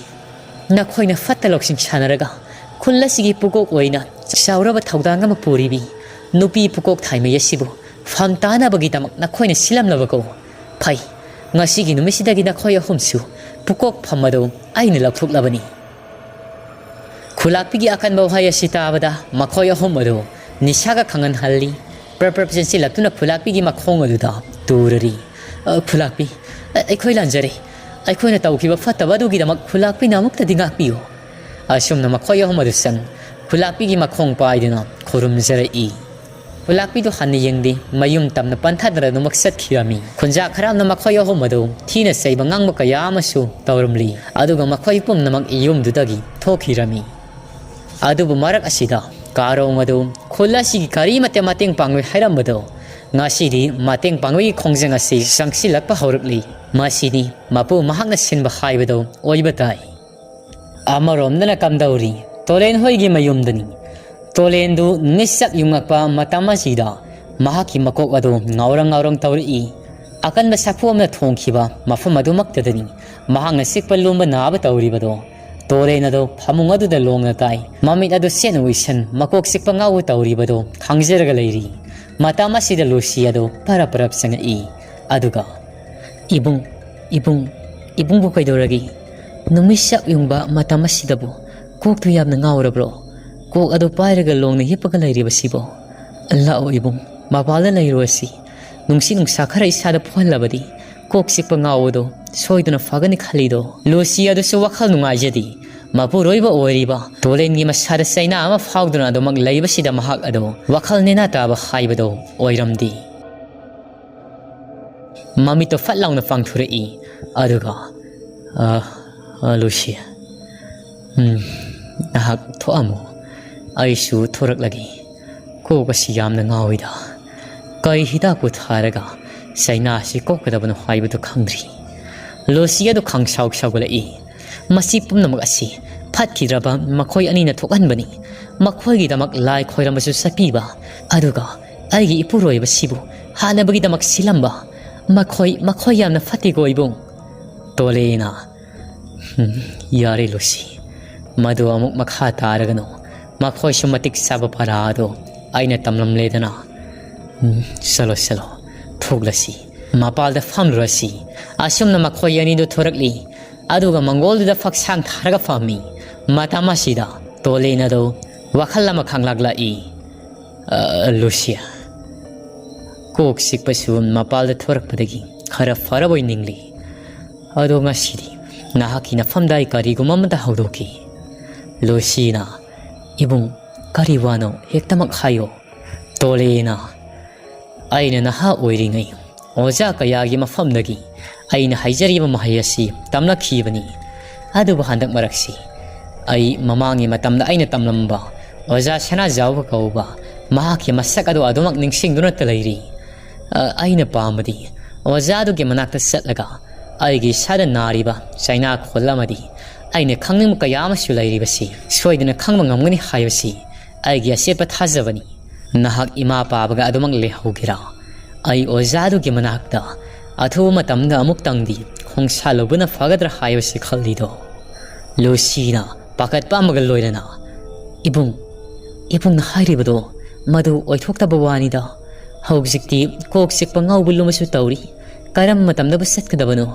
ꯅꯈꯣꯏꯅ ꯐꯠꯇ ꯂꯧꯁꯤꯡ ꯁꯥꯟꯅꯔꯒ ꯈꯨꯜ ꯑꯁꯤꯒꯤ ꯄꯨꯀꯣꯛ ꯑꯣꯏꯅ ꯆꯥꯎꯔꯕ ꯊꯧꯗꯥꯡ ꯑꯃ ꯄꯨꯔꯤꯕꯤ ꯅꯨꯄꯤ ꯄꯨꯀꯣꯛ ꯊꯥꯏꯃꯩ ꯑꯁꯤꯕꯨ ꯐꯝ ꯇꯥꯅꯕꯒꯤꯗꯃꯛ ꯅꯈꯣꯏꯅ ꯁꯤꯜꯂꯝꯂꯕꯀꯣ?" "ꯐꯩ, ꯉꯁꯤꯒꯤ ꯅꯨꯃꯤꯠꯁꯤꯗꯒꯤ ꯅꯈꯣꯏ ꯑꯍꯨꯝꯁꯨ ꯄꯨꯀꯣꯛ ꯐꯝ ꯑꯗꯨ ꯑꯩꯅ ꯂꯧꯊꯣꯛꯂꯕꯅꯤ"꯫ ꯈꯨꯂꯥꯛꯄꯤꯒꯤ ꯑꯀꯟꯕ ꯋꯥꯍꯩ ꯑꯁꯤ ꯇꯥꯕꯗ ꯃꯈꯣꯏ ꯑꯍꯨꯝ ꯑꯗꯨ ꯅꯤꯁꯥꯒ ꯈꯪꯍꯟꯍꯜꯂꯤ꯫ ꯄ꯭ꯔꯞ ꯄ꯭ꯔꯞ ꯆꯦꯟꯁꯤꯜꯂꯛꯇꯨꯅ ꯈꯨꯂꯥꯛꯄꯤꯒꯤ ꯃꯈꯣꯡ ꯑꯗꯨꯗ ꯇꯨꯔꯔꯤ꯫ "ꯑ, ꯈꯨꯂꯥꯛꯄꯤ, ꯑ, ꯑꯩꯈꯣꯏ ꯂꯥꯟꯖꯔꯦ꯫ ꯑꯩꯈꯣꯏꯅ ꯇꯧꯈꯤꯕ ꯐꯠꯇꯕ ꯑꯗꯨꯒꯤꯗꯃꯛ ꯈꯨꯂꯥꯛꯄꯤꯅ ꯑꯃꯨꯛꯇꯗꯤ ꯉꯥꯛꯄꯤꯌꯨ"꯫ ꯑꯁꯨꯝꯅ ꯃꯈꯣꯏ ꯑꯍꯨꯝ ꯑꯗꯨ ꯆꯪ ꯈꯨꯂꯥꯛꯄꯤꯒꯤ ꯃꯈꯣꯡ ꯄꯥꯏꯗꯨꯅ ꯈꯨꯔꯨꯝꯖꯔꯛꯏ꯫ ꯈꯨꯂꯥꯛꯄꯤꯗꯨ ꯍꯟꯅ ꯌꯦꯡꯗꯦ, ꯃꯌꯨꯝ ꯇꯝꯅ ꯄꯟꯊꯗꯅ ꯑꯗꯨꯃꯛ ꯆꯠꯈꯤꯔꯝꯃꯤ꯫ ꯈꯨꯟꯖꯥ ꯈꯔ ꯑꯃꯅ ꯃꯈꯣꯏ ꯑꯍꯨꯝ ꯑꯗꯨ ꯊꯤꯅ ꯆꯩꯕ ꯉꯥꯡꯕ ꯀꯌꯥ ꯑꯃꯁꯨ ꯇꯧꯔꯝꯂꯤ, ꯑꯗꯨꯒ ꯃꯈꯣꯏ ꯄꯨꯝꯅꯃꯛ ꯌꯨꯝꯗꯨꯗꯒꯤ ꯊꯣꯛꯈꯤꯔꯝꯃꯤ꯫ ꯑꯗꯨꯕꯨ ꯃꯔꯛ ꯑꯁꯤꯗ ꯀꯥꯔꯣꯡ ꯑꯗꯨ ꯈꯨꯜ ꯑꯁꯤꯒꯤ ꯀꯔꯤꯃꯠꯇ ꯃꯇꯦꯡ ꯄꯥꯡꯂꯣꯏ ꯍꯥꯏꯔꯝꯕꯗꯣ ꯉꯁꯤꯗꯤ ꯃꯇꯦꯡ ꯄꯥꯡꯕꯒꯤ ꯈꯣꯡꯖꯪ ꯑꯁꯤ ꯆꯪꯁꯤꯜꯂꯛꯄ ꯍꯧꯔꯛꯂꯤ꯫ ꯃꯁꯤꯗꯤ ꯃꯄꯨ ꯃꯍꯥꯛꯅ ꯁꯤꯟꯕ ꯍꯥꯏꯕꯗꯣ ꯑꯣꯏꯕ ꯇꯥꯏ꯫ ꯑꯃꯔꯣꯝꯗꯅ ꯀꯝꯗꯧꯔꯤ? ꯇꯣꯂꯦꯟ ꯍꯣꯏꯒꯤ ꯃꯌꯨꯝꯗꯅꯤ꯫ ꯇꯣꯂꯦꯟꯗꯨ ꯃꯤꯠꯁꯛ ꯌꯨꯡꯉꯛꯄ ꯃꯇꯝ ꯑꯁꯤꯗ ꯃꯍꯥꯛꯀꯤ ꯃꯀꯣꯛ ꯑꯗꯨ ꯉꯥꯎꯔꯪ ꯉꯥꯎꯔꯪ ꯇꯧꯔꯛꯏ꯫ ꯑꯀꯟꯕ ꯁꯥꯐꯨ ꯑꯃꯅ ꯊꯣꯡꯈꯤꯕ ꯃꯐꯝ ꯑꯗꯨꯃꯛꯇꯗꯅꯤ ꯃꯍꯥꯛꯅ ꯆꯤꯛꯄ ꯂꯨꯝꯕ ꯅꯥꯕ ꯇꯧꯔꯤꯕꯗꯣ꯫ ꯇꯣꯂꯦꯟ ꯑꯗꯨ ꯐꯃꯨꯡ ꯑꯗꯨꯗ ꯂꯣꯡꯅ ꯇꯥꯏ꯫ ꯃꯃꯤꯠ ꯑꯗꯨ ꯆꯦꯠꯅ ꯎꯏꯁꯟ, ꯃꯀꯣꯛ ꯆꯤꯛꯄ ꯉꯥꯎꯕ ꯇꯧꯔꯤꯕꯗꯨ ꯈꯪꯖꯔꯒ ꯂꯩꯔꯤ꯫ ꯃꯇꯝ ꯑꯁꯤꯗ ꯂꯨꯁꯤ ꯑꯗꯨ ꯄꯔꯞ ꯄꯔꯞ ꯆꯪꯉꯛꯏ꯫ ꯑꯗꯨꯒ, "ꯏꯕꯨꯡ, ꯏꯕꯨꯡ, ꯏꯕꯨꯡꯕꯨ ꯀꯩꯗꯧꯔꯒꯦ? ꯅꯨꯃꯤꯠꯁꯛ ꯌꯨꯡꯕ ꯃꯇꯝ ꯑꯁꯤꯗꯕꯨ ꯀꯣꯛꯇꯨ ꯌꯥꯝꯅ ꯉꯥꯎꯔꯕ꯭ꯔꯣ? ꯀꯣꯛ ꯑꯗꯨ ꯄꯥꯏꯔꯒ ꯂꯣꯡꯅ ꯍꯤꯞꯄꯒ ꯂꯩꯔꯤꯕꯁꯤꯕꯣ? ꯂꯥꯛꯑꯣ ꯏꯕꯨꯡ, ꯃꯄꯥꯟꯗ ꯂꯩꯔꯨꯔꯁꯤ꯫ ꯅꯨꯡꯁꯤꯠ ꯅꯨꯡꯁꯥ ꯈꯔ ꯏꯁꯥꯗ ꯐꯨꯍꯜꯂꯕꯗꯤ ꯀꯣꯛ ꯆꯤꯛꯄ ꯉꯥꯎꯕꯗꯣ ꯁꯣꯏꯗꯅ ꯐꯒꯅꯤ ꯈꯜꯂꯤꯗꯣ"꯫ ꯂꯨꯁꯤ ꯑꯗꯨꯁꯨ ꯋꯥꯈꯜ ꯅꯨꯡꯉꯥꯏꯖꯗꯦ꯫ ꯃꯄꯨꯔꯣꯏꯕ ꯑꯣꯏꯔꯤꯕ ꯇꯣꯂꯦꯟꯒꯤ ꯃꯁꯥꯗ ꯆꯩꯅꯥ ꯑꯃ ꯐꯥꯎꯗꯨꯅ ꯑꯗꯨꯃꯛ ꯂꯩꯕꯁꯤꯗ ꯃꯍꯥꯛ ꯑꯗꯨ ꯋꯥꯈꯜ ꯅꯦꯅꯥ ꯇꯥꯕ ꯍꯥꯏꯕꯗꯣ ꯑꯣꯏꯔꯝꯗꯦ꯫ ꯃꯃꯤꯠꯇꯣ ꯐꯠ ꯂꯥꯎꯅ ꯄꯥꯡꯊꯣꯔꯛꯏ꯫ ꯑꯗꯨꯒ, "ꯑ, ꯑ, ꯂꯨꯁꯤ, ꯎꯝ, ꯅꯍꯥꯛ ꯊꯣꯛꯑꯝꯃꯣ꯫ ꯑꯩꯁꯨ ꯊꯣꯔꯛꯂꯒꯦ꯫ ꯀꯣꯛ ꯑꯁꯤ ꯌꯥꯝꯅ ꯉꯥꯎꯏꯗ꯫ ꯀꯩ ꯍꯤꯗꯥꯛꯄꯨ ꯊꯥꯔꯒ ꯆꯩꯅꯥꯁꯤ ꯀꯣꯛꯀꯗꯕꯅꯣ ꯍꯥꯏꯕꯗꯨ ꯈꯪꯗ꯭ꯔꯤ"꯫ ꯂꯨꯁꯤ ꯑꯗꯨ ꯈꯪꯁꯥꯎ ꯁꯥꯎꯒꯠꯂꯛꯏ꯫ "ꯃꯁꯤ ꯄꯨꯝꯅꯃꯛ ꯑꯁꯤ ꯐꯠꯈꯤꯗ꯭ꯔꯕ ꯃꯈꯣꯏ ꯑꯅꯤꯅ ꯊꯣꯛꯍꯟꯕꯅꯤ꯫ ꯃꯈꯣꯏꯒꯤꯗꯃꯛ ꯂꯥꯏ ꯈꯣꯏꯔꯝꯕꯁꯨ ꯆꯠꯄꯤꯕ, ꯑꯗꯨꯒ ꯑꯩꯒꯤ ꯏꯄꯨꯔꯣꯏꯕꯁꯤꯕꯨ ꯍꯥꯠꯅꯕꯒꯤꯗꯃꯛ ꯁꯤꯜꯂꯝꯕ꯫ ꯃꯈꯣꯏ, ꯃꯈꯣꯏ ꯌꯥꯝꯅ ꯐꯠꯇꯦꯀꯣ ꯏꯕꯨꯡ"꯫ ꯇꯣꯂꯦꯅ, "ꯍꯨꯝ, ꯌꯥꯔꯦ ꯂꯨꯁꯤ, ꯃꯗꯨ ꯑꯃꯨꯛ ꯃꯈꯥ ꯇꯥꯔꯒꯅꯨ꯫ ꯃꯈꯣꯏꯁꯨ ꯃꯇꯤꯛ ꯆꯥꯕ ꯄꯔꯥ ꯑꯗꯨ ꯑꯩꯅ ꯇꯝꯂꯝꯂꯦꯗꯅ꯫ ꯎꯝ, ꯆꯠꯂꯣ, ꯆꯠꯂꯣ, ꯊꯣꯛꯂꯁꯤ꯫ ꯃꯄꯥꯜꯗ ꯐꯝꯂꯨꯔꯁꯤ꯫ ꯑꯁꯨꯝꯅ ꯃꯈꯣꯏ ꯑꯅꯤꯗꯨ ꯊꯣꯔꯛꯂꯤ꯫ ꯑꯗꯨꯒ ꯃꯪꯒꯣꯜꯗꯨꯗ ꯐꯛꯁꯥꯡ ꯊꯥꯔꯒ ꯐꯝꯃꯤ꯫ ꯃꯇꯝ ꯑꯁꯤꯗ ꯇꯣꯂꯦꯟ ꯑꯗꯨ ꯋꯥꯈꯜ ꯑꯃ ꯈꯪꯂꯛꯂꯛꯏ꯫ "ꯑ, ꯂꯨꯁꯤꯌꯥ, ꯀꯣꯛ ꯆꯤꯛꯄꯁꯨ ꯃꯄꯥꯜꯗ ꯊꯣꯔꯛꯄꯗꯒꯤ ꯈꯔ ꯐꯔꯕꯣꯏ ꯅꯤꯡꯂꯤ꯫ ꯑꯗꯣ ꯉꯁꯤꯗꯤ ꯅꯍꯥꯛꯀꯤ ꯅꯐꯝꯗ ꯑꯩ ꯀꯔꯤꯒꯨꯝꯕ ꯑꯃꯇ ꯍꯧꯗꯣꯛꯀꯦ꯫" ꯂꯨꯁꯤꯅ, "ꯏꯕꯨꯡ, ꯀꯔꯤ ꯋꯥꯅꯣ? ꯍꯦꯛꯇꯃꯛ ꯍꯥꯏꯌꯣ꯫" ꯇꯣꯂꯦꯅ, "ꯑꯩꯅ ꯅꯍꯥ ꯑꯣꯏꯔꯤꯉꯩ ꯑꯣꯖꯥ ꯀꯌꯥꯒꯤ ꯃꯐꯝꯗꯒꯤ ꯑꯩꯅ ꯍꯩꯖꯔꯤꯕ ꯃꯍꯩ ꯑꯁꯤ ꯇꯝꯂꯛꯈꯤꯕꯅꯤ꯫ ꯑꯗꯨꯕꯨ ꯍꯟꯗꯛ ꯃꯔꯛꯁꯤ ꯑꯩ ꯃꯃꯥꯡꯒꯤ ꯃꯇꯝꯗ ꯑꯩꯅ ꯇꯝꯂꯝꯕ ꯑꯣꯖꯥ ꯁꯅꯥꯖꯥꯎꯕ ꯀꯧꯕ ꯃꯍꯥꯛꯀꯤ ꯃꯁꯛ ꯑꯗꯨ ꯑꯗꯨꯃꯛ ꯅꯤꯡꯁꯤꯡꯗꯨꯅꯇ ꯂꯩꯔꯤ꯫ ꯑ, ꯑꯩꯅ ꯄꯥꯝꯕꯗꯤ ꯑꯣꯖꯥ ꯑꯗꯨꯒꯤ ꯃꯅꯥꯛꯇ ꯆꯠꯂꯒ ꯑꯩꯒꯤ ꯏꯁꯥꯗ ꯅꯥꯔꯤꯕ ꯆꯩꯅꯥ ꯈꯣꯜ ꯑꯃꯗꯤ ꯑꯩꯅ ꯈꯪꯅꯤꯡꯕ ꯀꯌꯥ ꯑꯃꯁꯨ ꯂꯩꯔꯤꯕꯁꯤ ꯁꯣꯏꯗꯅ ꯈꯪꯕ ꯉꯝꯒꯅꯤ ꯍꯥꯏꯕꯁꯤ ꯑꯩꯒꯤ ꯑꯆꯦꯠꯄ ꯊꯥꯖꯕꯅꯤ꯫ ꯅꯍꯥꯛ ꯏꯃꯥ ꯄꯥꯕꯒ ꯑꯗꯨꯃꯛ ꯂꯩꯍꯧꯒꯦꯔꯥ? ꯑꯩ ꯑꯣꯖꯥꯗꯨꯒꯤ ꯃꯅꯥꯛꯇ ꯑꯊꯨꯕ ꯃꯇꯝꯗ ꯑꯃꯨꯛꯇꯪꯗꯤ ꯈꯣꯡꯁꯥꯜꯂꯨꯕꯅ ꯐꯒꯗ꯭ꯔꯥ ꯍꯥꯏꯕꯁꯤ ꯈꯜꯂꯤꯗꯣ꯫" ꯂꯨꯁꯤꯅ ꯄꯥꯈꯠꯄ ꯑꯃꯒ ꯂꯣꯏꯅꯅ, "ꯏꯕꯨꯡ, ꯏꯕꯨꯡꯅ ꯍꯥꯏꯔꯤꯕꯗꯣ ꯃꯗꯨ ꯑꯣꯏꯊꯣꯛꯇꯕ ꯋꯥꯅꯤꯗ꯫ ꯍꯧꯖꯤꯛꯇꯤ ꯀꯣꯛ ꯆꯤꯛꯄ ꯉꯥꯎꯕ ꯂꯨꯝꯕꯁꯨ ꯇꯧꯔꯤ꯫ ꯀꯔꯝꯕ ꯃꯇꯝꯗꯕꯨ ꯆꯠꯀꯗꯕꯅꯣ?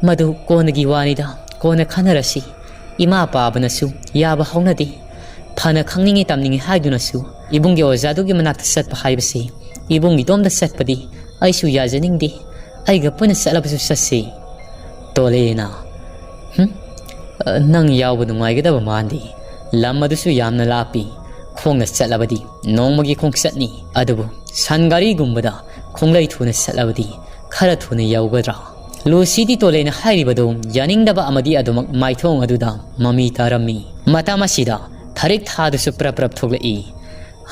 ꯃꯗꯨ ꯀꯣꯟꯅꯒꯤ ꯋꯥꯅꯤꯗ, ꯀꯣꯟꯅ ꯈꯟꯅꯔꯁꯤ꯫ ꯏꯃꯥ ꯄꯥꯕꯅꯁꯨ ꯌꯥꯕ ꯍꯧꯅꯗꯦ꯫ ꯐꯅ ꯈꯪꯅꯤꯡꯉꯤ ꯇꯝꯅꯤꯡꯉꯤ ꯍꯥꯏꯗꯨꯅꯁꯨ ꯏꯕꯨꯡꯒꯤ ꯑꯣꯖꯥꯗꯨꯒꯤ ꯃꯅꯥꯛꯇ ꯆꯠꯄ ꯍꯥꯏꯕꯁꯤ ꯏꯕꯨꯡ ꯏꯇꯣꯝꯗ ꯆꯠꯄꯗꯤ ꯑꯩꯁꯨ ꯌꯥꯖꯅꯤꯡꯗꯦ꯫ ꯑꯩꯒ ꯄꯨꯟꯅ ꯆꯠꯂꯕꯁꯨ ꯆꯠꯁꯤ꯫" ꯇꯣꯂꯦꯅ, "ꯍꯨꯝ? ꯑ, ꯅꯪ ꯌꯥꯎꯕ ꯅꯨꯡꯉꯥꯏꯒꯗꯕ ꯃꯥꯟꯗꯦ꯫ ꯂꯝ ꯑꯗꯨꯁꯨ ꯌꯥꯝꯅ ꯂꯥꯞꯄꯤ꯫ ꯈꯣꯡꯅ ꯆꯠꯂꯕꯗꯤ ꯅꯣꯡꯃꯒꯤ ꯈꯣꯡꯆꯠꯅꯤ꯫ ꯑꯗꯨꯕꯨ ꯁꯟ ꯒꯥꯔꯤꯒꯨꯝꯕꯗ ꯈꯣꯡꯂꯩ ꯊꯨꯅ ꯆꯠꯂꯕꯗꯤ ꯈꯔ ꯊꯨꯅ ꯌꯧꯒꯗ꯭ꯔꯥ?" ꯂꯨꯁꯤꯗꯤ ꯇꯣꯂꯦꯅ ꯍꯥꯏꯔꯤꯕꯗꯨ ꯌꯥꯅꯤꯡꯗꯕ ꯑꯃꯗꯤ ꯑꯗꯨꯃꯛ ꯃꯥꯏꯊꯣꯡ ꯑꯗꯨꯗ ꯃꯃꯤ ꯇꯥꯔꯝꯃꯤ꯫ ꯃꯇꯝ ꯑꯁꯤꯗ ꯊꯥꯔꯤꯛ ꯊꯥꯗꯨꯁꯨ ꯄ꯭ꯔꯞ ꯄ꯭ꯔꯞ ꯊꯣꯛꯂꯛꯏ꯫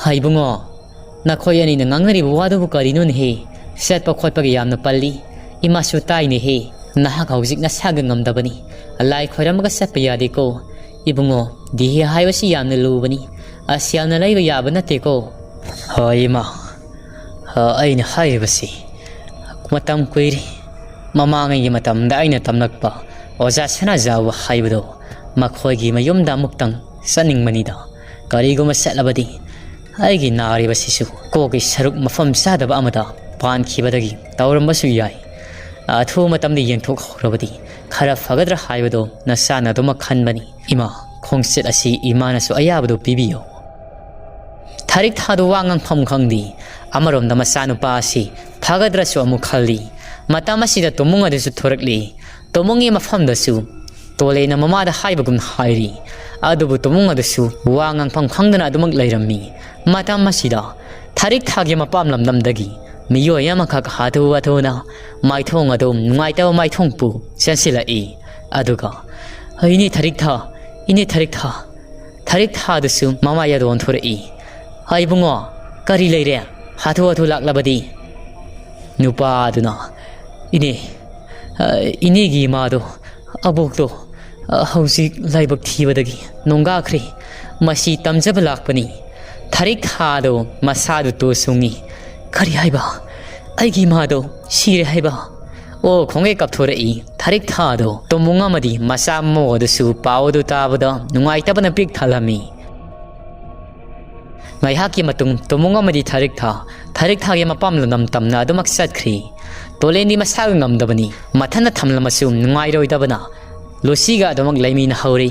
"ꯍꯥꯏ ꯏꯕꯨꯡꯉꯣ, ꯅꯈꯣꯏ ꯑꯅꯤꯅ ꯉꯥꯡꯅꯔꯤꯕ ꯋꯥꯗꯨꯕꯨ ꯀꯔꯤꯅꯣꯅꯦꯍꯦ? ꯆꯠꯄ ꯈꯣꯠꯄꯒ ꯌꯥꯝꯅ ꯄꯜꯂꯤ꯫ ꯏꯃꯥꯁꯨ ꯇꯥꯏꯅꯦꯍꯦ꯫ ꯅꯍꯥꯛ ꯍꯧꯖꯤꯛ ꯅꯁꯥꯒ ꯉꯝꯗꯕꯅꯤ꯫ ꯂꯥꯏ ꯈꯣꯏꯔꯝꯃꯒ ꯆꯠꯄ ꯌꯥꯗꯦꯀꯣ꯫ ꯏꯕꯨꯡꯉꯣ, ꯗꯤꯍꯦ ꯍꯥꯏꯕꯁꯤ ꯌꯥꯝꯅ ꯂꯨꯕꯅꯤ꯫ ꯑꯁ, ꯌꯥꯝꯅ ꯂꯩꯕ ꯌꯥꯕ ꯅꯠꯇꯦꯀꯣ꯫" "ꯍꯣꯏ ꯏꯃꯥ, ꯑ, ꯑꯩꯅ ꯍꯥꯏꯔꯤꯕꯁꯤ ꯃꯇꯝ ꯀꯨꯏꯔꯦ꯫ ꯃꯃꯥꯡꯉꯩꯒꯤ ꯃꯇꯝꯗ ꯑꯩꯅ ꯇꯝꯂꯛꯄ ꯑꯣꯖꯥ ꯁꯅꯥꯖꯥꯎꯕ ꯍꯥꯏꯕꯗꯣ ꯃꯈꯣꯏꯒꯤ ꯃꯌꯨꯝꯗ ꯑꯃꯨꯛꯇꯪ ꯆꯠꯅꯤꯡꯕꯅꯤꯗ꯫ ꯀꯔꯤꯒꯨꯝꯕ ꯆꯠꯂꯕꯗꯤ ꯑꯩꯒꯤ ꯅꯥꯔꯤꯕꯁꯤꯁꯨ ꯀꯣꯛꯀꯤ ꯁꯔꯨꯛ ꯃꯐꯝ ꯆꯥꯗꯕ ꯑꯃꯗ ꯄꯥꯟꯈꯤꯕꯗꯒꯤ ꯇꯧꯔꯝꯕꯁꯨ ꯌꯥꯏ꯫ ꯑꯊꯨꯕ ꯃꯇꯝꯗ ꯌꯦꯡꯊꯣꯛꯍꯧꯔꯕꯗꯤ ꯈꯔ ꯐꯒꯗ꯭ꯔꯥ ꯍꯥꯏꯕꯗꯣ ꯅꯁꯥꯅ ꯑꯗꯨꯃꯛ ꯈꯟꯕꯅꯤ꯫ ꯏꯃꯥ, ꯈꯣꯡꯆꯠ ꯑꯁꯤ ꯏꯃꯥꯅꯁꯨ ꯑꯌꯥꯕꯗꯨ ꯄꯤꯕꯤꯌꯨ꯫ ꯊꯔꯤꯛ ꯊꯥꯗꯨ ꯋꯥ ꯉꯥꯡꯐꯝ ꯈꯪꯗꯦ꯫ ꯑꯃꯔꯣꯝꯗ ꯃꯆꯥꯅꯨꯄꯥ ꯑꯁꯤ ꯐꯒꯗ꯭ꯔꯁꯨ ꯑꯃꯨꯛ ꯈꯜꯂꯤ꯫ ꯃꯇꯝ ꯑꯁꯤꯗ ꯇꯣꯃꯨꯡ ꯑꯗꯨꯁꯨ ꯊꯣꯔꯛꯂꯤ꯫ ꯇꯣꯃꯨꯡꯒꯤ ꯃꯐꯝꯗꯁꯨ ꯇꯣꯂꯦꯅ ꯃꯃꯥꯗ ꯍꯥꯏꯕꯒꯨꯝ ꯍꯥꯏꯔꯤ꯫ ꯑꯗꯨꯕꯨ ꯇꯣꯃꯨꯡ ꯑꯗꯨꯁꯨ ꯋꯥ ꯉꯥꯡꯐꯝ ꯈꯪꯗꯅ ꯑꯗꯨꯃꯛ ꯂꯩꯔꯝꯃꯤ꯫ ꯃꯇꯝ ꯑꯁꯤꯗ ꯊꯔꯤꯛ ꯊꯥꯒꯤ ꯃꯄꯥꯝ ꯂꯝꯗꯝꯗꯒꯤ ꯃꯤꯑꯣꯏ ꯑꯃꯈꯛ ꯍꯥꯊꯨ ꯍꯥꯊꯨꯅ ꯃꯥꯏꯊꯣꯡ ꯑꯗꯨ ꯅꯨꯡꯉꯥꯏꯇꯕ ꯃꯥꯏꯊꯣꯡ ꯄꯨ ꯆꯦꯟꯁꯤꯜꯂꯛꯏ꯫ ꯑꯗꯨꯒ, "ꯏꯅꯦ ꯊꯔꯤꯛ ꯊꯥ, ꯏꯅꯦ ꯊꯔꯤꯛ ꯊꯥ!" ꯊꯔꯤꯛ ꯊꯥꯗꯨꯁꯨ ꯃꯃꯥꯏ ꯑꯗꯨ ꯑꯣꯟꯊꯣꯔꯛꯏ꯫ "ꯍꯥ ꯏꯕꯨꯡꯉꯣ, ꯀꯔꯤ ꯂꯩꯔꯦ? ꯍꯥꯊꯨ ꯍꯥꯊꯨ ꯂꯥꯛꯂꯕꯗꯤ?" ꯅꯨꯄꯥ ꯑꯗꯨꯅ, "ꯏꯅꯦ, ꯑ, ꯏꯅꯦꯒꯤ ꯏꯃꯥꯗꯣ, ꯑꯕꯣꯛꯇꯣ, ꯑ, ꯍꯧꯖꯤꯛ ꯂꯥꯏꯕꯛ ꯊꯤꯕꯗꯒꯤ ꯅꯣꯡꯒꯥꯈ꯭ꯔꯦ꯫ ꯃꯁꯤ ꯇꯝꯖꯕ ꯂꯥꯛꯄꯅꯤ꯫" ꯊꯔꯤꯛ ꯊꯥꯗꯣ ꯃꯁꯥꯗꯨ ꯇꯣ ꯁꯨꯡꯉꯤ꯫ "ꯀꯔꯤ ꯍꯥꯏꯕ? ꯑꯩꯒꯤ ꯏꯃꯥꯗꯣ ꯁꯤꯔꯦ ꯍꯥꯏꯕ?" ꯑꯣ ꯈꯣꯡꯉꯩ ꯀꯥꯞꯊꯣꯔꯛꯏ꯫ ꯊꯔꯤꯛ ꯊꯥꯗꯣ ꯇꯣꯃꯨꯡ ꯑꯃꯗꯤ ꯃꯆꯥ ꯃꯃꯧ ꯑꯗꯨꯁꯨ ꯄꯥꯎ ꯑꯗꯨ ꯇꯥꯕꯗ ꯅꯨꯡꯉꯥꯏꯇꯕꯅ ꯄꯤꯛ ꯊꯜꯂꯝꯃꯤ꯫ ꯉꯥꯏꯍꯥꯛꯀꯤ ꯃꯇꯨꯡ ꯇꯣꯃꯨꯡ ꯑꯃꯗꯤ ꯊꯔꯤꯛ ꯊꯥ, ꯊꯔꯤꯛ ꯊꯥꯒꯤ ꯃꯄꯥꯝ ꯂꯝꯗꯝ ꯇꯝꯅ ꯑꯗꯨꯃꯛ ꯆꯠꯈ꯭ꯔꯤ꯫ ꯇꯣꯂꯦꯟꯗꯤ ꯃꯁꯥꯒ ꯉꯝꯗꯕꯅꯤ꯫ ꯃꯊꯟꯇ ꯊꯝꯂꯝꯃꯁꯨ ꯅꯨꯡꯉꯥꯏꯔꯣꯏꯗꯕꯅ ꯂꯨꯁꯤꯒ ꯑꯗꯨꯃꯛ ꯂꯩꯃꯤꯟꯅꯍꯧꯔꯤ꯫